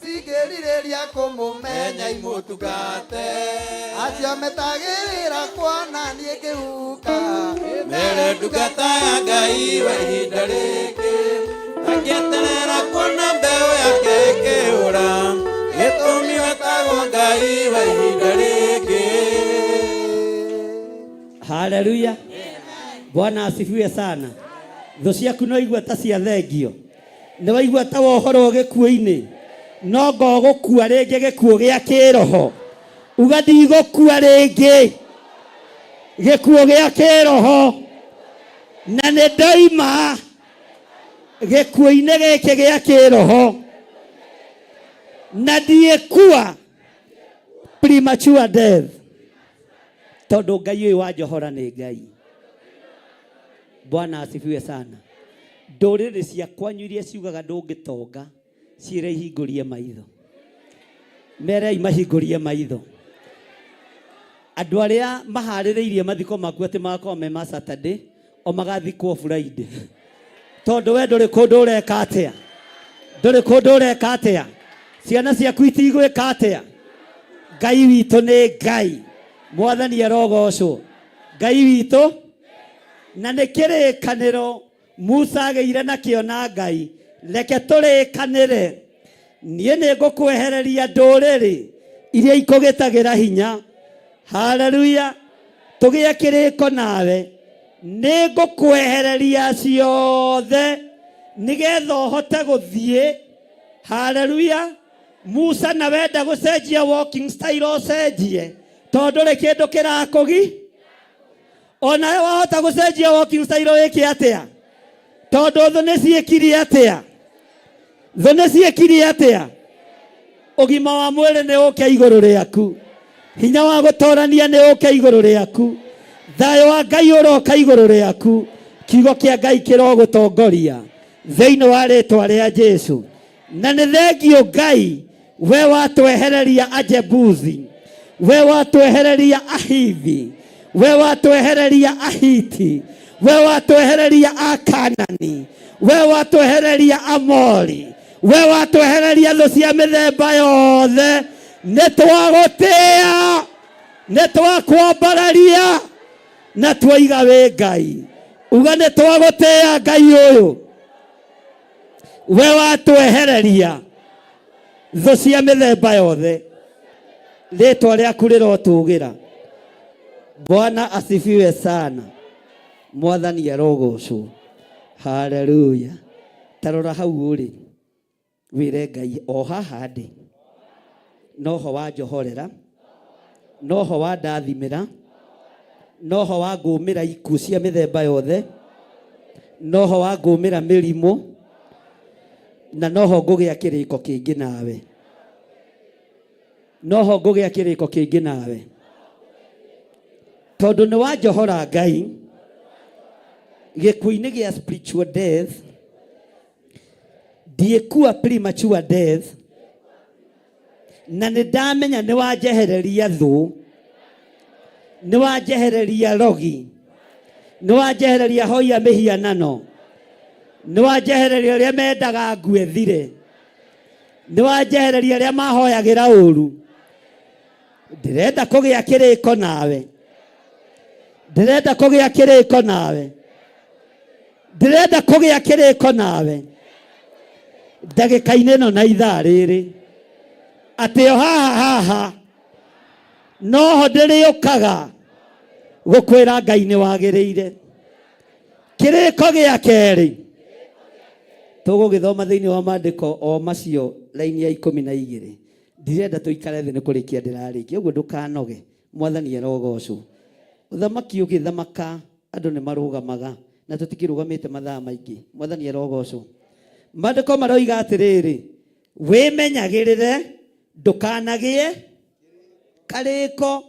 S2: cingĩrirĩria kũmũmenya imũtungate. Acio metagĩrĩra kuona niĩ ngĩhuka,
S5: Mere ndungata ya Ngai wa ihinda rĩngĩ, akĩeterera kuona mbeũ yake ĩkĩũra, gĩtũmi wetagwo Ngai wa ihinda rĩngĩ.
S3: Haleluya. Bwana asifiwe sana. Thũ ciaku no igua ta cia thengio. Nĩ waigua ta wohorwo gĩkuũ-inĩ. No ngo gũkua rĩngĩ gĩkuũ gĩa kĩroho. Uga ndigũkua rĩngĩ gĩkuũ gĩa kĩroho. Na nĩ ndoima gĩkuũ-inĩ gĩkĩ gĩa kĩroho. Na ndiĩkua premature death. Tondũ Ngai ũyũ wa njohora nĩ Ngai. Bwana asifiwe sana. Ndũrĩrĩ cia kwanyu iria ciugaga ndũngĩtonga ciĩre ihingũrie maitho. Merei mahingũrie maitho. Andũ arĩa maharĩrĩirie mathiko maku atĩ magakorwo me ma Saturday, o magathikwo Friday. Tondũ we ndũrĩ kũndũ ũreka atĩa? Ndũrĩ kũndũ ũreka atĩa? Ciana ciaku itigwĩka atĩa? Ngai witũ nĩ Ngai. Mwathani arogocwo. Ngai witũ na nĩ kĩrĩkanĩro Musa agĩire nakĩo na Ngai. Reke tũrĩkanĩre. Niĩ nĩ ngũkwehereria ndũrĩrĩ iria ikũgĩtagĩra hinya. Haleluya. Tũgĩe kĩrĩko nawe. Nĩ ngũkwehereria ciothe nĩgetha ũhote gũthiĩ. Haleluya. Musa na wenda gũcenjia walking style ũcenjie tondũ rĩ kĩndũ kĩrakũgi. Onawe wahota gũcenjia walking style wĩke atĩa? Tondũ thũ nĩ ciĩkirie atĩa? Thũ nĩ ciĩkirie atĩa? Ũgima wa mwĩrĩ nĩ ũke igũrũ rĩaku. Hinya wa gũtorania nĩ ũke igũrũ rĩaku. Thayũ wa Ngai ũroka igũrũ rĩaku. Kiugo kĩa Ngai kĩrogũtongoria. Thĩinĩ wa rĩtwa rĩa Jesu. Na nĩ thengio Ngai, we watwehereria Ajebusi, we watwehereria Ahivi, we watwehereria Ahiti, we watwehereria Akanani, we watwehereria Amori, we watwehereria thũ cia mĩthemba yothe. Nĩ twagũtĩa, nĩ twakwambararia na twoiga wĩ Ngai. Uga nĩ twagũtĩa Ngai ũyũ, we watwehereria thũ cia mĩthemba yothe. Rĩtwa rĩaku rĩrotũgĩra. Bwana asifiwe sana. Mwathani arogocwo. Haleluya. Ta rora hau ũrĩ, wĩre Ngai o haha ndĩ, noho wanjohorera, noho wandathimĩra, noho wangũmĩra ikuũ cia mĩthemba yothe, noho wangũmĩra mĩrimũ, na noho ngũgĩa kĩrĩko kĩngĩ nawe, noho ngũgĩa kĩrĩko kĩngĩ nawe, tondũ nĩ wanjohora Ngai gĩkuũ-inĩ gĩa spiritual death. Ndiĩkua premature death, na nĩ ndamenya nĩ wanjehereria thũ, nĩ wanjehereria rogi, nĩ wanjehereria hoia mĩhianano, nĩ wanjehereria arĩa mendaga ngue thire, nĩ wanjehereria arĩa mahoyagĩra ũru. Ndĩrenda kũgĩa kĩrĩko nawe, ndĩrenda kũgĩa kĩrĩko nawe, ndĩrenda kũgĩa kĩrĩko nawe ndagĩka-inĩ ĩno na ithaa rĩrĩ, atĩ o haha haha noho ndĩrĩũkaga gũkwĩra Ngai nĩ wagĩrĩire. Kĩrĩko gĩa kerĩ tũgũgĩthoma thĩinĩ wa maandĩko o macio raini ya 12. Ndirenda tũikare thĩ, nĩ kũrĩkia ndĩrarĩkia ũguo, ndũkanoge. Mwathani arogocwo. Ũthamaki ũgĩthamaka andũ nĩ marũgamaga, na tũtikĩrũgamĩte mathaa maingĩ. Mwathani arogocwo. Maandĩko maroiga atĩrĩrĩ, wĩmenyagĩrĩre ndũkanagĩe karĩko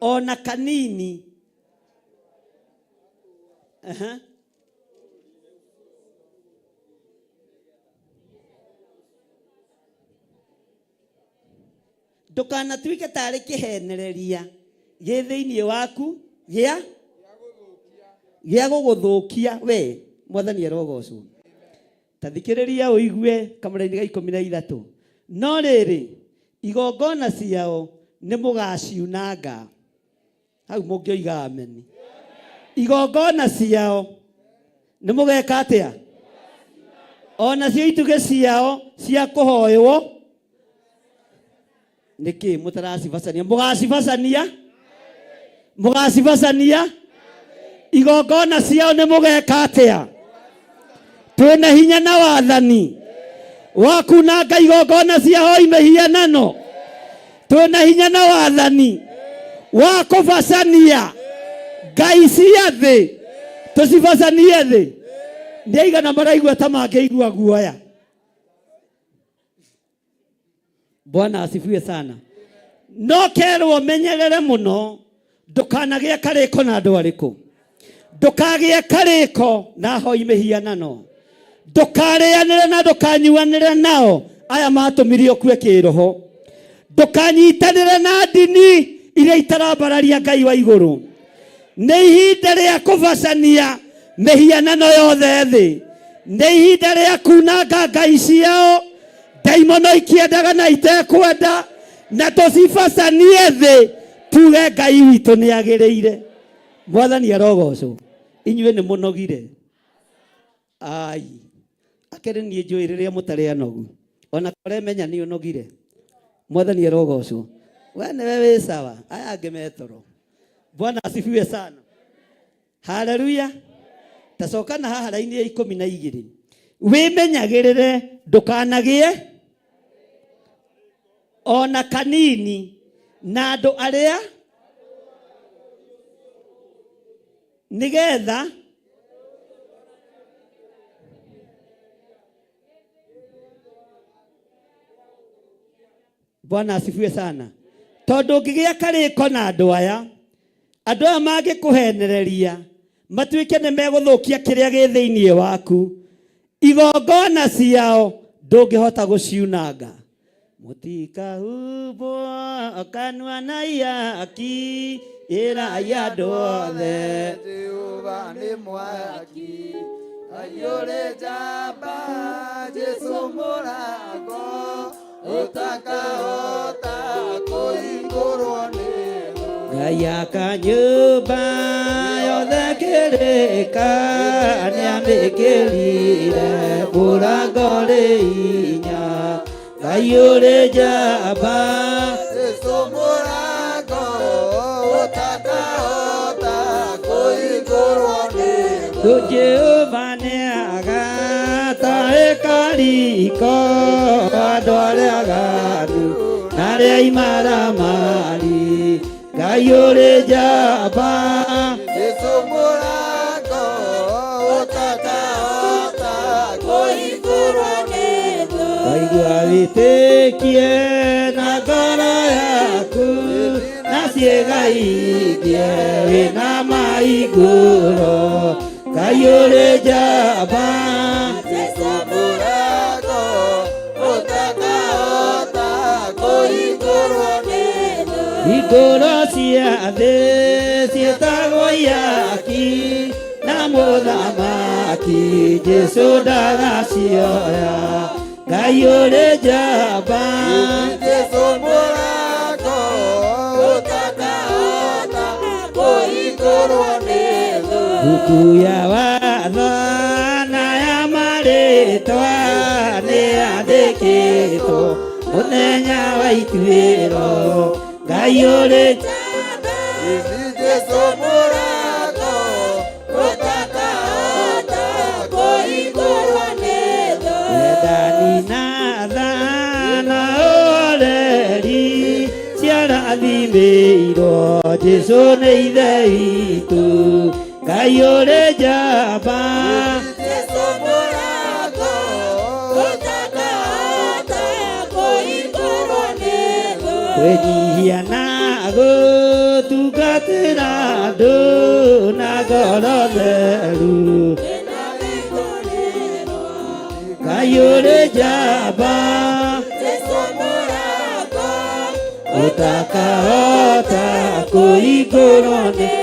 S3: ona kanini. Aha. Ndũkanatuĩke tarĩ kĩhenereria gĩ thĩinĩ waku gĩa gĩa gũgũthũkia we. Mwathani arogocwo. Ta thikĩrĩria ũigue kamũraini ga 13. No rĩrĩ, igongona ciao nĩ mũgaciunanga. Hau mũngĩoiga ameni. Igongona ciao nĩ mũgeka atĩa? Ona cio itugĩ ciao cia kũhoywo nĩkĩ mũtaracibacania? Mũgacibacania, mũgacibacania. Igongona ciao nĩ mũgeka atĩa? Twĩna hinya na wathani wa kunanga igongona cia hoi mĩhianano. Twĩna hinya na wathani wa kũbacania ngai cia thĩ, tũcibacanie thĩ. Nĩ aigana maraigua ta mangĩigua guoya? Bwana asifiwe sana. No kerwo menyerere mũno ndũkanagĩe karĩko na andũ arĩkũ, ndũkagĩe karĩko na hoi mĩhianano, ndũkarĩanĩre na ndũkanyuanĩre nao aya matũmire ũkue kĩroho, ndũkanyitanĩre na ndini iria itarambararia Ngai wa igũrũ. Nĩ ihinda rĩa kũbacania mĩhianano yothe thĩ, nĩ ihinda rĩa kunanga ngai ciao, ndaimono ikĩendaga na itekwenda, na tũcibacanie thĩ, tuge Ngai witũ nĩ agĩrĩire. Mwathani arogocwo. Inyuĩ nĩ mũnogire? Ai, akĩrĩ niĩ njũĩ rĩrĩa mũtarĩ anogu, ona kũremenya nĩ ũnogire. Mwathani arogocwo. We nĩwe wĩ sawa, aya angĩ metoro. Bwana asifiwe sana. Haleluya. Tacoka na haha raini ya 12. Wĩmenyagĩrĩre ndũkanagĩe ona kanini na andũ arĩa, nĩgetha Bwana asifiwe sana. Tondũ ũngĩgĩa karĩko na andũ aya, andũ aya mangĩkũhenereria matuĩke nĩ megũthũkia kĩrĩa gĩ thĩinĩ waku. Igongona ciao ndũngĩhota gũciunanga. Mũtikahumbwo kanua na ihaki, ĩrai andũ othe.
S2: Jehova nĩ mwaki aiyũrĩ njamba Jesu mũrango ũtakahota kũhingũrwo nĩ
S3: Ngai aka nyũmba yothe kĩrĩka nĩamĩkĩrire mũrango rĩ hinya. Ngai ũrĩ njamba
S2: Jesu mũrango ũtakahota kũhingũrwo nĩ
S3: Jehova nĩagataĩka riko andũ arĩa aganu na arĩa imaramari. Ngai ũrĩ njamba
S2: Jesu mũrango ũtakahota kũhingũrwo nĩ
S3: Waigua wĩtĩkie na ngoro yaku na ciĩga ingĩ wĩna maigũro. Ngai ũrĩ njamba
S2: Jesu mũrango ũtakahota kũhingũrwo nĩ
S3: Igũrũ cia thĩ ciĩtagwo ihaki na mũthamaki Jesũ ndagacioya. Ngai ũrĩ njamba
S2: Jesu mũrango ũtakahota kũhingũrwo nĩ
S3: Buku ya watho na ya marĩtwa nĩyandĩkĩtwo mũthenya wa ituĩro. Ngai ũrĩ
S2: Jesu mũrango ũtakahota kũhingũrwo nĩ
S3: wendani na tha na ũhoreri ciarathimĩirwo Jesũ nĩ ithe witũ. Ngai ũrĩ njamba
S2: Jesu mũrango ũtakahota kũhingũrwo nĩ
S3: kwĩnyihia na gũtungatĩra andũ na ngoro theru. Ngai ũrĩ njamba
S4: Jesu mũrango
S3: ũtakahota kũhingũrwo nĩ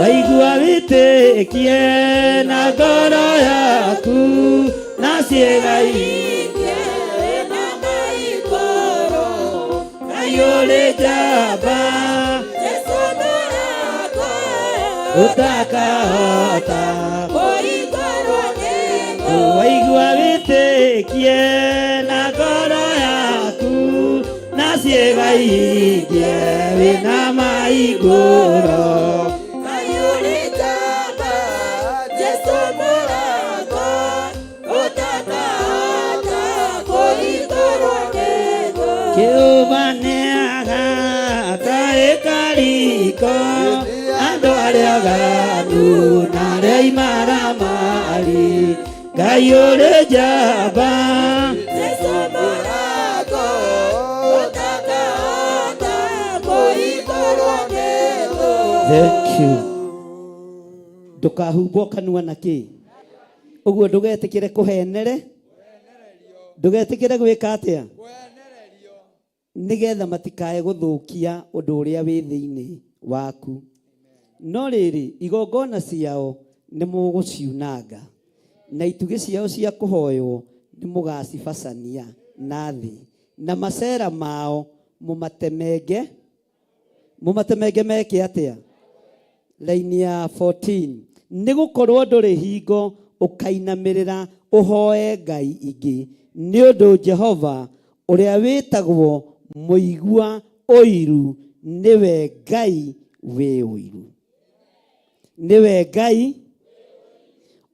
S3: waigua wĩtĩkie na ngoro yaku na ciĩga ingĩ
S4: wĩna maigũrũ
S3: Ngai ũrĩ njamba
S4: Jesu mũrango
S3: ũtakahota
S4: kũhingũrwo nĩ
S3: waigua wĩtĩkie na ngoro yaku na ciĩga ingĩ wĩna maigũro
S4: Ngai ũrĩ njamba Jesu mũrango ũtakahota kũhingũrwo nĩ
S3: Kĩũma nĩagataĩka riko andũ arĩa aganu na arĩa imaramari. Ngai ũrĩ njamba
S4: Jesu mũrango ũtakahota kũhingũrwo nĩ
S3: Thank you. Ndũkahumbwo kanua na kĩ ũguo ndũgetĩkĩre kũhenere ndũgetĩkĩre gwĩka atĩa nĩgetha matikae gũthũkia ũndũ ũrĩa wĩ thĩinĩ waku. No rĩrĩ igongona ciao nĩ mũgũciunanga na itugĩ ciao cia kũhoywo nĩ mũgacibacania na thĩ na macera mao mũmatemenge mũmatemenge meke atĩa laini ya 14 nĩ gũkorwo ndũrĩ hingo ũkainamĩrĩra ũhoe ngai ingĩ nĩ ũndũ Jehova ũrĩa wĩtagwo mũigua ũiru nĩwe Ngai wĩ ũiru nĩwe Ngai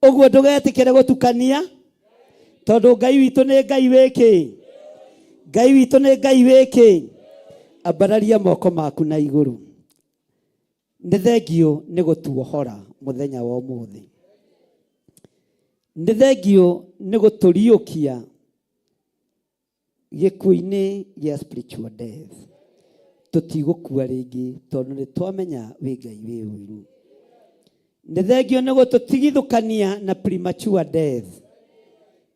S3: ũguo ndũgetĩkĩre gũtukania tondũ Ngai witũ nĩ Ngai wĩkĩ Ngai witũ nĩ Ngai wĩkĩ ambararia moko maku na igũrũ nĩ thengio nĩ gũtuohora mũthenya wa ũmũthĩ nĩ thengio nĩ gũtũriũkia gĩkuũ-inĩ gĩa spiritual death tũtigũkua rĩngĩ tondũ nĩ twamenya wĩ Ngai wĩ ũiru nĩ thengio nĩ gũtũtigithũkania na premature death.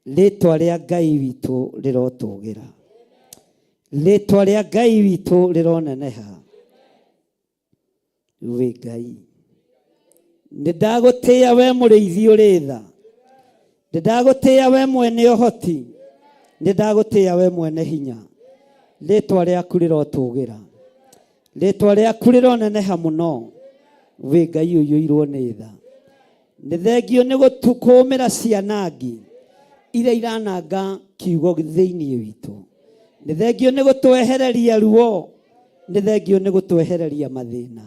S3: Rĩtwa rĩa Ngai witũ rĩrotũgĩra, rĩtwa rĩa Ngai witũ rĩroneneha. Wĩ Ngai, nĩ ndagũtĩĩa we mũrĩithi ũrĩ tha, nĩ ndagũtĩĩa we mwene ũhoti, nĩ ndagũtĩĩa we mwene hinya. Rĩtwa rĩaku rĩrotũgĩra, rĩtwa rĩaku rĩroneneha mũno. Wĩ Ngai ũiyũirwo nĩ tha. Nĩ thengio nĩ gũkũmĩra cianangi iria irananga kiugo thĩinĩ witũ. Nĩ thengio nĩ gũtwehereria ruo, nĩ thengio nĩ gũtwehereria mathĩna,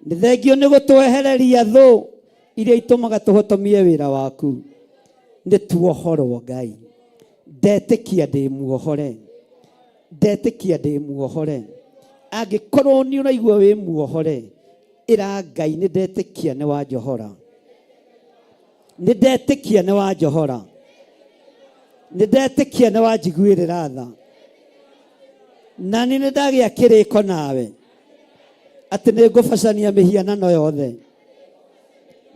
S3: nĩ thengio nĩ gũtwehereria thũ iria itũmaga tũhotomie wĩra waku. Nĩ tuohorwo Ngai, ndetĩkia ndĩ muohore, ndetĩkia ndĩ muohore. Angĩkorwo nĩ ũraigua wĩ muohore, ĩra Ngai nĩ ndetĩkia nĩ wanjohora, nĩ ndetĩkia nĩ wanjohora, nĩ ndetĩkia nĩ wanjiguĩrĩra tha, na nĩ nĩ ndagĩa kĩrĩko nawe atĩ nĩ ngũbacania mĩhianano yothe,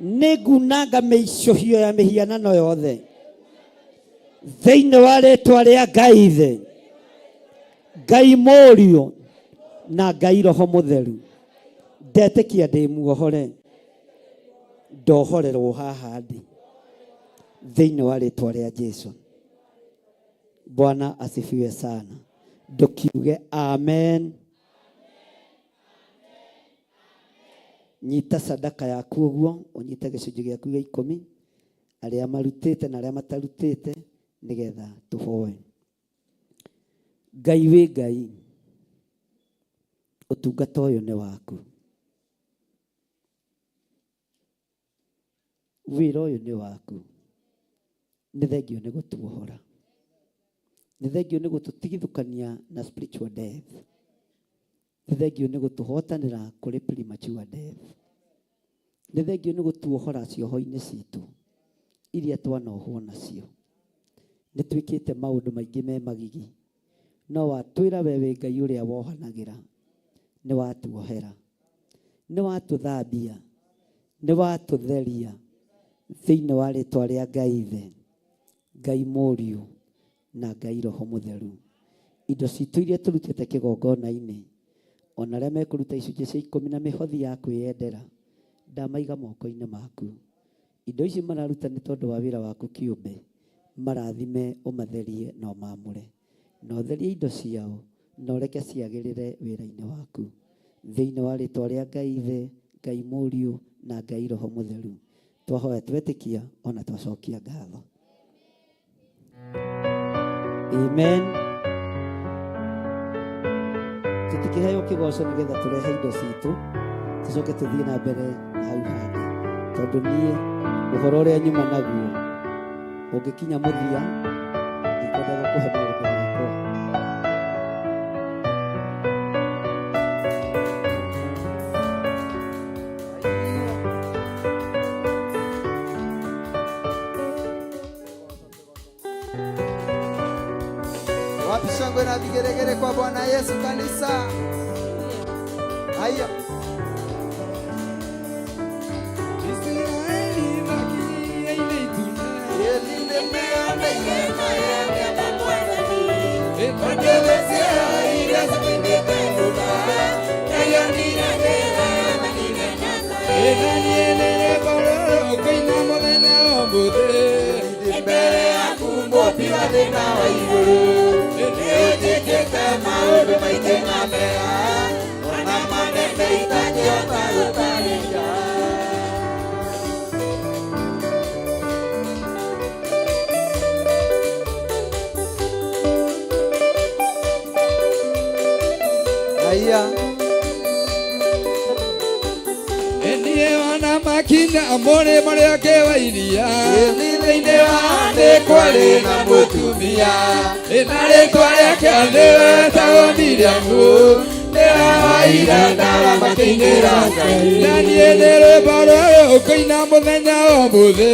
S3: nĩ ngunanga mĩicũhio ya mĩhianano yothe thĩinĩ wa rĩtwa rĩa Ngai Ithe, Ngai Mũriũ na Ngai Roho Mũtheru. Ndetĩkia ndĩ muohore, ndohorerwo haha ndĩ thĩinĩ wa rĩtwa rĩa Jesu. Bwana asifiwe sana. Ndũkiuge amen. Nyita sadaka yaku ũguo, ũnyite gĩcunjĩ gĩaku gĩa ikũmi, arĩa marutĩte na arĩa matarutĩte, nĩgetha tũhoe. Ngai wĩ Ngai, ũtungata ũyũ nĩ waku, wĩra ũyũ nĩ waku. Nĩ thengio nĩ gũtuohora, nĩ thengio nĩ gũtũtigithũkania na spiritual death, nĩ thengio nĩ gũtũhotanĩra kũrĩ premature death, nĩ thengio nĩ gũtuohora cioho-inĩ citũ iria twanohwo nacio. Nĩ twĩkĩte maũndũ maingĩ me magigi, no watwĩra we wĩ Ngai ũrĩa wohanagĩra, nĩ watuohera, nĩ watũthambia, nĩ watũtheria thĩinĩ wa rĩtwa rĩa Ngai Ithe, Ngai Mũriũ na Ngai Roho Mũtheru. Indo citũ iria tũrutĩte kĩgongona-inĩ, ona arĩa mekũruta icunjĩ cia ikũmi na mĩhothi ya kwĩyendera, ndamaiga moko-inĩ maku. Indo ici mararuta nĩ tondũ wa wĩra waku kĩũmbe, marathime, ũmatherie na ũmamũre. Na ũtherie indo ciao, na ũreke ciagĩrĩre wĩra-inĩ waku. Thĩinĩ wa rĩtwa rĩa Ngai Ithe, Ngai Mũriũ na Ngai Roho Mũtheru, twahoya twetĩkia ona twacokia ngatho. Amen. Tũtikĩheo kĩgoco nĩgetha tũrehe indo citũ tũcoke tũthiĩ na mbere na hau hangĩ, tondũ niĩ ũhoro ũrĩa nyuma naguo ũngĩkinya mũthia ndikwenda gũkũhe maũndũ makwa.
S5: Wapi shangwe na vigeregere kwa Bwana Yesu kanisa? Haya. Mbere yaku mũmbi wa thĩ na wa igũrũ, nĩũnjĩkĩte maũndũ maingĩ na mega, ona manene itangĩhota gũtarĩria. Haya.
S6: Niĩ wana makinya mũrĩ marĩa wa iria
S5: Thĩinĩ wa thĩ kwarĩ na mũtumia,
S6: na rĩtwa rĩake nĩwetagwo Miriamu, nĩahoire ndara makĩinĩra Ngai. Na niĩ nĩ rwĩmbo rwerũ ngũina mũthenya ũmũthĩ,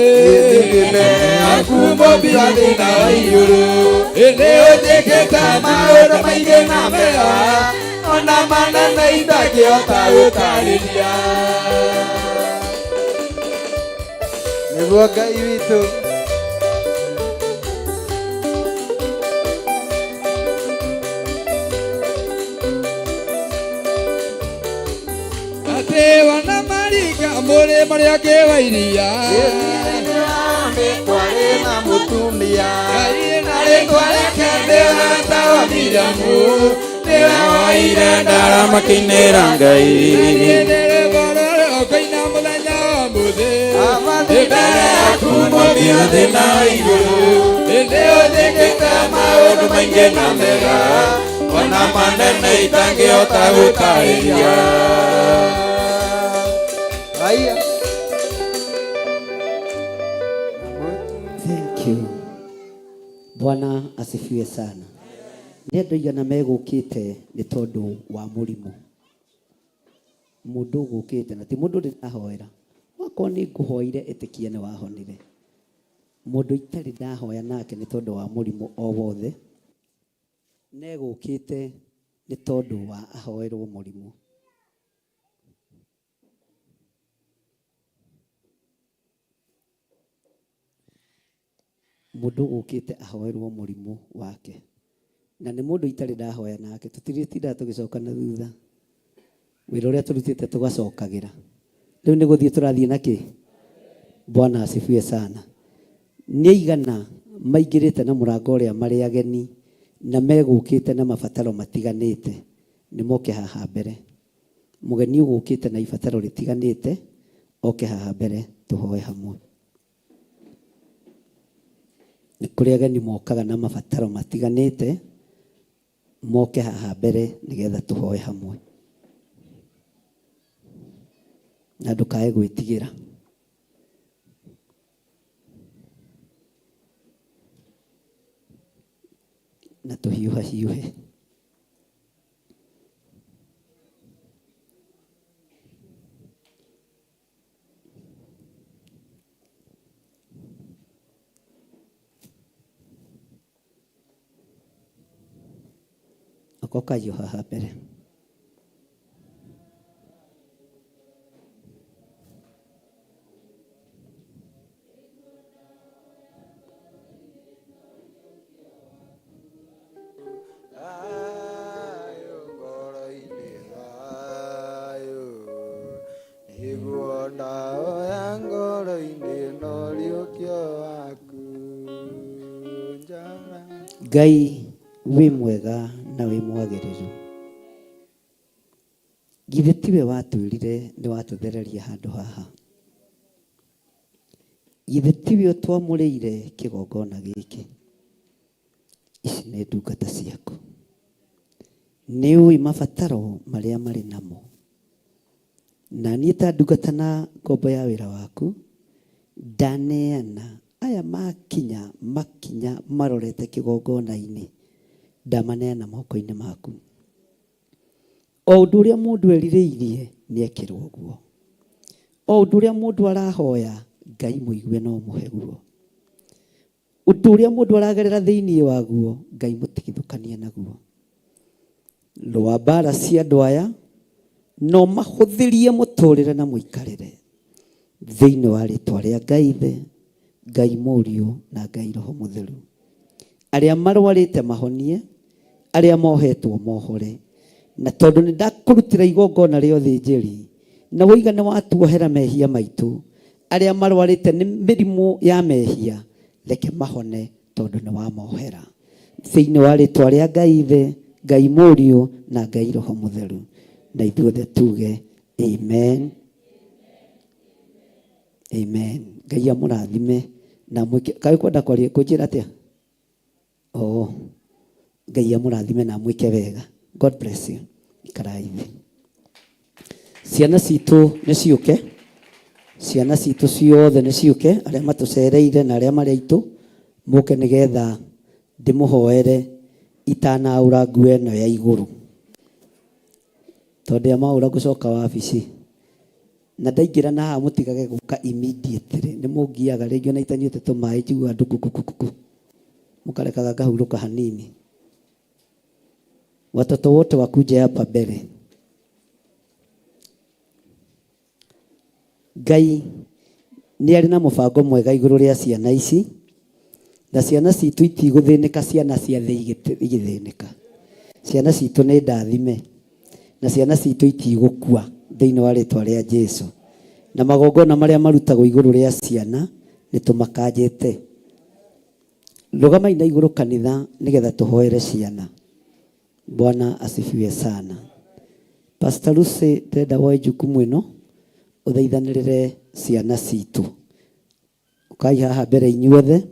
S5: aku mũmbi wa thĩ na wa igũrũ, nĩũnjĩkĩte maũndũ maingĩ na mega, ona manene itangĩhota gũtarĩria. Nĩguo Ngai witũ.
S6: Mũrĩma rĩake wa iria.
S5: Gĩthima-inĩ wao nĩ kwarĩ na mũtumia.
S6: Ngai na rĩtwa rĩake nĩwe wetagwo Miriamu, nĩwe woire
S5: Ndarama makĩinĩra Ngai.
S6: Nĩ rwĩmbo rũrũ ngũina mũthenya wa ũmũthĩ.
S5: Ndĩ mbere yaku mũmbi wa thĩ na igũrũ. Hĩndĩ ũnjĩkĩte maũndũ maingĩ na mega, ona manene itangĩhota gũtarĩria. Haya.
S3: Thank you. Bwana asifiwe sana. Nĩ andũ aigana megũkĩte nĩ tondũ wa mũrimũ? Mũndũ ũgũkĩte na ti mũndũ ndĩrahoera. Wakorwo nĩ ngũhoire ĩtĩkia nĩ wahonire. Mũndũ itarĩ ndahoya nake nĩ tondũ wa mũrimũ o wothe, negũkĩte nĩ tondũ wa ahoerwo mũrimũ. Mũndũ ũgũkĩte ahoerwo mũrimũ wake na nĩ mũndũ itarĩ ndahoya nake, tũtirĩtindaga tũgĩcoka na thutha. Wĩra ũrĩa tũrutĩte tũgacokagĩra. Rĩu nĩ gũthiĩ tũrathiĩ na kĩ? Bwana asifiwe sana. Nĩ aigana maingĩrĩte na mũrango ũrĩa marĩ ageni na megũkĩte na mabataro matiganĩte, nĩ moke haha mbere. Mũgeni ũgũkĩte na ibataro rĩtiganĩte oke haha mbere tũhoe hamwe. Nĩ kũrĩ ageni mokaga na mabataro matiganĩte, moke haha mbere nĩgetha tũhoe hamwe. Na ndũkae gwĩtigĩra. Na tũhiũha hiũhe. Oka ũkahiũha haha mbere.
S5: Thayũ ngoro-inĩ thayũ, nĩguo ndahoya ngoro-inĩ no ũriũkio waku njara.
S3: Ngai wĩ mwega na wĩ mwagĩrĩru. Githĩ tiwe watwĩrire nĩ watũthereria handũ haha? Githĩ tiwe ũtwamũrĩire kĩgongona gĩkĩ? Ici nĩ ndungata ciaku. Nĩ ũĩ mabataro marĩa marĩ namo. Na niĩ ta ndungata na ngombo ya wĩra waku, ndaneana aya makinya makinya marorete kĩgongona-inĩ, ndamaneana moko-inĩ maku. O ũndũ ũrĩa mũndũ erirĩirie nĩ ekĩrwo guo. O ũndũ ũrĩa mũndũ arahoya, Ngai mũigue no mũhe guo. Ũndũ ũrĩa mũndũ aragerera thĩinĩ waguo, Ngai mũtigithũkanie naguo. Rũa mbara cia andũ aya, no mahũthĩrie mũtũrĩre na mũikarĩre thĩinĩ wa rĩtwa rĩa Ngai Ithe, Ngai Mũriũ na Ngai Roho Mũtheru. Arĩa marwarĩte mahonie, arĩa mohetwo mohore. Na tondũ nĩ ndakũrutĩra igongona rĩa ũthĩnjĩri, na woiga nĩ watuohera mehia maitũ, arĩa marwarĩte nĩ mĩrimũ ya mehia, reke mahone tondũ nĩ wamohera. Thĩinĩ wa rĩtwa rĩa Ngai Ithe, Ngai Mũriũ na Ngai Roho Mũtheru. Na ithuothe tuge amen. Amen. Ngai amũrathime na mwĩke. Kaĩ kwenda kwaria kũnjĩra atĩa? Oh. Ngai amũrathime na amwĩke wega. God bless you. Ikarai thĩ. Ciana citũ nĩ ciũke. Ciana citũ ciothe nĩ ciũke, arĩa matũcereire na arĩa marĩ aitũ, mũke nĩgetha ndĩmũhoere itanaũra nguo ĩno ya igũrũ. Tondũ ndĩamaũra ngũcoka wabici. Na ndaingĩra na haha mũtigage gũka immediately. Nĩ mũngiaga rĩngĩ ona itanyuĩte tũmaĩ njiguaga ndukukukuku. Mũkarekaga ngahurũka hanini. Watoto wote wakuje hapa mbere. Ngai nĩ arĩ na mũbango mwega igũrũ rĩa ciana ici, na ciana citũ itigũthĩnĩka, ciana cia thĩ igĩthĩnĩka. Ciana citũ nĩ ndathime, na ciana citũ itigũkua thĩinĩ wa rĩtwa rĩa Jesu. Na magongona marĩa marutagwo igũrũ rĩa ciana nĩ tũmakanjĩte. Rũgamai na igũrũ kanitha nĩgetha tũhoere ciana. Bwana asifiwe sana. Pastor Lucy, ndĩrenda woe jukumu ĩno ũthaithanĩrĩre ciana citũ. Ũkai haha mbere inyuothe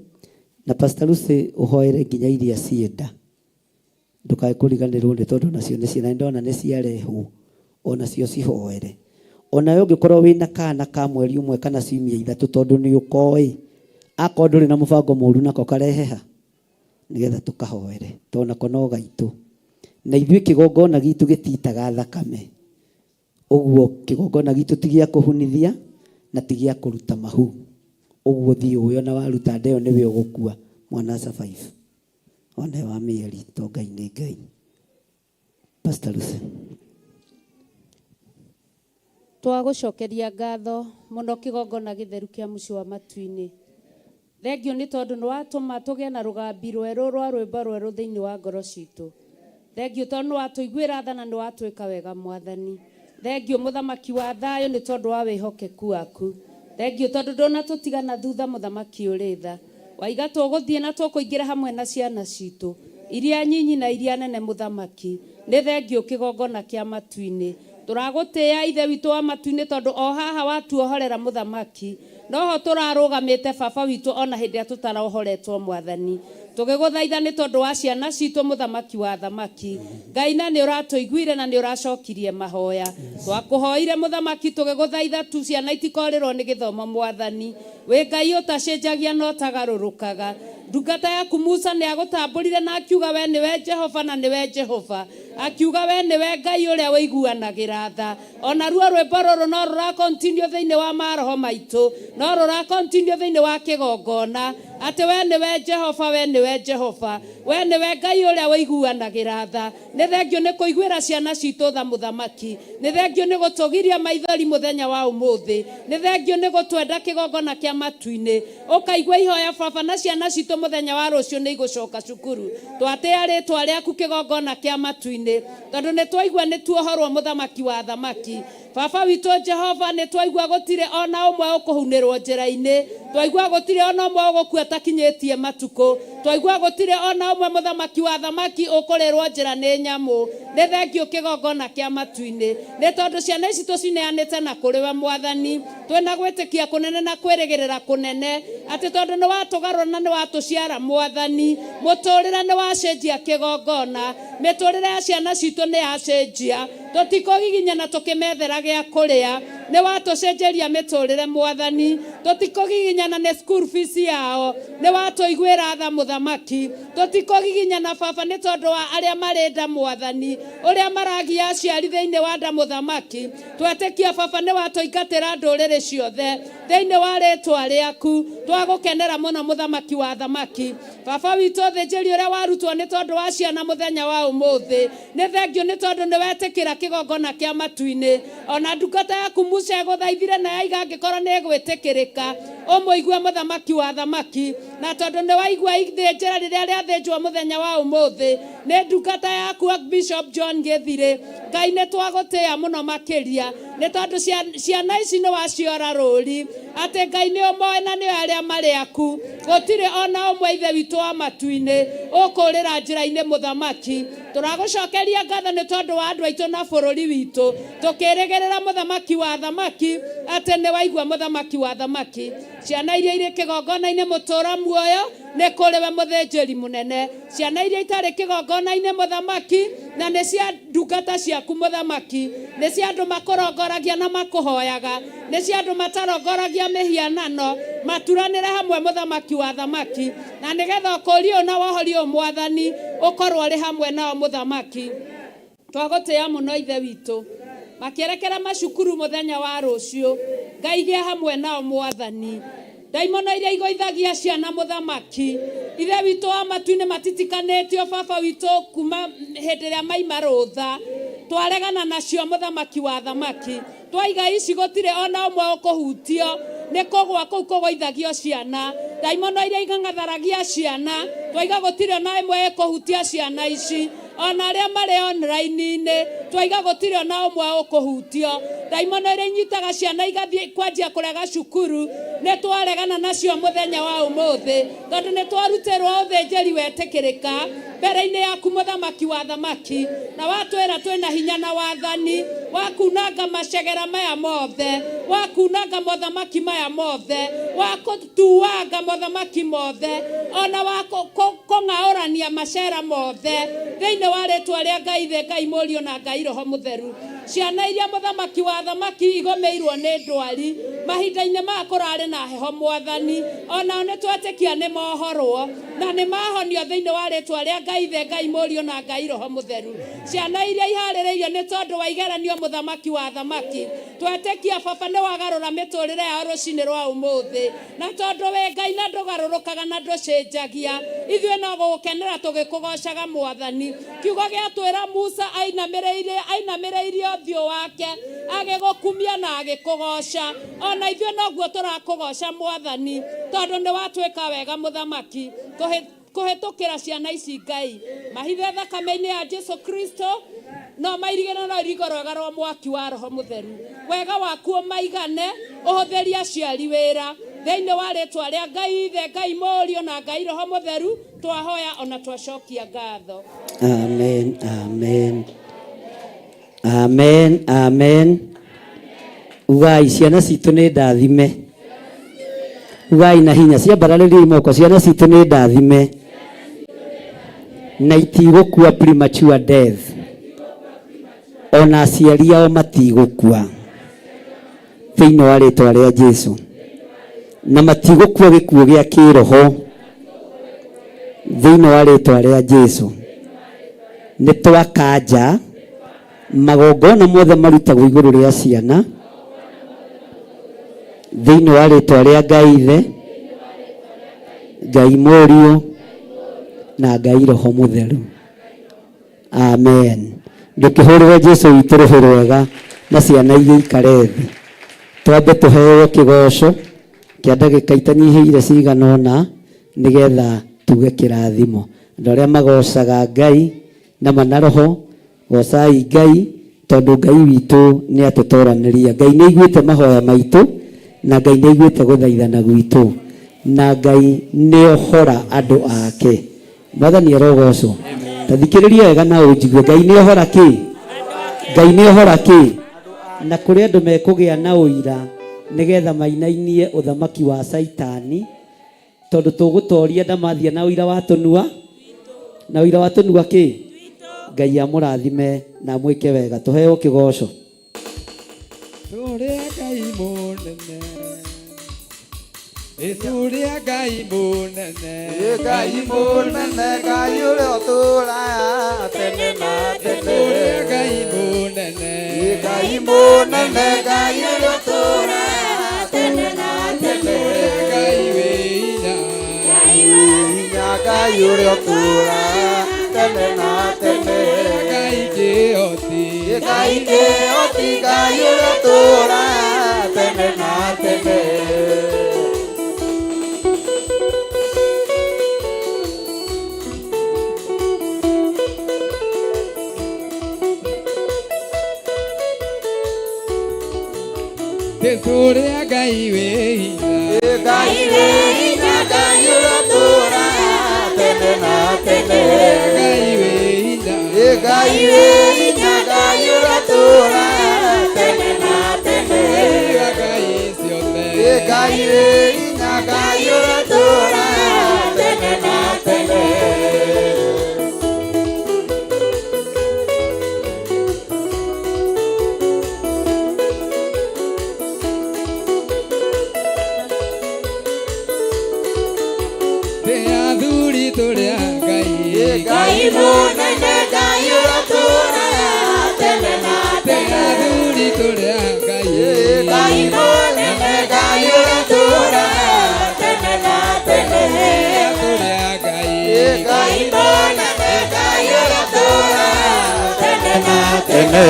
S3: na Pastor Lucy ũhoere nginya iria ciĩ nda. Ndũkae kũriganĩrwo nĩ tondũ nacio nĩ ciana, ndona nĩ ciarehwo onacio cihoere. Onawe ũngĩkorwo wĩna kana ka mweri ũmwe kana ciumia ithatũ tondũ nĩ ũkoĩ, akorwo ndũrĩ na mũbango mũru nako karehe ha nĩgetha tũkahoere tondũ nako no gaitũ. Na ithuĩ kĩgongona gitũ gĩtitaga thakame. Ũguo kĩgongona gitũ ti gĩa kũhunithia na ti gĩa kũruta mahu. Ũguo thiĩ ũĩ ona waruta nda ĩyo nĩwe ũgũkua mwana survive. Ona wa mĩeri to Ngai nĩ Ngai. Pastor Lucy.
S7: Twagũcokeria ngatho mũno kĩgongona gĩtheru kĩa mũciĩ wa matu-inĩ. Thengio nĩ tondũ nĩ watũma tũgĩe na rũgambi rwerũ rwa rwĩmbo rwerũ thĩinĩ wa ngoro citũ. Thengio tondũ nĩ watũiguĩra tha na nĩ watwĩka wega mwathani. Thengio mũthamaki wa thayũ nĩ tondũ wa wĩhokeku waku. Thengio tondũ ndũnatũtigana thutha mũthamaki ũrĩ tha. Waiga tũgũthiĩ na tũkũingĩra hamwe na ciana citũ iria nyinyi na iria nene mũthamaki. Nĩ thengio kĩgongona kĩa matu-inĩ. Tũragũtĩĩa ithe witũ wa matu-inĩ tondũ o haha watuohorera mũthamaki noho tũrarũgamĩte baba witũ ona hĩndĩ ĩrĩa tũtarohoretwo mwathani. Tũgĩgũthaitha nĩ tondũ wa ciana citũ mũthamaki wa thamaki. Ngai na nĩ ũratũiguire na nĩ ũracokirie mahoya. Twakũhoire mũthamaki tũgĩgũthaitha tu ciana itikorĩrwo nĩ gĩthomo mwathani. Wĩ Ngai ũtacenjagia na ũtagarũrũkaga. Ndungata yaku Musa nĩ agũtambũrire na akiuga we nĩwe Jehova na nĩwe Jehova. Akiuga we nĩwe Ngai ũrĩa ũiguanagĩra tha. Ona ruo rwĩmbo rũrũ no rũra continue thĩinĩ wa maroho maitũ, no rũra continue thĩinĩ wa kĩgongona atĩ we nĩwe Jehova, we nĩwe Jehova, we nĩwe Ngai ũrĩa ũiguanagĩra tha. Nĩ thengio nĩ kũiguĩra ciana citũ tha mũthamaki. Nĩ thengio nĩ gũtũgiria maithori mũthenya wa ũmũthĩ. Nĩ thengio nĩ gũtwenda kĩgongona kĩa matu-inĩ. Ũkaigua ihoya baba na ciana citũ mũthenya wa rũciũ nĩ igũcoka cukuru. Twatĩĩa rĩtwa rĩaku kĩgongona kĩa matu-inĩ tondũ nĩ twaigua nĩ tuohorwo mũthamaki wa thamaki. Baba witũ Jehova nĩ twaigua gũtirĩ ona ũmwe ũkũhunĩrwo njĩra-inĩ. Twaigua gũtirĩ ona ũmwe ũgũkua takinyĩtie matukũ. Twaigua gũtirĩ ona ũmwe mũthamaki wa thamaki ũkũrĩrwo njĩra nĩ nyamũ. Nĩ thengio kĩgongona kĩa matu-inĩ. Nĩ tondũ ciana ici tũcineanĩte na kũrĩ we mwathani. Twĩna gwĩtĩkia kũnene na kwĩrĩgĩrĩra kũnene atĩ tondũ nĩ watũgarũra na nĩ watũciara mwathani, mũtũrĩre nĩ wacenjia kĩgongona, mĩtũrĩre ya ciana citũ nĩ yacenjia. Tũtikũgiginyana tũkĩmethera gĩa kũrĩa, nĩ watũcenjeria mĩtũrĩre mwathani. Tũtikũgiginyana nĩ school fees yao, nĩ watũiguĩra tha mũthamaki. Tũtikũgiginyana baba nĩ tondũ wa arĩa marĩ nda mwathani, ũrĩa maragia aciari thĩinĩ wa nda mũthamaki. Twetĩkia baba nĩ watũingatĩra ndũrĩrĩ ciothe thĩinĩ wa rĩtwa rĩaku. Twagũkenera mũno mũthamaki wa thamaki. Baba witũ ũthĩnjĩri ũrĩa warutwo nĩ tondũ wa ciana mũthenya wa ũmũthĩ, nĩ thengio nĩ tondũ nĩ wetĩkĩra kĩgongona kĩa matu-inĩ. Ona ndungata yaku Musa ĩgũthaithire na yaiga angĩkorwo nĩ ĩgwĩtĩkĩrĩka, ũmũigue mũthamaki wa thamaki. Na tondũ nĩ waigua ithĩnjĩra rĩrĩa rĩathĩnjwo mũthenya wa ũmũthĩ nĩ ndungata yaku Bishop John Gĩthirĩ, Ngai nĩ twagũtĩĩa mũno makĩria nĩ tondũ ciana ici nĩ waciora rũri atĩ Ngai nĩ ũmoĩ na nĩ arĩa marĩ aku. Gũtirĩ ona ũmwe ithe witũ wa matu-inĩ ũkũrĩra njĩra-inĩ mũthamaki. Tũragũcokeria ngatho nĩ tondũ wa andũ aitũ na bũrũri witũ, tũkĩrĩgĩrĩra mũthamaki wa thamaki atĩ nĩ waigua mũthamaki wa thamaki. Ciana iria irĩ kĩgongona-inĩ mũtũra muoyo nĩ kũrĩ we mũthĩnjĩri mũnene. Ciana iria itarĩ kĩgongona-inĩ mũthamaki na nĩ cia ndungata ciaku mũthamaki, nĩ cia andũ makũrongoragia na makũhoyaga, nĩ cia andũ matarongoragia mĩhianano, maturanĩre hamwe mũthamaki wa thamaki, na nĩgetha ũkũũri ũyũ na wohori ũyũ mwathani ũkorwo ũrĩ hamwe nao mũthamaki. Twagũtĩĩa mũno ithe witũ makĩerekera macukuru mũthenya wa rũciũ, Ngai gĩa hamwe nao mwathani. Ndaimono iria igũithagia ciana mũthamaki, ithe witũ wa matu-inĩ matitikanĩtio baba witũ kuma hĩndĩ ĩrĩa maima rũtha, twaregana nacio mũthamaki wa thamaki. Twaiga ici gũtirĩ ona ũmwe ũkũhutio nĩ kũgwa kũu kũgũithagio ciana. Ndaimono iria ing'ang'atharagia ciana, twaiga gũtirĩ ona ĩmwe ĩkũhutia ciana ici. Ona arĩa marĩ online-inĩ twaiga gũtirĩ ona ũmwe ũkũhutio. Ndaimono iria inyitaga ciana igathiĩ kwanjia kũrega cukuru nĩ twaregana nacio mũthenya wa ũmũthĩ, tondũ nĩ twarutĩrwo ũthĩnjĩri wetĩkĩrĩka mbere-inĩ yaku mũthamaki wa thamaki, na watwĩra twĩna hinya na wathani wa kunanga macegera maya mothe, wa kunanga mothamaki maya mothe, wa kũtuanga mothamaki mothe, ona wa kũng'aũrania macera mothe thĩinĩ wa rĩtwa rĩa Ngai Ithe, Ngai Mũriũ na Ngai Roho Mũtheru. Ciana iria mũthamaki wa thamaki igũmĩirwo nĩ ndwari mahinda-inĩ maya kũrarĩ na heho mwathani, onao nĩ twetĩkia nĩ mohorwo na nĩ mahonio thĩinĩ wa rĩtwa rĩa Ngai Ithe, Ngai Mũriũ na Ngai Roho Mũtheru. Ciana iria iharĩrĩirio nĩ tondũ wa igeranio mũthamaki wa thamaki, twetĩkia baba nĩ wagarũra mĩtũrĩre yao rũcinĩ rwa ũmũthĩ, na tondũ wĩ Ngai na ndũgarũrũkaga na ndũcenjagia, ithuĩ no gũgũkenera tũgĩkũgocaga mwathani. Kiugo gĩatwĩra Musa ainamĩrĩirie ũthiũ wake agĩgũkumia na agĩkũgoca, ona ithuĩ noguo tũrakũgoca mwathani, tondũ nĩ watwĩka wega mũthamaki. Kũhĩtũkĩra ciana ici Ngai mahithe thakame-inĩ ya Jesu Kristo, no mairigĩre na rũirigo rwega rwa mwaki wa Roho Mũtheru. Wega waku ũmaigane, ũhũthĩrie aciari wĩra thĩinĩ wa rĩtwa rĩa Ngai Ithe, Ngai Mũriũ na Ngai Roho Mũtheru, twahoya ona twacokia ngatho.
S3: Amen, amen. Amen, amen. Ugai ciana citũ nĩ ndathime. Ugai na hinya ciambararĩriai moko, ciana citũ nĩ ndathime na itigũkua premature death, ona aciari ao matigũkua thĩinĩ wa rĩtwa rĩa Jesu, na matigũkua gĩkuũ gĩa kĩroho thĩinĩ wa rĩtwa rĩa Jesu. Nĩ twakanja magongona mothe marutagwo igũrũ rĩa ciana thĩinĩ wa rĩtwa rĩa Ngai Ithe, Ngai Mũriũ na Ngai Roho Mũtheru. Amen. Ndũkĩhũrĩre Jesu witũ rũhĩ rwega na ciana igĩikare thĩ. Twambe tũheo kĩgoco kĩa ndagĩka itanyihĩire cigana ũna nĩgetha tuge kĩrathimo. Andũ arĩa magocaga Ngai na mana roho, gocai Ngai tondũ Ngai witũ nĩ atũtoranĩria. Ngai nĩ aiguĩte mahoya maitũ na Ngai nĩ aiguĩte gũthaithana gwitũ na Ngai nĩ ohora andũ ake. Mwathani arogocwo. Ta thikĩrĩria wega na ũnjigue. Ngai nĩ ohora kĩ? Ngai nĩ ohora kĩ? Na kũrĩ andũ mekũgĩa na ũira nĩgetha mainainie ũthamaki wa Caitani, tondũ tũgũtoria ndamathia na ũira wa tũnua na ũira wa tũnua kĩ? Ngai amũrathime na amwĩke wega. Tũheo kĩgoco.
S6: Tũrĩa Ngai mũnene, Tũrĩa Ngai mũnene,
S5: Ngai mũnene, Ngai ũrĩa ũtũũraga tene na tene.
S6: Tũrĩa Ngai mũnene,
S5: Ngai mũnene, Ngai ũrĩa ũtũũraga tene na tene.
S6: Tũrĩa Ngai wĩ hinya,
S5: Hinya Ngai ũrĩa ũtũũraga tene na tene.
S6: Ngai kĩhoti,
S5: Ngai kĩhoti, Ngai ũrĩa ũtũũraga tene na tene.
S6: Tũrĩa Ngai wĩ hinya,
S5: Ngai wĩ hinya, Ngai ũrĩa ũtũũraga tene na tene.
S6: Ngai wĩ hinya,
S5: Ngai wĩ hinya, Ngai ũrĩa ũtũũraga tene na tene.
S6: Ngai ciothe,
S5: Ngai wĩ hinya, Ngai ũrĩa ũtũũraga tene na tene.
S6: Tĩ athuri tũrĩa Ngai,
S5: Ngai mũnene, Ngai ũrĩa ũtũũraga tene na
S6: Tĩ
S5: tene.
S6: athuri tũrĩa Ngai,
S5: Ngai mũnene, Ngai ũrĩa ũtũũraga tene na tene.
S6: Tũrĩa Ngai,
S5: Ngai mũnene, Ngai ũrĩa ũtũũraga tene na tene.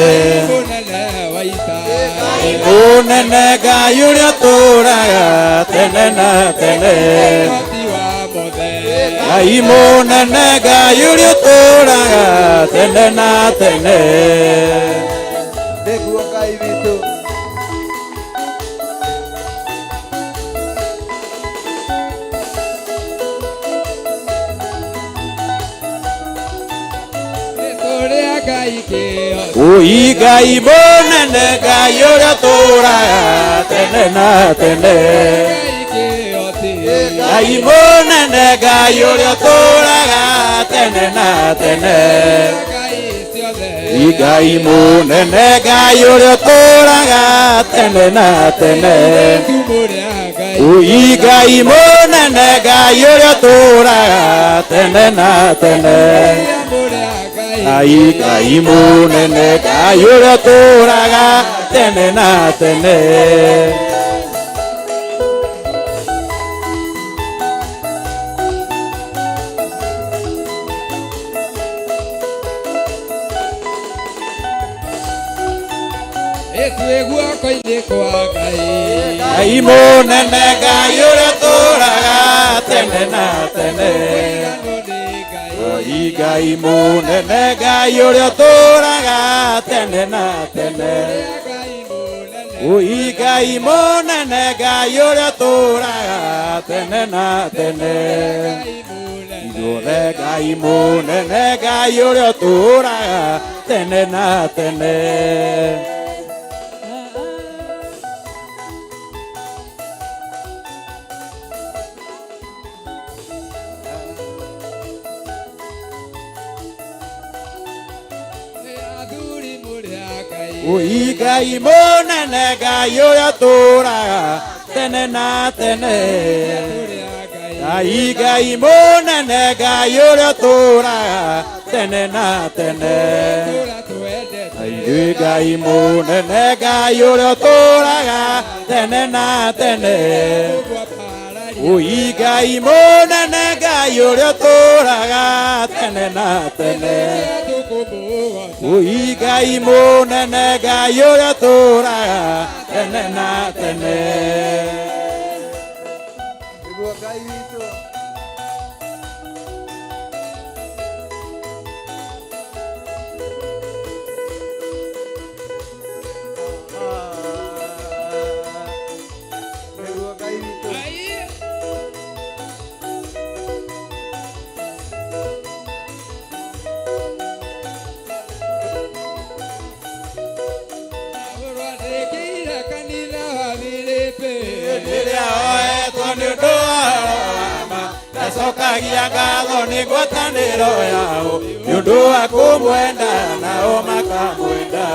S6: Mũnene wa ita,
S5: Mũnene Ngai ũrĩa ũtũũraga tene na tene.
S6: Ũhoti wa mothe,
S5: Ngai mũnene Ngai ũrĩa ũtũũraga tene na tene.
S6: Nĩguo Ngai witũ.
S5: Ui Ngai mũnene Ngai ũrĩa ũtũũraga tene na tene. Ngai mũnene Ngai ũrĩa ũtũũraga tene na tene. Ngai mũnene Ngai ũrĩa ũtũũraga tene na tene. Ui Ngai mũnene Ngai ũrĩa ũtũũraga tene na tene. Ngai Ngai mũnene Ngai ũrĩa ũtũũraga tene na tene.
S6: Ĩtwĩ guoko-inĩ kwa Ngai.
S5: Ngai mũnene Ngai ũrĩa ũtũũraga tene na tene. Ngai Ngai mũnene Ngai ũrĩa ũtũũraga tene na tene. Ui Ngai mũnene Ngai ũrĩa ũtũũraga tene na tene. Ithuothe Ngai mũnene Ngai ũrĩa ũtũũraga tene na tene.
S6: Athuri mũrĩ a Ngai.
S5: Ui Ngai mũnene Ngai ũrĩa ũtũũraga tene na tene. Ngai Ngai mũnene Ngai ũrĩa ũtũũraga tene na tene. Ithuĩ Ngai mũnene Ngai ũrĩa ũtũũraga tene na tene. Ui Ngai mũnene Ngai ũrĩa ũtũũraga tene na tene. Ui Ngai mũnene Ngai ũrĩa ũtũũraga tene na tene.
S6: Nĩguo Ngai witũ. Nĩguo Ngai witũ.
S5: Rĩrĩa oetwo nĩ ũndũ wa ũhoro wa ma, ndacokagia ngatho nĩ ngwatanĩro yao nĩ ũndũ wa kũmwenda nao makamwenda.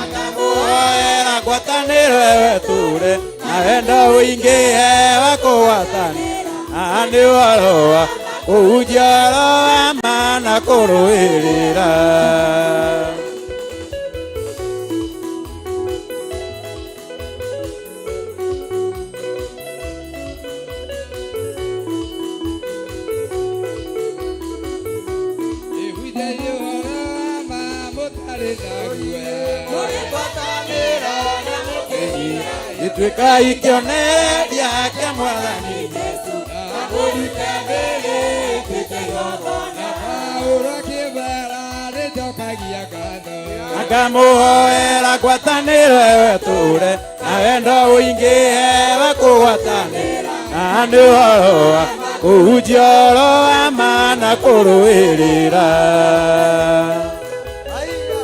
S5: Ngamuhoera ngwatanĩro ĩyo ĩtũũre na wendo ũingĩhe wa kũgwatanĩra na nĩ ũhoro wa kũhunjia ũhoro wa ma na kũrũĩrĩra. Ituĩka ikĩonereria kĩa mwathani Jesũ na kũruta mĩĩrĩ ĩtuĩke igongona. Ngamuhoera ngwatanĩro ĩyo ĩtũũre na wendo ũingĩhe wa kũgwatanĩra na nĩ ũhoro wa kũhunjia ũhoro wa ma na kũrũĩrĩra.
S6: Aiya.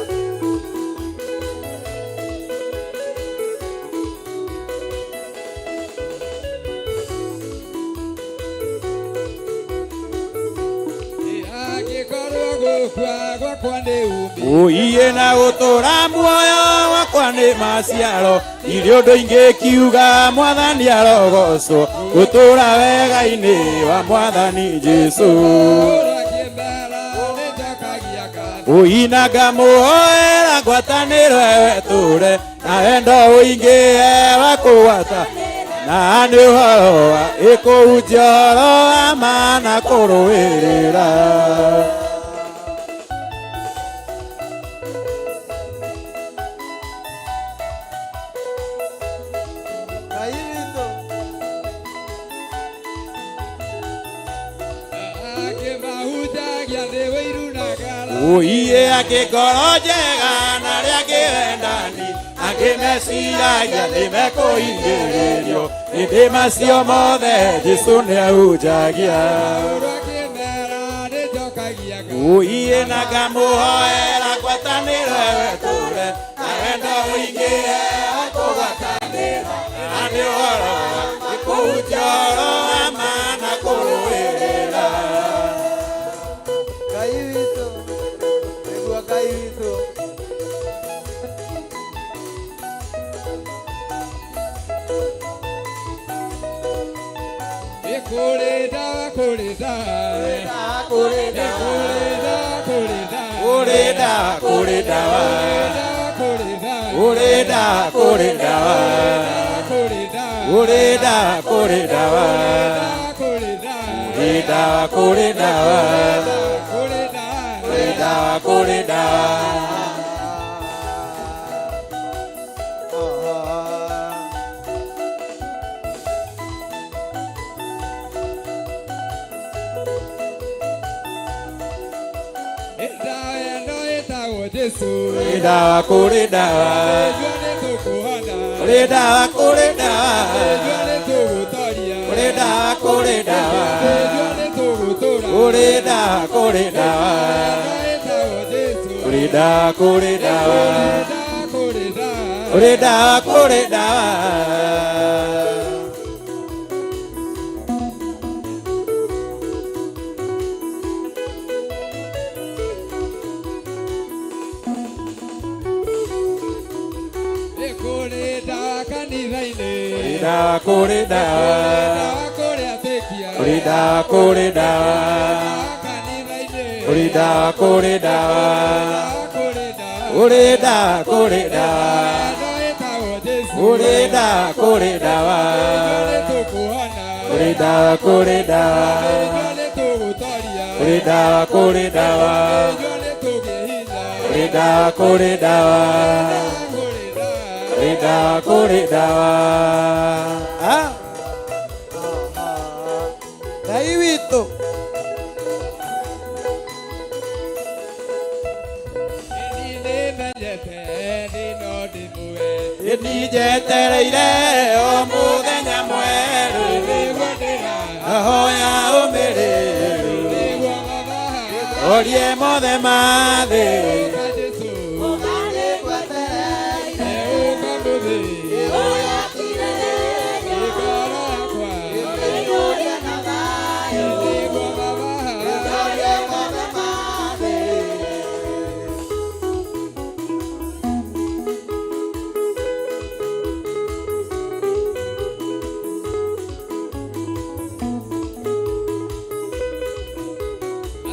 S5: Ũiĩ na gũtũũra muoyo wakwa nĩ maciaro irĩ ũndũ ingĩkiuga mwathani arogocwo gũtũũra wega-inĩ wa mwathani Jesũ. Ũina ngamuhoera ngwatanĩro ĩyo ĩtũũre na wendo ũingĩhe wa kũgwata na nĩ ũhoro wa ĩkũhunjia ũhoro wa ma na kũrũĩrĩra.
S6: Ngai witũ. thĩ wĩiru na ngara.
S5: Ũiĩ angĩ ngoro njega na arĩa angĩ wendani, angĩ meciragia nĩ mekũingĩrĩrio, ĩndĩ macio mothe Jesũ nĩahunjagia.
S6: Maũndũ akĩmera nĩnjokagia ngatho.
S5: Ũiĩ na ngamũhoera ngwatanĩro ewe tũre, na wendo ũingĩhe wa kũgwatanĩra, na nĩ ũhoro wa kũhunjia ũhoro wa ma na kũrũĩrĩra.
S8: Ngai witũ, nĩguo Ngai witũ.
S6: Nĩ kũrĩ ndawa, kũrĩ ndawa.
S8: Kũrĩ
S6: Nĩ kũrĩ ndawa, kũrĩ ndawa.
S5: Kũrĩ ndawa, kũrĩ ndawa.
S6: Kũrĩ ndawa,
S5: Kũrĩ ndawa, kũrĩ ndawa.
S6: kũrĩ ndawa.
S5: Kũrĩ ndawa, kũrĩ ndawa.
S6: Kũrĩ ndawa.
S5: Kũrĩ ndawa, kũrĩ ndawa.
S6: Kũrĩ ndawa.
S5: Kũrĩ ndawa, kũrĩ ndawa.
S6: Ndawa ĩno ĩtagwo Jesũ.
S5: Kũrĩ ndawa, kũrĩ ndawa.
S6: Njua nĩtũkũhona.
S5: Kũrĩ ndawa, kũrĩ ndawa.
S6: Njua nĩtũgũtoria.
S5: Kũrĩ ndawa, kũrĩ ndawa.
S6: Njua nĩtũgũtũra.
S5: Kũrĩ ndawa, kũrĩ ndawa.
S6: Ĩno ĩtagwo Jesũ.
S5: Kũrĩ ndawa, kũrĩ ndawa.
S6: Kũrĩ ndawa.
S5: Kũrĩ ndawa, kũrĩ ndawa.
S6: Nĩ kũrĩ ndawa kanitha-inĩ.
S5: Kũrĩ ndawa, kũrĩ ndawa.
S6: Ndawa kũrĩ atĩkia.
S5: Kũrĩ ndawa, kũrĩ ndawa.
S6: Ndawa kanitha-inĩ.
S5: Kũrĩ ndawa, kũrĩ ndawa.
S6: Ndawa kũrĩ ndawa.
S5: Kũrĩ ndawa, kũrĩ ndawa.
S6: Ĩno ĩtagwo Jesũ.
S5: Kũrĩ ndawa, kũrĩ ndawa.
S6: Njua nĩtũkũhona.
S5: Kũrĩ ndawa, kũrĩ ndawa.
S6: Njua nĩtũgũtoria.
S5: Kũrĩ ndawa, kũrĩ ndawa.
S6: Njua nĩtũngĩhinya.
S5: Kũrĩ ndawa, kũrĩ ndawa.
S6: Kũrĩ ndawa.
S5: Kũrĩ ndawa, kũrĩ ndawa. Ah?
S8: Ngai witũ.
S6: Niĩ nĩmenyete niĩ no ndĩmũe.
S5: Ĩni njetereire o mũthenya mwerũ,
S6: Nĩguo ndĩra.
S5: ahoya ũmĩrĩru,
S6: Nĩguo baba.
S5: orie mothe ma thĩ.
S6: Ũka Jesũ. Ũka mũthĩ. Ngoro yakwa. Nĩguo baba.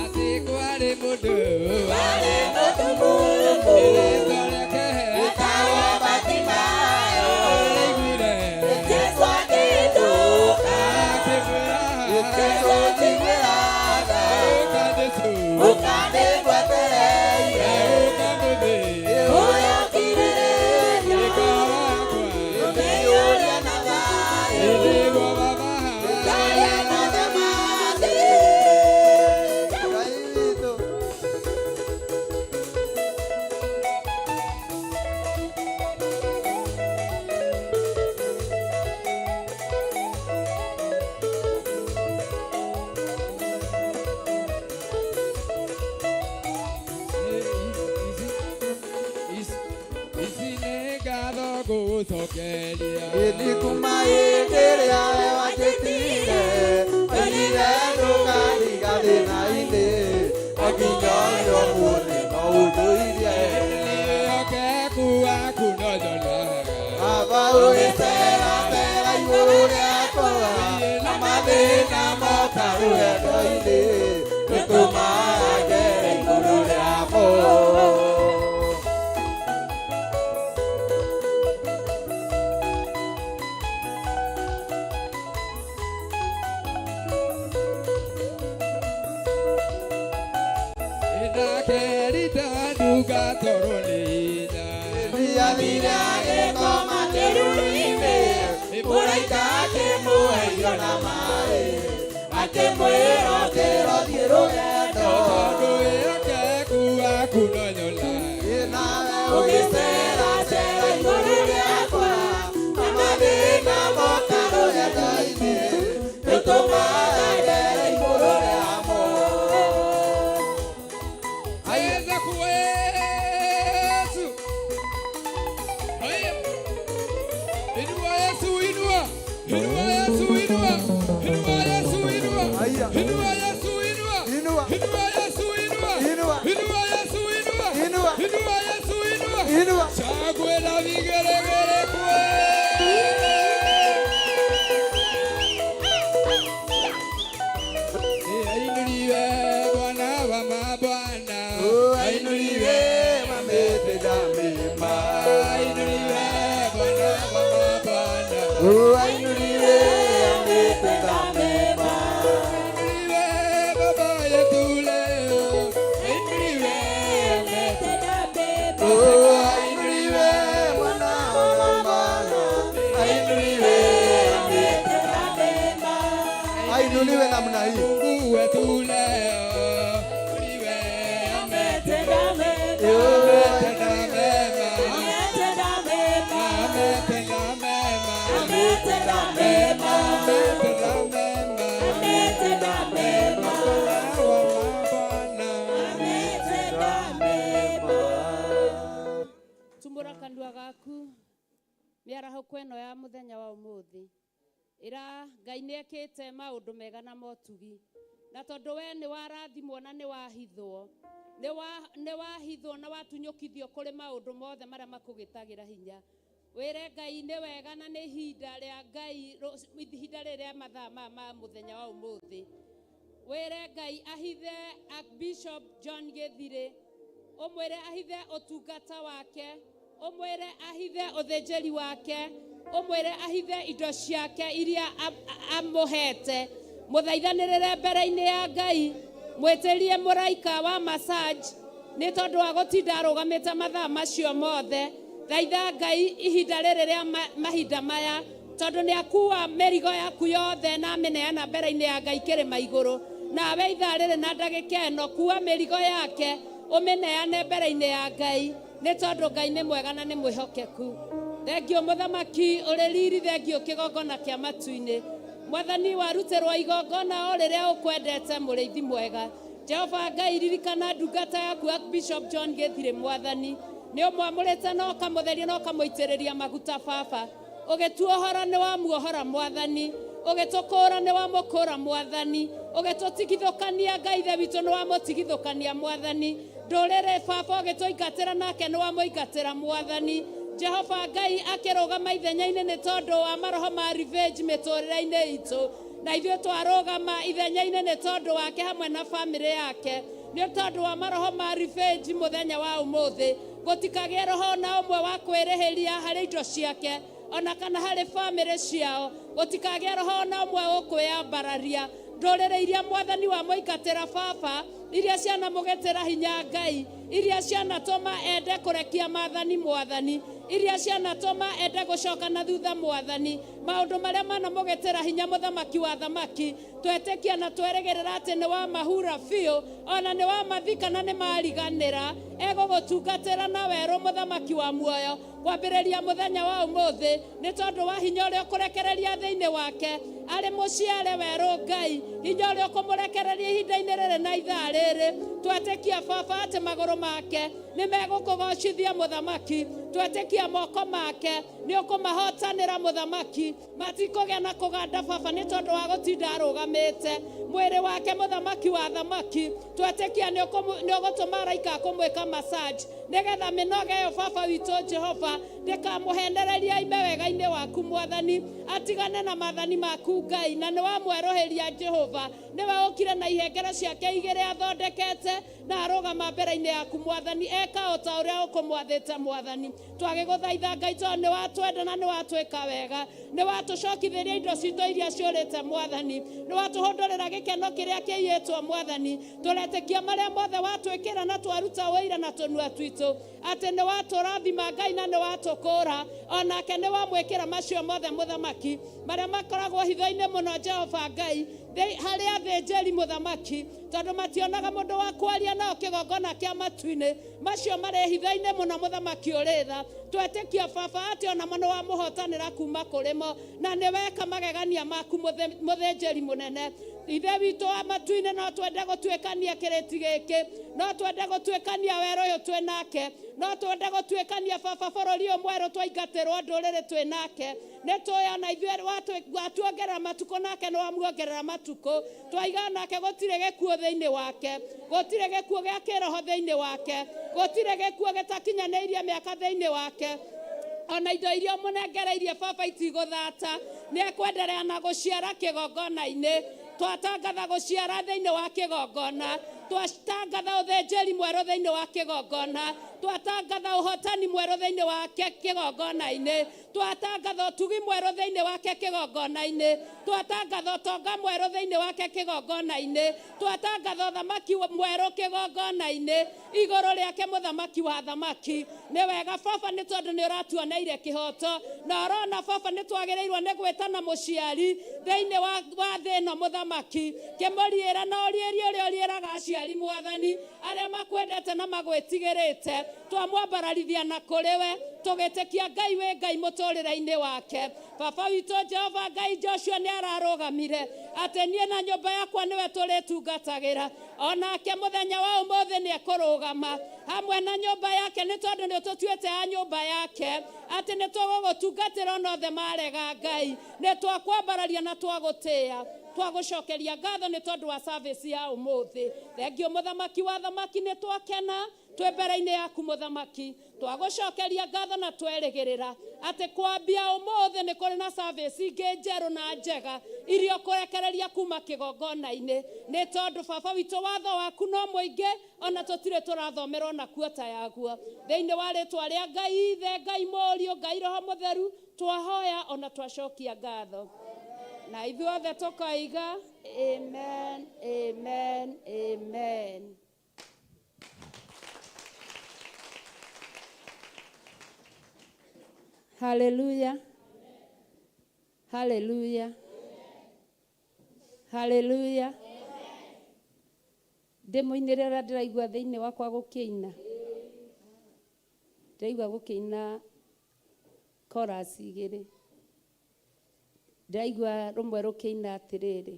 S6: Atĩ kwarĩ mũndũ. Rĩĩtwa rĩake. Nĩaiguire. Akĩmwĩra. Ũka Jesũ. Ũka mũthĩ. Ngoro yakwa. Nĩguo baba.
S8: Ngai witũ.
S6: Ici nĩ ngatho ngũgũcokeria.
S8: Ĩni kuma hĩndĩ ĩrĩa wanjĩtire, oigire ndũkandiga thĩna-inĩ, o nginya ũyũ ũmũthĩ no ũndũirie.
S6: Wĩhokeku waku no nyonaga.
S8: Baba ũgĩceeracera igũrũ rĩakwa, na mathĩna moka rũgendo-inĩ, nĩtũmaga ngere igũrũ rĩamo.
S6: Ndakerita nduga toro nĩ hinya.
S8: Thiathire agĩkoma kĩruru-inĩ, mũraika akĩmũhe irio na maaĩ, akĩmwĩra ũkĩra ũthiĩ rũgendo.
S6: Tondũ wĩhokeku waku no nyonaga.
S8: Nawe
S2: Ũgĩceracera igũrũ rĩakwa, na mathĩna moka rũgendo-inĩ, nĩũtũmaga ndere igũrũ rĩamo.
S6: Aweza kuwa Yesu. Haya. Inua Yesu, inua. Inua Yesu, inua. Inua Yesu, inua.
S8: Haya.
S6: Inua Yesu, inua.
S8: Inua.
S6: Inua Yesu, inua.
S8: Inua.
S6: Inua Yesu, inua.
S8: Inua.
S6: Inua Yesu, inua.
S8: Inua.
S6: Shangwe na vigelegele kwe. Ainuliwe Bwana wa mabwana.
S8: Ainuliwe ametenda mema.
S6: Ainuliwe Bwana wa mabwana.
S8: Ainuliwe ametenda mema.
S6: Ainuliwe Baba yetu leo. Ainuliwe
S2: Ametenda mema.
S8: Ainuliwe Bwana wa mabwana. Ainuliwe
S2: Ametenda mema.
S8: Ainuliwe namna hii.
S6: Mungu wetu leo. Ainuliwe
S2: Ametenda mema.
S6: ametenda mema.
S2: Ametenda mema.
S6: Ametenda mema.
S2: Ametenda mema.
S6: Ametenda mema.
S2: Ametenda mema.
S6: Bwana wa mabwana.
S2: Ametenda mema.
S7: Tumbũra kanua gaku mĩarahũko ĩno ya mũthenya wa ũmũthĩ ĩra Ngai nĩ ekĩte maũndũ mega na motugi na tondũ we nĩ warathimwo na nĩ wahithwo nĩ wahithwo na watunyũkithio kũrĩ maũndũ mothe marĩa makũgĩtagĩra hinya wĩre Ngai nĩ wega na nĩ ihinda rĩa Ngai ihinda rĩrĩ rĩa mathaa maya ma mũthenya wa ũmũthĩ wĩre Ngai ahithe Archbishop John Gĩthirĩ ũmwĩre ahithe ũtungata wake ũmwĩre ahithe ũthĩnjĩri wake ũmwĩre ahithe indo ciake iria amũhete mũthaithanĩrĩre mbere-inĩ ya Ngai mwĩtĩrie mũraika wa massage nĩ tondũ wa gũtinda arũgamĩte mathaa macio mothe thaitha Ngai ihinda rĩrĩ rĩa mahinda maya tondũ nĩ akua mĩrigo yaku yothe na amĩneana mbere-inĩ ya Ngai kĩrĩma igũrũ nawe ithaa rĩrĩ na ndagĩka ĩno kua mĩrigo yake ũmĩneane mbere-inĩ ya Ngai nĩ tondũ Ngai nĩ mwega na nĩ mwĩhokeku. Thengio mũthamaki ũrĩ riri, thengio kĩgongona kĩa matu-inĩ. Mwathani warutĩrwo igongona o rĩrĩa ũkwendete mũrĩithi mwega. Jehova Ngai ririkana ndungata yaku Archbishop John Gĩthirĩ mwathani nĩ ũmwamũrĩte na ũkamũtheria na ũkamũitĩrĩria maguta baba ũgĩtuohora nĩ wamuohora mwathani ũgĩtũkũra nĩ wamũkũra mwathani ũgĩtũtigithũkania Ngai ithe witũ nĩ wamũtigithũkania mwathani ndũrĩrĩ baba ũgĩtũingatĩra nake nĩ wamũingatĩra mwathani Jehova Ngai akĩrũgama ithenya-inĩ nĩ tondũ wa maroho ma revenge mĩtũrĩre-inĩ itũ na ithuĩ twarũgama ithenya-inĩ nĩ tondũ wake hamwe na bamĩrĩ yake nĩ tondũ wa maroho ma revenge mũthenya wa ũmũthĩ gũtikagĩe roho na ũmwe wa kwĩrĩhĩria harĩ indo ciake ona kana harĩ bamĩrĩ ciao gũtikagĩe roho na ũmwe ũkwĩyambararia ndũrĩrĩ iria mwathani wamũingatĩra baba iria cianamũgĩtĩra hinya Ngai iria cianatũma ende kũrekia maathani mwathani iria cianatũma ende gũcoka na thutha mwathani maũndũ marĩa manamũgĩtĩra hinya mũthamaki wa thamaki twetĩkia na twerĩgĩrĩra atĩ nĩ wa mahura biũ ona nĩ wa mathika na nĩ mariganĩra egũgũtungatĩra na werũ mũthamaki wa muoyo kwambĩrĩria mũthenya wa ũmũthĩ nĩ tondũ wa hinya ũrĩa ũkũrekereria thĩinĩ wake arĩ mũciare werũ Ngai hinya ũrĩa ũkũmũrekereria ihinda-inĩ rĩrĩ na ithaa rĩrĩ twetĩkia baba atĩ magũrũ make nĩ megũkũgocithia mũthamaki twetĩkia moko make nĩ ũkũmahotanĩra mũthamaki matikũgĩa na kũganda baba nĩ tondũ wa gũtinda arũgamĩte mwĩrĩ wake mũthamaki wa thamaki twetĩkia nĩ ũgũtũma araika kũmwĩka massage nĩgetha mĩnoga ĩyo baba witũ Jehova ndĩkamũhenereria aime wega-inĩ waku mwathani atigane na maathani maku Ngai na nĩ wamwerũhĩria Jehova nĩwe ũkire na ihengere ciake igĩrĩ athondekete na arũgama mbere-inĩ yaku mwathani eka o ta ũrĩa ũkũmwathĩte mwathani twagĩgũthaitha Ngai tondũ nĩ watwenda na nĩ watwĩka wega nĩ watũcokithĩria indo citũ iria ciũrĩte mwathani nĩ watũhũndũrĩra gĩkeno kĩrĩa kĩiyĩtwo mwathani tũretĩkia marĩa mothe watwĩkĩra na twaruta ũira na tũnua twitũ atĩ nĩ watũrathima Ngai na nĩ watũkũra onake nĩ wamwĩkĩra macio mothe mũthamaki marĩa makoragwo hitho-inĩ mũno Jehova Ngai
S9: Harĩ athĩnjĩri mũthamaki tondũ mationaga mũndũ wa kwaria nao kĩgongona kĩa matu-inĩ macio marĩ hitho-inĩ mũno mũthamaki ũrĩ tha twetĩkia baba atĩ onamo nĩ wamũhotanĩra kuma kũrĩ mo na nĩ weka magegania maku mũthĩnjĩri mũnene ithe witũ wa matu-inĩ no twende gũtuĩkania kĩrĩti gĩkĩ no twende gũtuĩkania werũ ũyũ twĩ nake no twende gũtuĩkania baba bũrũri ũyũ mwerũ twaingatĩrwo ndũrĩrĩ twĩ nake nĩ tũĩ ona ithuĩ watuongerera matukũ nake nĩ wamuongerera matukũ twaiga nake gũtirĩ gĩkuũ thĩinĩ wake gũtirĩ gĩkuũ gĩa kĩroho thĩinĩ wake gũtirĩ gĩkuũ gĩtakinyanĩirie mĩaka thĩinĩ wake ona indo iria ũmũnengereirie baba itigũthata nĩ ekwenderea na gũciara kĩgongona-inĩ twatangatha gũciara thĩinĩ wa kĩgongona twatangatha ũthĩnjĩri mwerũ thĩinĩ wa kĩgongona twatangatha ũhotani mwerũ thĩinĩ wake kĩgongona-inĩ twatangatha ũtugi mwerũ thĩinĩ wake kĩgongona-inĩ twatangatha ũtonga mwerũ thĩinĩ wake kĩgongona-inĩ twatangatha ũthamaki mwerũ kĩgongona-inĩ igũrũ rĩake mũthamaki wa thamaki nĩ wega baba nĩ tondũ nĩ ũratuoneire kĩhoto na ũrona baba nĩ twagĩrĩirwo nĩ gwĩtana mũciari thĩinĩ wa thĩ ĩno mũthamaki kĩmũriĩra na ũriĩri ũrĩa ũriĩraga aciari mwathani arĩa makwendete na magwĩtigĩrĩte twamwambararithia na kũrĩ we tũgĩtĩkia Ngai wĩ Ngai mũtũrĩre-inĩ wake baba witũ Jehova Ngai Joshua nĩ ararũgamire atĩ niĩ na nyũmba yakwa nĩwe tũrĩtungatagĩra onake mũthenya wa ũmũthĩ nĩ ekũrũgama hamwe na nyũmba yake nĩ tondũ nĩ ũtũtuĩte a nyũmba yake atĩ nĩ tũgũgũtungatĩra ona othe marega Ngai nĩ twakwambararia na twagũtĩĩa twagũcokeria ngatho nĩ tondũ wa service ya ũmũthĩ thengio mũthamaki wa thamaki nĩ twakena twĩ mbere-inĩ yaku mũthamaki twagũcokeria ngatho na twerĩgĩrĩra atĩ kwambia ũmũthĩ nĩ kũrĩ na service ingĩ njerũ na njega iria ũkũrekereria kuma kĩgongona-inĩ nĩ tondũ baba witũ watho waku no mũingĩ ona tũtirĩ tũrathomerwo na kuota yaguo thĩinĩ wa rĩtwa rĩa Ngai Ithe Ngai Mũriũ Ngai Roho Mũtheru twahoya ona twacokia ngatho na ithuothe tũkoiga amen amen amen. Hallelujah. Hallelujah. Hallelujah. Ndĩmũinĩre ũrĩa ndĩraigua thĩinĩ wakwa gũkĩina ndĩraigua gũkĩina chorus igĩrĩ ndĩraigua rũmwe rũkĩina atĩrĩrĩ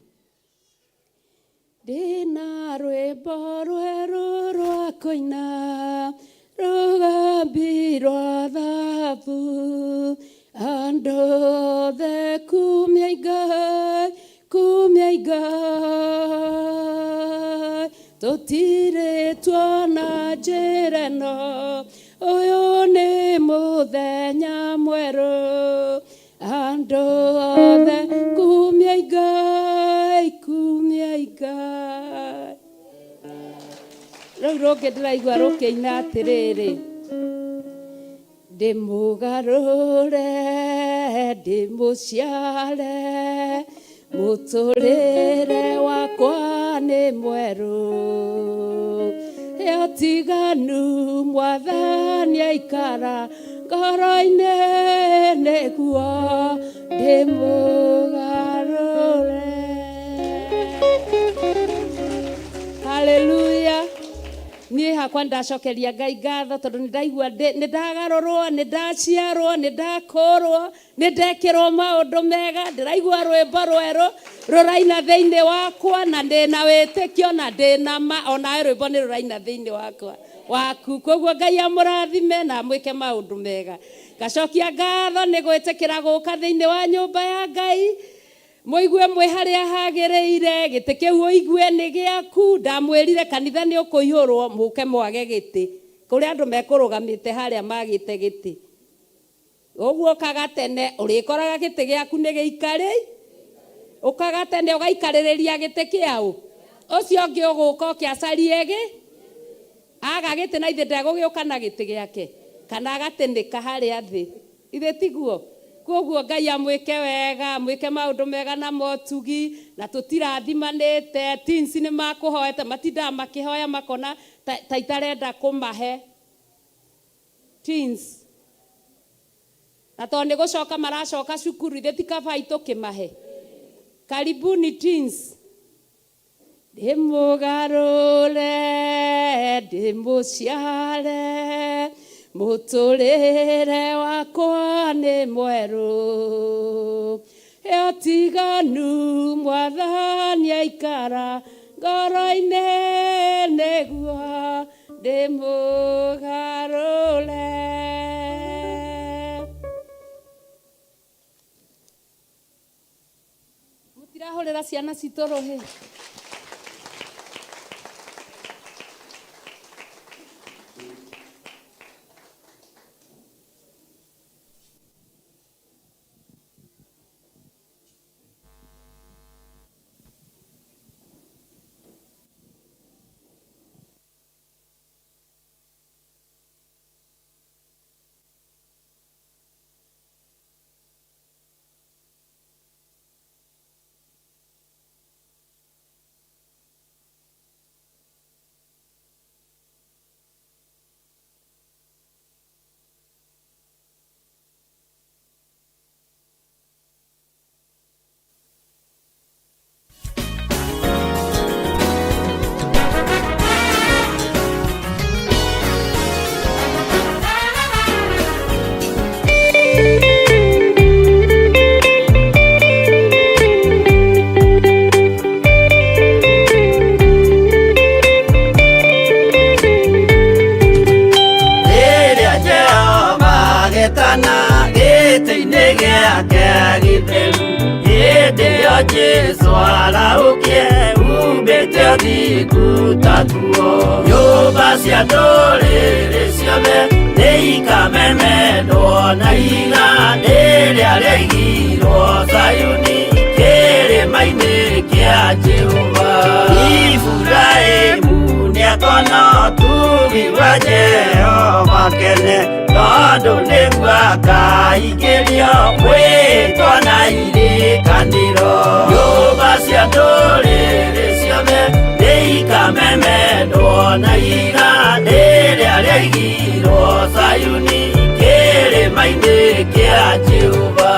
S9: ndĩna rwĩmbo rwerũ rwa kũina rũgambi rwa thahabu andũ othe kumia Ngai kumia Ngai tũtirĩ tuona njĩra ĩno ũyũ nĩ mũthenya mwerũ andũ othe kumia Ngai kumia Ngai rĩu rũngĩ ndĩraigua rũkĩina atĩrĩrĩ ndĩmũgarũre ndĩmũciare mũtũrĩre wakwa nĩ mwerũ tiganu mwathani aikara ngoro-inĩ nĩguo ndĩmũgarũre. Haleluya. Niĩ hakwa ndacokeria Ngai ngatho tondũ nĩ ndaigua nĩ ndagarũrwo nĩ ndaciarwo nĩ ndakũrwo nĩ ndekĩrwo maũndũ mega ndĩraigua rwĩmbo rwerũ rũraina thĩinĩ wakwa na ndĩna wĩtĩkio na ndĩna ma onawe rwĩmbo nĩ rũraina thĩinĩ wakwa waku koguo Ngai amũrathime na amwĩke maũndũ mega ngacokia ngatho nĩ gwĩtĩkĩra gũka thĩinĩ wa nyũmba ya Ngai mũigue mwĩ harĩa hagĩrĩire gĩtĩ kĩu ũigue nĩ gĩaku ndamwĩrire kanitha nĩ ũkũihũrwo mũke mwage gĩtĩ kũrĩ andũ mekũrũgamĩte harĩa magĩte gĩtĩ ũguo ũkaga tene ũrĩkoraga gĩtĩ gĩaku nĩ gĩikarĩ ũkaga tene ũgaikarĩrĩria gĩtĩ kĩaũ ũcio ũngĩ ũgũka ũkĩacarie gĩ aga gĩtĩ na ithe ndegũgĩũka na gĩtĩ gĩake kana agatĩnĩka harĩa thĩ ithe tiguo koguo Ngai amwĩke wega amwĩke maũndũ mega na motugi na tũtirathimanĩte teens nĩ makũhoete matindaga makĩhoya makona ta itarenda kũmahe teens na tondũ nĩ gũcoka maracoka cukuru ithe ti kaba itũkĩmahe karibuni teens.
S7: Ndĩmũgarũre, ndĩmũciare, mũtũrĩre wakwa nĩ mwerũ. Ĩtiganu mwathani aikara ngoro-inĩ nĩguo ndĩmũgarũre. Mũtirahũrĩra ciana citũ rũhĩ.
S10: Rĩrĩa Jehova agetana gĩtĩ-inĩ gĩake gĩtheru, hĩndĩ ĩyo Jesũ arahũkie umbĩte ũthingu ta nguo. Nyũmba cia ndũrĩrĩ ciothe nĩikamemendwo na ihiga rĩrĩa rĩaigirwo Zayuni kĩrĩma-inĩ kĩa Jehova. Iburahĩmu nĩakona ũtugi wa Jehova kene, tondũ nĩguo akaingĩrio mwĩtwa na irĩkanĩro. Nyũmba cia ndũrĩrĩ ciothe nĩikamemendwo na ihiga rĩrĩa rĩaigirwo Zayuni kĩrĩma-inĩ kĩa Jehova.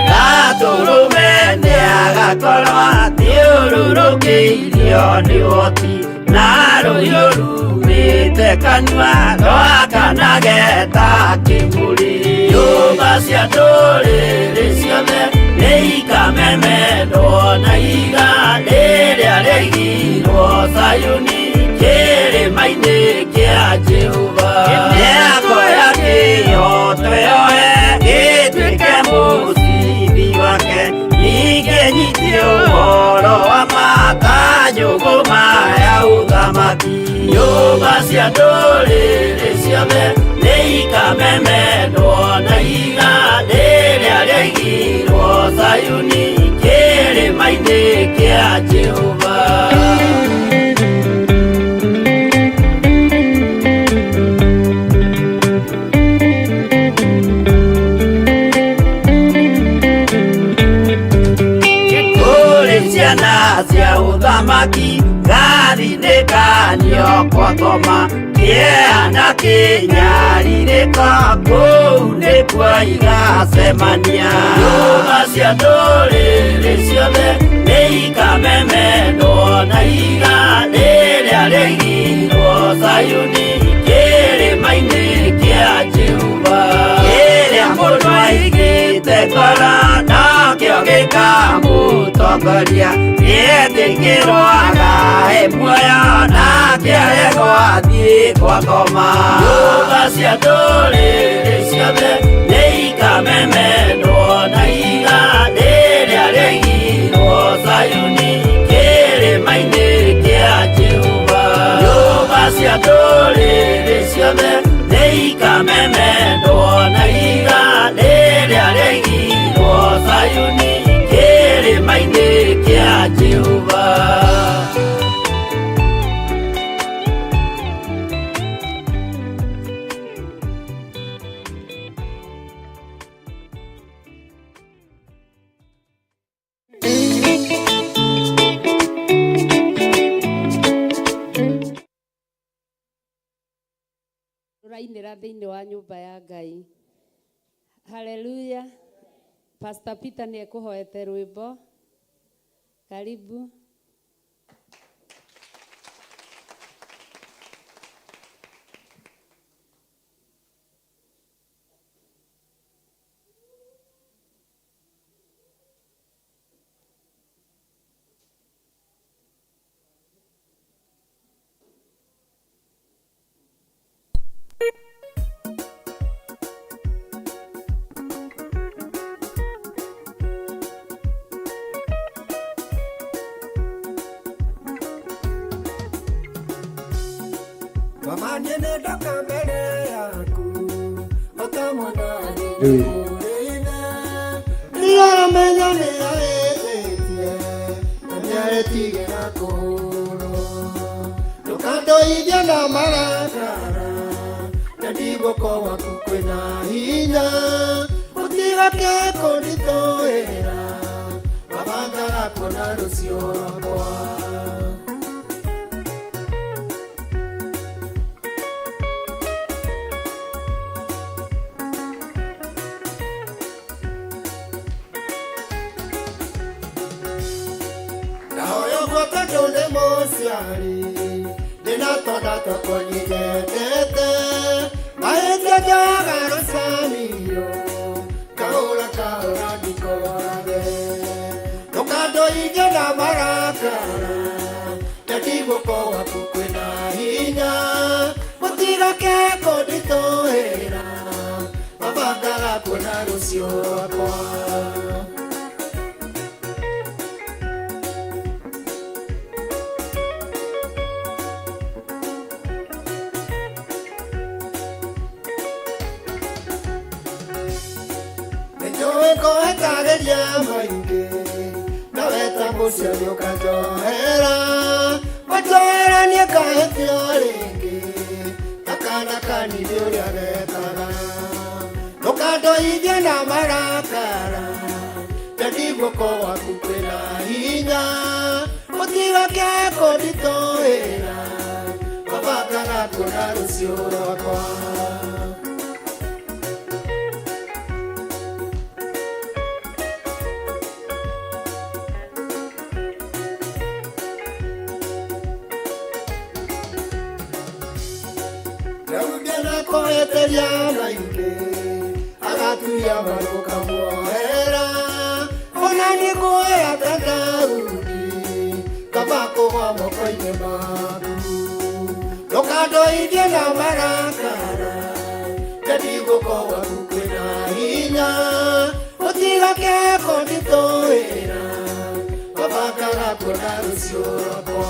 S10: Gatũrũme nĩagakorwo athiũrũrũkĩirio nĩ ũhoti, na rũhiũ rumĩte kanua rwakanage ta kĩmũrĩ. Nyũmba cia ndũrĩrĩ ciothe nĩikamemendwo na ihiga rĩrĩa rĩaigirwo Zayuni kĩrĩma-inĩ kĩa Jehova. Nĩakoya kĩhooto yoe gĩtuĩke mũcibi wake, ningĩ nyitie ũhoro wa ma ta njũgũma ya ũthamaki. Nyũmba cia ndũrĩrĩ ciothe nĩikamemendwo na ihiga rĩrĩa rĩaigirwo Zayuni kĩrĩma-inĩ kĩa Jehova. Kũrĩ ciana cia ũthamaki gathinĩkanio kwa ngoma, kĩeha na kĩnyarirĩko kũu nĩkuo igacemania. Nyũmba cia ndũrĩrĩ ciothe nĩikamemendwo na ihiga rĩrĩa rĩaigirwo Zayuni kĩrĩma-inĩ kĩa Jehova. Kĩrĩa mũndũ aigĩte ngoro nokĩo gĩkamũtongoria, nĩetĩkĩrwo agae muoyo nake aregwo athiĩ kwa ngoma. Nyũmba cia ndũrĩrĩ ciothe nĩikamemendwo na ihiga rĩrĩa rĩaigirwo Zayuni kĩrĩma-inĩ kĩa Jehova. Nyũmba cia ndũrĩrĩ ciothe nĩikamemendwo na ihiga rĩrĩa rĩaigirwo Zayuni kĩrĩma-inĩ kĩa Jehova.
S7: Tũrainĩra thĩinĩ wa nyũmba ya Ngai. Haleluya. Pastor Peter nĩ ekũhoete rwĩmbo. Karibu.
S11: Mama niĩ nĩ ndoka mbere yaku ota mwana nĩaramenya nĩahĩtĩtie na nĩarĩtigĩra kũhũrwo ndũkandoithie na marakara na ndiguoko gwaku kwĩna hinya gũtigake kũnditũhĩra mabangaga kuona rũciũ rwakwa. Ndahoya ũguo tondũ ndĩ mũciari ndĩna twana twakwa nyendete mahĩtia njoyaga rũcanio kahũra kahũra ndikorage ndũkandoithie na marakara tendi guoko gwaku kwĩna hinya gũtigake kũnditũhĩra mabangaga kuona rũciũ rwakwa. Nĩnjũĩ kũhetagĩria maingĩ nawe ta mũciari ũkanjohera wanjohera niĩ ngahĩtia rĩngĩ ta kana kanini ũrĩa gekaga ndũkandoithie na marakara tendi guoko gwaku kwĩna hinya gũtigake kũnditũhĩra mabangaga kuona rũciũ rwakwa. Daudi anakoeteria maingĩ agaturia marũka muohera ona nĩngũoya ta Daudi kaba kũgwa moko-inĩ maku ndũkandoithie na marakara tendi guoko gwaku kwĩna hinya gũtigake kũnditũhĩra mabangaga kuona rũciũ rwakwa.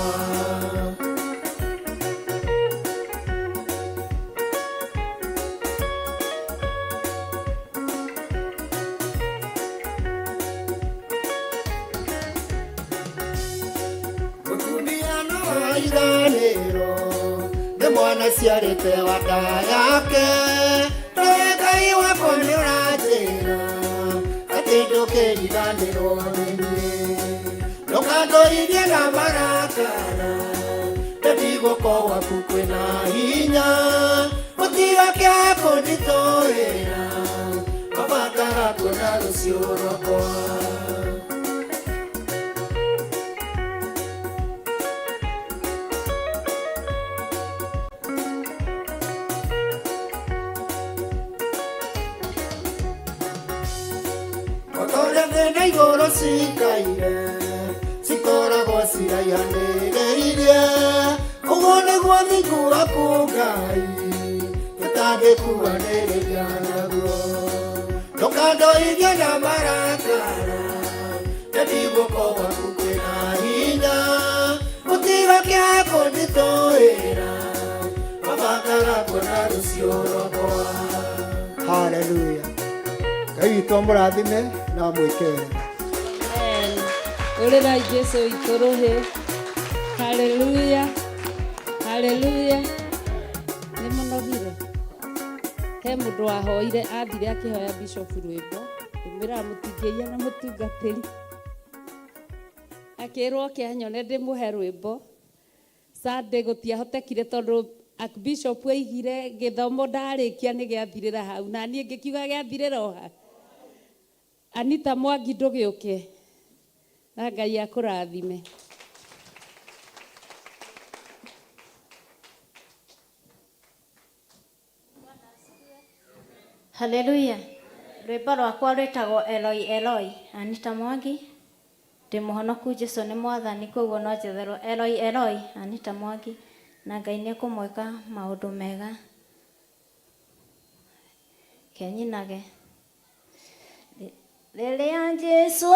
S11: Mũtumia no aiganĩrwo nĩ mwana ciarĩte wa nda yake nowe Ngai wakwa nĩ ũranjĩra atĩ ndũkĩriganĩrwo nĩ niĩ ndũkandoithie na marakara tendi guoko gwaku kwĩna hinya gũtigake kũnditũhĩra mabangaga kuona rũciũ rwakwa. Otorĩa thĩ na igũrũ cikaire cikoragwo ciraihanĩrĩirie ũguo nĩguo thingu waku Ngai tũtangĩkuanĩrĩria naguo ndũkandoithie na marakara tendi guoko gwaku kwĩna hinya gũtigake kũnditũhĩra mabangaga kuona rũciũ rwakwa.
S12: Haleluya. Ngai witũ amũrathime na amwĩke wega.
S7: Amen. Ũrĩrai Jesu witũ rũhĩ. Haleluya. Haleluya. Nĩ mũnogire. He mũndũ wahoire athire akĩhoya bishop rwĩmbo. Ndĩmwĩraga mũtingĩiya na mũtungatĩri. Akĩrwo oke anyone ndĩmũhe rwĩmbo. Sunday gũtiahotekire tondũ Archbishop oigire gĩthomo ndarĩkia nĩ gĩathirĩra hau na niĩ ngĩkiuga gĩathirĩra o ha. Anita Mwangi ndũgĩũke na Ngai akũrathime.
S13: Haleluya. Rwĩmbo rwakwa rwĩtagwo Eloi Eloi. Anita Mwangi. Ndĩ mũhonoku Jesu nĩ mwathani koguo no njetherwo Eloi Eloi Anita Mwangi na Ngai nĩ ekũmwĩka maũndũ mega. Kenyinage. Rĩrĩa Jesu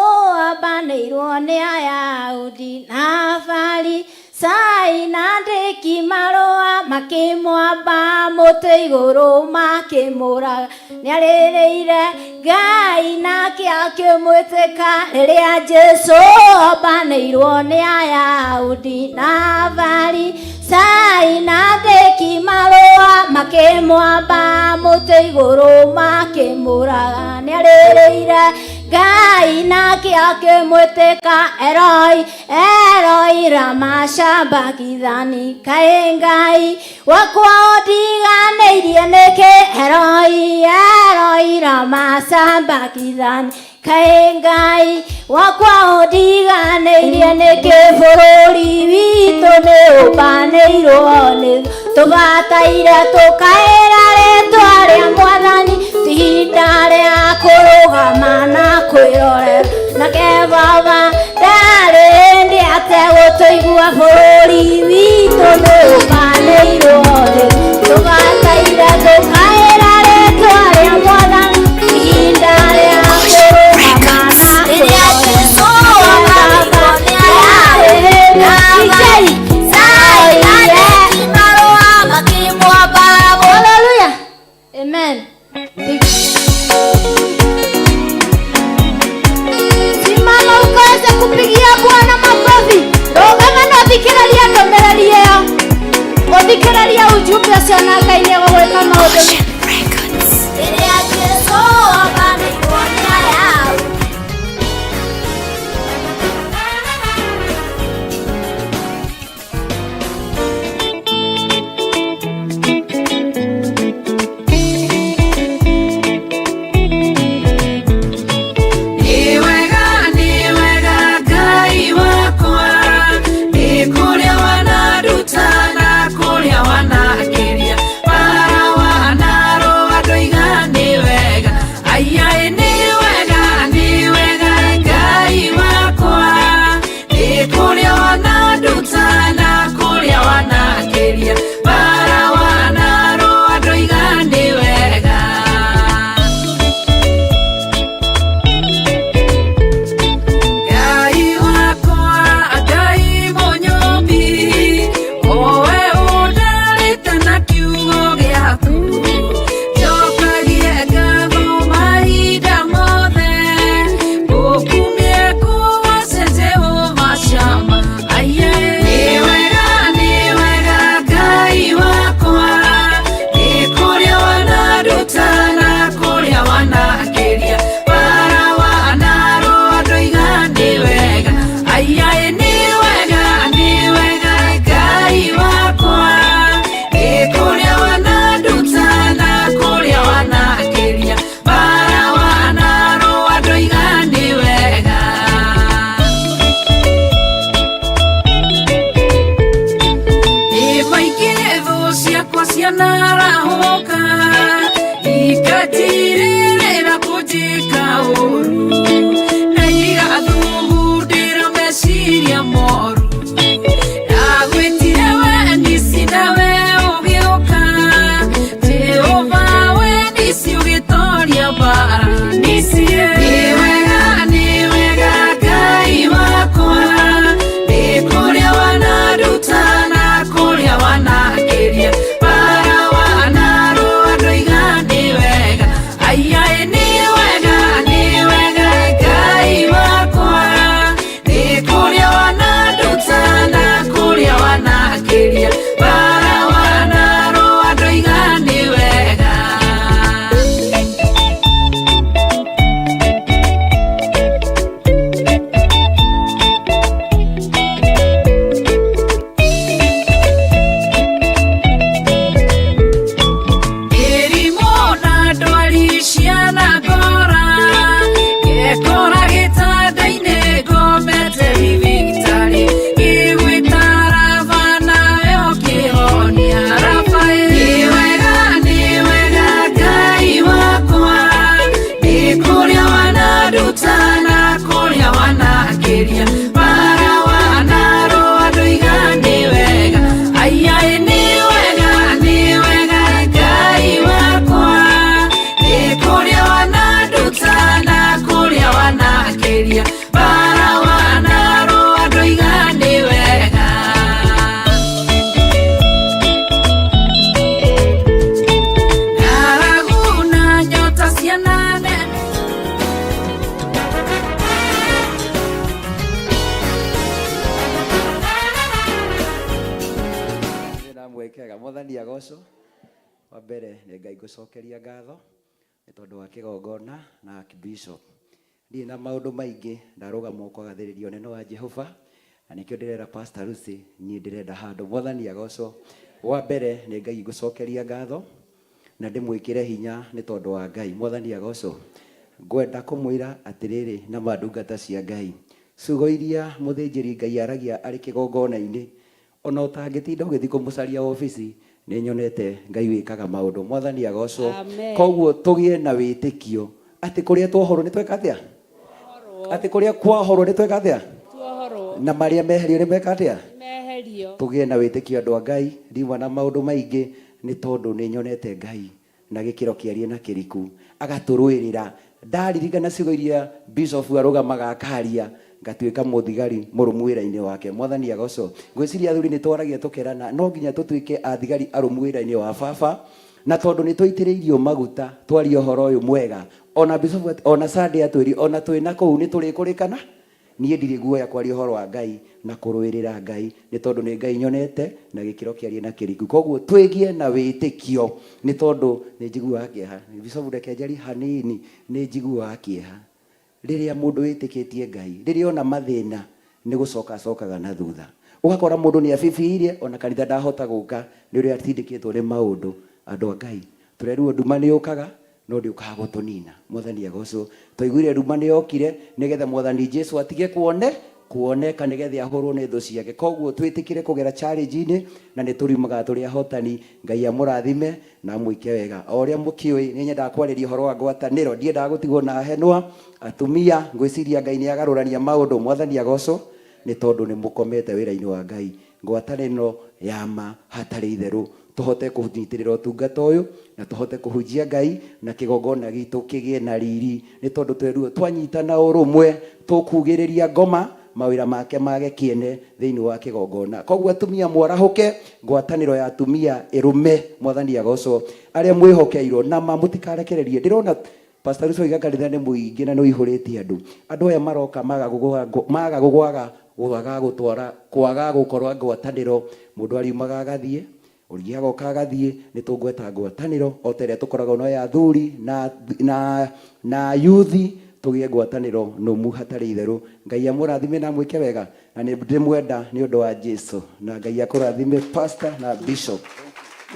S13: ambanĩirwo nĩ Ayahudi na Afarisai na andĩki marũa makĩmwamba mũtĩ igũrũ makĩmũraga nĩarĩrĩire Ngai nake akĩmwĩtĩka rĩrĩa Jesu ambanĩirwo nĩ Ayahudi na Afarisai na andĩki marũa makĩmwamba mũtĩ igũrũ makĩmũraga nĩarĩrĩire Ngai nake akĩmwĩtĩka Eloi Eloi lama sabachthani kaĩ Ngai wakwa ũndiganĩirie nĩkĩ Eloi Eloi lama sabachthani kaĩ Ngai wakwa ũndiganĩirie nĩkĩ bũrũri witũ nĩ ũmbanĩirwo nĩ tũbataire tũkaĩra rĩtwa rĩa mwathani ti ihinda rĩa kũrũgama na kwĩrorera nake baba ndarĩ hĩndĩ ategũtũigua bũrũri witũ nĩ ũmbanĩirwo nĩ tũbataire tũkaĩra rĩtwa rĩa mwathani ti ihinda rĩa kũrũgama na
S4: Rĩrĩa Jesũ ambanĩirwo nĩ Ayahudi na Afarisai na andĩki marũa makĩmwamba
S13: Hallelujah. Amen. Simama ukaweze kupigia Bwana makofi. Rũgama na ũthikĩrĩrie ndũmĩrĩri ĩyo. Ũthikĩrĩrie ujumbe ũcio na Ngai nĩ
S14: wanakĩria Bara wanarũa ndoiga nĩ wega Aiai nĩ wega nĩ wega Ngai wakwa Nĩ kũrĩa wananduta na kũrĩa wanakĩria Bara wanarũa ndoiga nĩ wega Ng'aragu na nyota ciana nene
S15: Ndamwĩkega mwathani agocwo wa mbere nĩ Ngai ngũcokeria ngatho nĩ tondũ wa kĩgongona na Archbishop ndirĩ na maũndũ maingĩ ndarũgama kwagathĩrĩria ũnene wa Jehova na nĩkĩo ndĩrera Pastor Lucy niĩ ndĩrenda handũ mwathani agocwo wa mbere nĩ Ngai ngũcokeria ngatho na ndĩmwĩkĩre hinya nĩ tondũ wa Ngai mwathani agocwo ngwenda kũmwĩra atĩrĩrĩ na ma ndungata cia Ngai ciugo iria mũthĩnjĩri Ngai aragia arĩ kĩgongona-inĩ ona ũtangĩtinda ũgĩthiĩ kũmũcaria obici nĩ nyonete Ngai wĩkaga maũndũ mwathani agocwo
S7: Amen.
S15: koguo tũgĩe na wĩtĩkio atĩ kũrĩa twohorwo nĩ tweka atĩa atĩ kũrĩa kwahorwo nĩ tweka atĩa
S7: Tuohorwo
S15: na marĩa meherio nĩ meka atĩa
S7: meherio
S15: tũgĩe na wĩtĩkio andũ a Ngai ndiuma na maũndũ maingĩ nĩ tondũ nĩ nyonete Ngai na gĩkĩro kĩarie na kĩriku agatũrũĩrĩra ndaririkana ciugo iria bishop arũgamaga akaria ngatuĩka mũthigari mũrũmu wĩra-inĩ wake mwathani agocwo ngwĩciria athuri nĩ twaragia tũkerana no nginya tũtuĩke athigari arũmu wĩra-inĩ wa baba na tondũ nĩ tũitĩrĩirio maguta twarie ũhoro ũyũ mwega ona bishop ona Sunday atwĩri ona twĩ na kũu nĩ tũrĩkũrĩkana niĩ ndirĩ guoya kwaria ũhoro wa Ngai na kũrũĩrĩra Ngai nĩ tondũ nĩ Ngai nyonete na gĩkĩro kĩarie na kĩriku koguo twĩgie na wĩtĩkio nĩ tondũ nĩ njiguaga kĩeha bishop reke njarie hanini nĩ njiguaga kĩeha rĩrĩa mũndũ wĩtĩkĩtie Ngai rĩrĩa ona mathĩna nĩ gũcoka acokaga na thutha ũgakora mũndũ nĩ abibiirie ona kanitha ndahota gũka nĩ ũrĩa atindĩkĩtwo nĩ maũndũ andũ a Ngai tũrerirwo nduma nĩ yũkaga no ndĩũkaga gũtũnina mwathani agocwo twaiguire nduma nĩ yokire nĩgetha mwathani Jesu atige kuone kuoneka nĩgetha ahũrwo nĩ thũ ciake koguo twĩtĩkĩre kũgera challenge-inĩ na nĩ tũriumaga tũrĩ ahotani Ngai amũrathime na amwĩke wega o ũrĩa mũkĩũĩ nĩ nyendaga kwarĩria ũhoro wa ngwatanĩro ndiendaga gũtigwo na henwa atumia ngwĩciria Ngai nĩ agarũrania maũndũ mwathani agocwo nĩ tondũ nĩ mũkomete wĩra-inĩ wa Ngai ngwatanĩro ya ma hatarĩ itherũ tũhote kũnyitĩrĩra ũtungata ũyũ na tũhote kũhunjia Ngai na kĩgongona gitũ kĩgĩe na riri nĩ tondũ twerirwo twanyitana ũrũmwe tũkugĩrĩria ngoma mawĩra make mage kĩene thĩinĩ wa kĩgongona koguo atumia mwarahũke ngwatanĩro ya atumia ĩrũme mwathani agocwo arĩa mwĩhokeirwo na ma mũtikarekererie ndĩrona Pastor Russo oiga kanitha nĩ mũingĩ na nĩ ũihũrĩte andũ andũ aya maroka maga gũgwaga kwaga gũtwara kwaga gũkorwo ngwatanĩro mũndũ ariumaga agathiĩ ũrĩa agoka agathiĩ nĩ tũngweta ngwatanĩro o ta ĩrĩa tũkoragwo nayo ya athuri na na na yuthi tũgĩe ngwatanĩro nũmu hatarĩ itherũ Ngai amũrathime na amwĩke wega na nĩ ndĩmwenda nĩ ũndũ wa Jesu na Ngai akũrathime pastor na bishop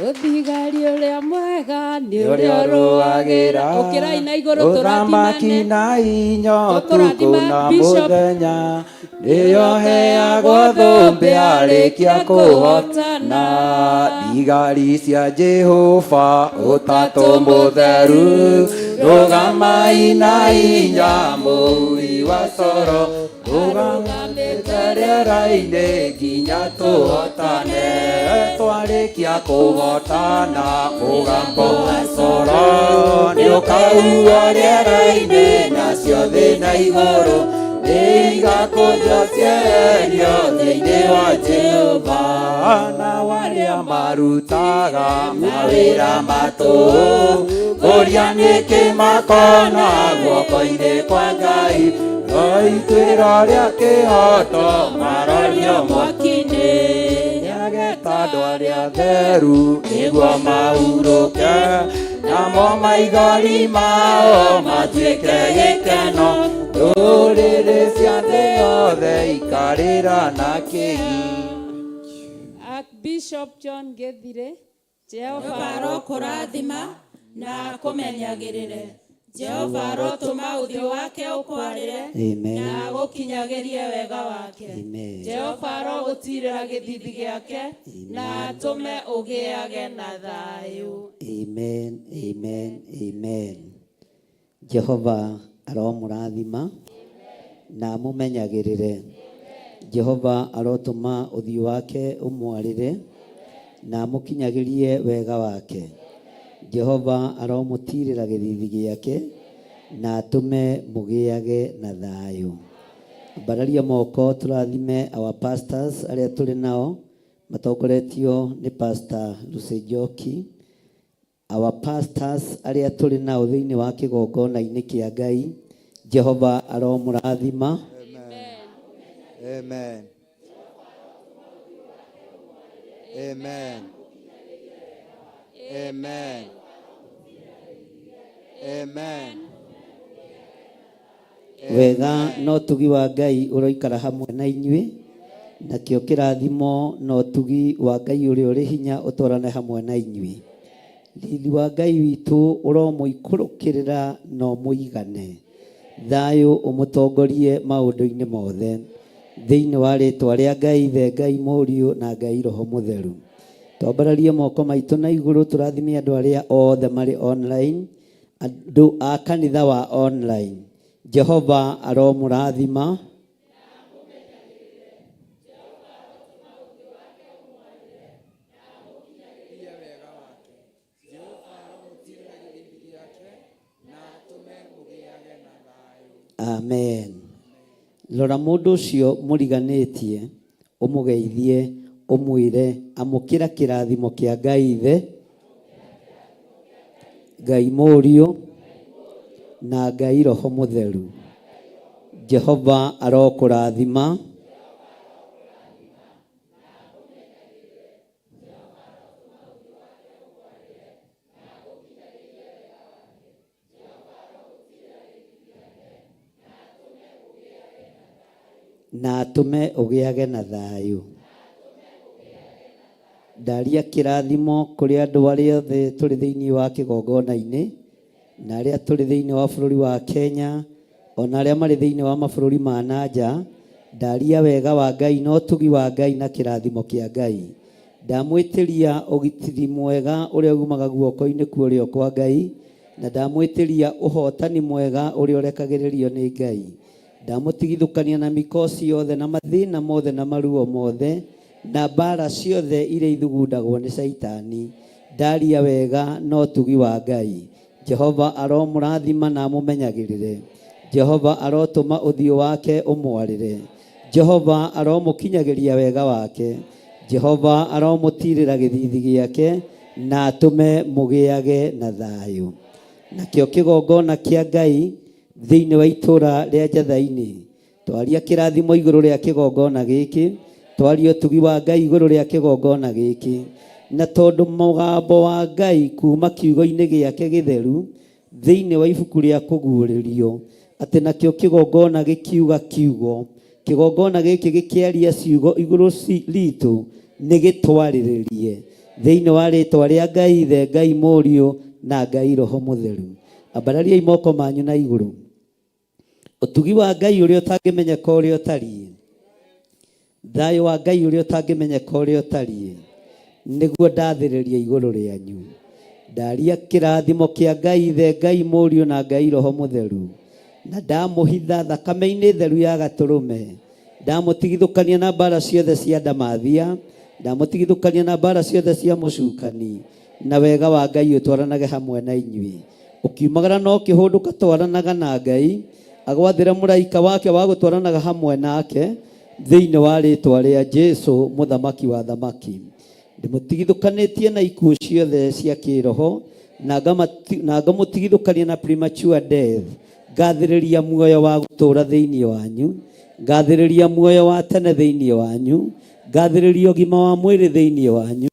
S7: Ũthigari ũrĩa mwega nĩ
S15: ũrĩa
S7: ũrĩa
S15: ũrũagĩra
S7: ũrũagĩra ũkĩrai na igũrũ
S15: ũthamaki
S7: tũrathimane
S15: na inya ũtukũ
S7: Tũkũrathima
S15: na
S7: Bishop.
S15: mũthenya nĩyo heagwo thũmbĩ arĩkia kũhotana thigari cia Jehova ũtatũ mũtheru rũgamai na inya mũui wa coro rũgamĩte rĩera-inĩ nginya tũhotane twarĩkia kũhotana mũgambo wa coro nĩũkahuhwo rĩera-inĩ nacio thĩ na igũrũ nĩigakũnjwo cieherio thĩinĩ wa Jehova na arĩa marutaga mawĩra matũ kũria nĩkĩ makona guoko-inĩ kwa Ngai no ituĩro rĩa kĩhoto marorio mwaki-inĩ nĩageta andũ arĩa atheru nĩguo mahurũke namo maithori mao matuĩke gĩkeno ndũrĩrĩ cia thĩ yothe ikarĩra na kĩgi
S7: Archbishop John Gethire Jehova
S2: arokũrathima na akũmenyagĩrĩre Jehova arotũma ũthiũ wake ũkwarĩre
S3: Amen.
S2: na agũkinyagĩrie wega wake
S3: Amen.
S2: Jehova arogũtiirĩra gĩthiithi gĩake na atũme ũgĩage na thayũ
S3: Amen, amen, amen. Jehova aromũrathima Na amũmenyagĩrĩre. Jehova arotũma ũthiũ wake ũmwarĩre na amũkinyagĩrie wega wake. Jehova aromũtiirĩra gĩthiithi gĩake na atũme mũgĩage na thayũ. Ambararia moko tũrathime our pastors arĩa tũrĩ nao matongoretio nĩ Pastor Lucy Njoki. Our pastors arĩa tũrĩ nao thĩinĩ wa kĩgongona-inĩ kĩa Ngai, Jehova aromũrathima.
S8: Amen. Amen. Amen. Amen.
S3: Wega na ũtugi wa Ngai ũroikara hamwe na inyuĩ, nakĩo kĩrathimo na ũtugi wa Ngai ũrĩa ũrĩ hinya ũtwarane hamwe na inyuĩ. Riri wa Ngai witũ ũromũikũrũkĩrĩra na ũmũigane. Thayũ ũmũtongorie maũndũ-inĩ mothe. Thĩinĩ wa rĩtwa rĩa Ngai Ithe, Ngai Mũriũ na Ngai Roho Mũtheru. Twambararie moko maitũ na igũrũ tũrathime andũ arĩa othe marĩ online Andũ a kanitha wa online, Jehova aromũrathima. Amen. Rora mũndũ ũcio mũriganĩtie, ũmũgeithie, ũmwĩre amũkĩra kĩrathimo kĩa Ngai Ithe, Ngai Mũriũ, na Ngai Roho Mũtheru. Jehova arokũrathima. Na atũme ũgĩage na thayũ. Ndaria kĩrathimo kũrĩ andũ arĩa othe tũrĩ thĩinĩ wa kĩgongona-inĩ, na arĩa tũrĩ thĩinĩ wa bũrũri wa Kenya, ona arĩa marĩ thĩinĩ wa mabũrũri ma na nja. Ndaria wega wa Ngai na ũtugi wa Ngai na kĩrathimo kĩa Ngai. Ndamwĩtĩria ũgitĩri mwega ũrĩa umaga guoko-inĩ kwa ũrĩo kwa Ngai, na ndamwĩtĩria ũhootani mwega ũrĩa ũrekagĩrĩrio nĩ Ngai. Ndamũtigithũkania na mĩkosi yothe na mathĩna mothe na maruo mothe na mbaara ciothe iria ithugundagwo nĩ Shaitani. Ndaria wega na ũtugi wa Ngai. Jehova aromũrathima na amũmenyagĩrĩre. Jehova arotũma ũthiũ wake ũmwarĩre. Jehova aromũkinyagĩria wega wake. Jehova aromũtiirĩra gĩthiithi gĩake na atũme mũgĩage na thayũ. Nakĩo kĩgongona kĩa Ngai thĩinĩ wa itũũra rĩa Njathainĩ Twaria kĩrathimo igũrũ rĩa kĩgongona gĩkĩ, twaria ũtugi wa Ngai igũrũ rĩa kĩgongona gĩkĩ. Na tondũ mũgambo wa Ngai kuma kiugo-inĩ gĩake gĩtheru thĩinĩ wa ibuku rĩa kũguũrĩrio, atĩ nakĩo kĩgongona gĩkiuga kiugo, kĩgongona gĩkĩ gĩkĩaria ciugo igũrũ ritũ, nĩ gĩtwarĩrĩrie thĩinĩ wa rĩtwa rĩa Ngai Ithe, Ngai Mũriũ, na Ngai Roho Mũtheru. Ambarariai moko manyu na igũrũ. Ũtugi wa Ngai ũrĩa ũtangĩmenyeka ũrĩa ũtariĩ, thayũ wa Ngai ũrĩa ũtangĩmenyeka ũrĩa ũtariĩ, nĩguo ndathĩrĩria igũrũ rĩanyu. Ndaria kĩrathimo kĩa Ngai Ithe, Ngai Mũriũ na Ngai Roho Mũtheru, na ndamũhitha thakame-inĩ theru ya Gatũrũme. Ndamũtigithũkania na mbara ciothe cia ndamathia, ndamũtigithũkania na mbara ciothe cia mũcukani, na wega wa Ngai ũtwaranage hamwe na inyuĩ. Ũkiumagara na ũkĩhũndũka twaranaga na Ngai, agwathĩre mũraika wake wa gũtwaranaga hamwe nake, thĩinĩ wa rĩtwa rĩa Jesu mũthamaki wa athamaki. Ndĩmũtigithũkanĩtie na ikuũ ciothe cia kĩroho, na ngamũtigithũkania na premature death. Ngathĩrĩria muoyo wa gũtũũra thĩinĩ wanyu, ngathĩrĩria muoyo wa tene thĩinĩ wanyu, ngathĩrĩria ũgima wa mwĩrĩ thĩinĩ wanyu,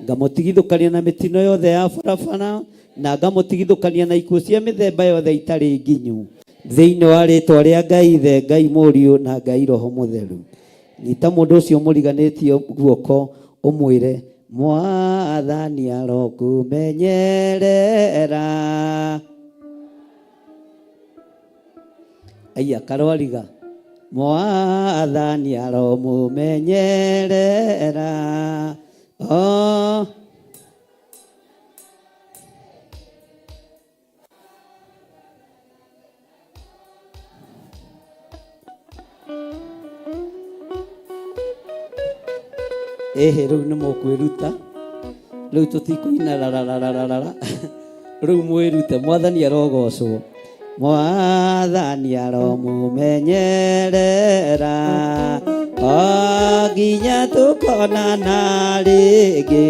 S3: ngamũtigithũkania na mĩtino yothe ya barabara, na ngamũtigithũkania na ikuũ cia mĩthemba yothe itarĩ nginyu, thĩinĩ wa rĩĩtwa rĩa Ngai Ithe, Ngai Mũriũ, na Ngai Roho Mũtheru. Nyita mũndũ ũcio mũriganĩtie guoko ũmwĩre, Mwathani arokũmenyerera. Aiya karwariga. Mwathani aromũmenyerera. Oh. Ĩhĩ, rĩu nĩ mũkwĩruta. Rĩu tũtikũina rararararara. Rĩu mwĩrute. Mwathani arogocwo. Mwathani aromumenyerera o nginya tũkonana rĩngĩ.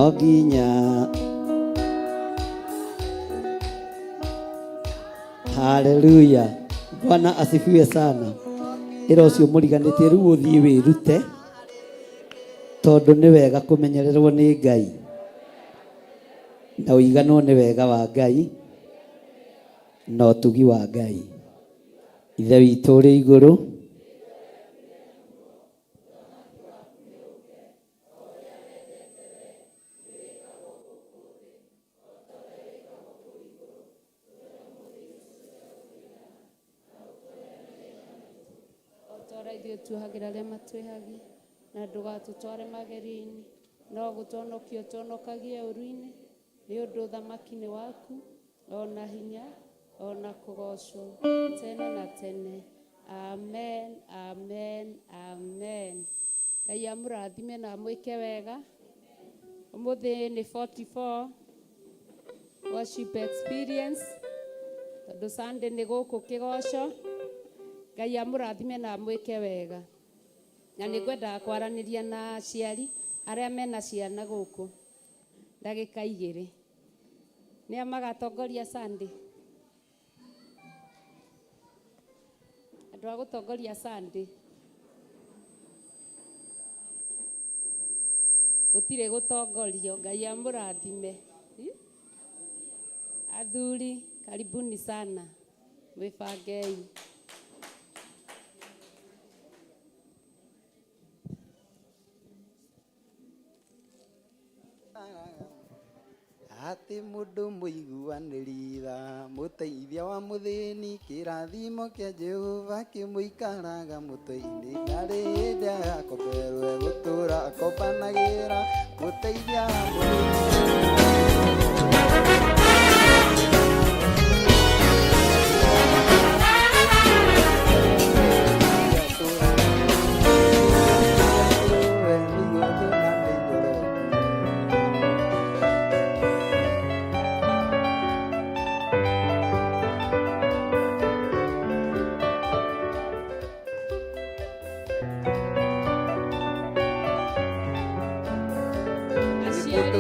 S3: O nginya. Haleluya. Bwana asifiwe sana. Ĩra ũcio mũriganĩtie rĩu ũthiĩ wĩrute tondũ nĩ wega kũmenyererwo nĩ Ngai na ũiganwo nĩ wega wa Ngai na ũtugi wa Ngai. Ithe witũ ũrĩ igũrũ,
S7: O ta ũrĩa ithuĩ tuohagĩra arĩa matwĩhagia, na ndũgatũtware magerio-inĩ, no gũtũhonokia ũtũhonokagie ũũru-inĩ, nĩ ũndũ ũthamaki nĩ waku, o na hinya, o na kũgoocwo tene na tene. Amen, amen, amen. Ngai amũrathime na amwĩke wega. Ũmũthĩ nĩ 44 worship experience, tondũ Sunday nĩ gũkũ kĩgoco. Ngai amũrathime na amwĩke wega. Na nĩ ngwendaga kwaranĩria na aciari arĩa mena ciana gũkũ ndagĩka igĩrĩ. Nĩa magatongoria Sunday? Andũ a gũtongoria Sunday. Gũtirĩ gũtongorio, Ngai amũrathime. Athuri, karibuni sana. Mwĩbangei.
S8: Atĩ mũndũ mũiguanĩri tha, mũteithia wa mũthĩni, kĩrathimo kĩa Jehova kĩmũikaraga mũtwe-inĩ, ndarĩ hĩndĩ agakomberwo egũtũũra akombanagĩra, mũteithia wa mũthĩni.
S7: Aciari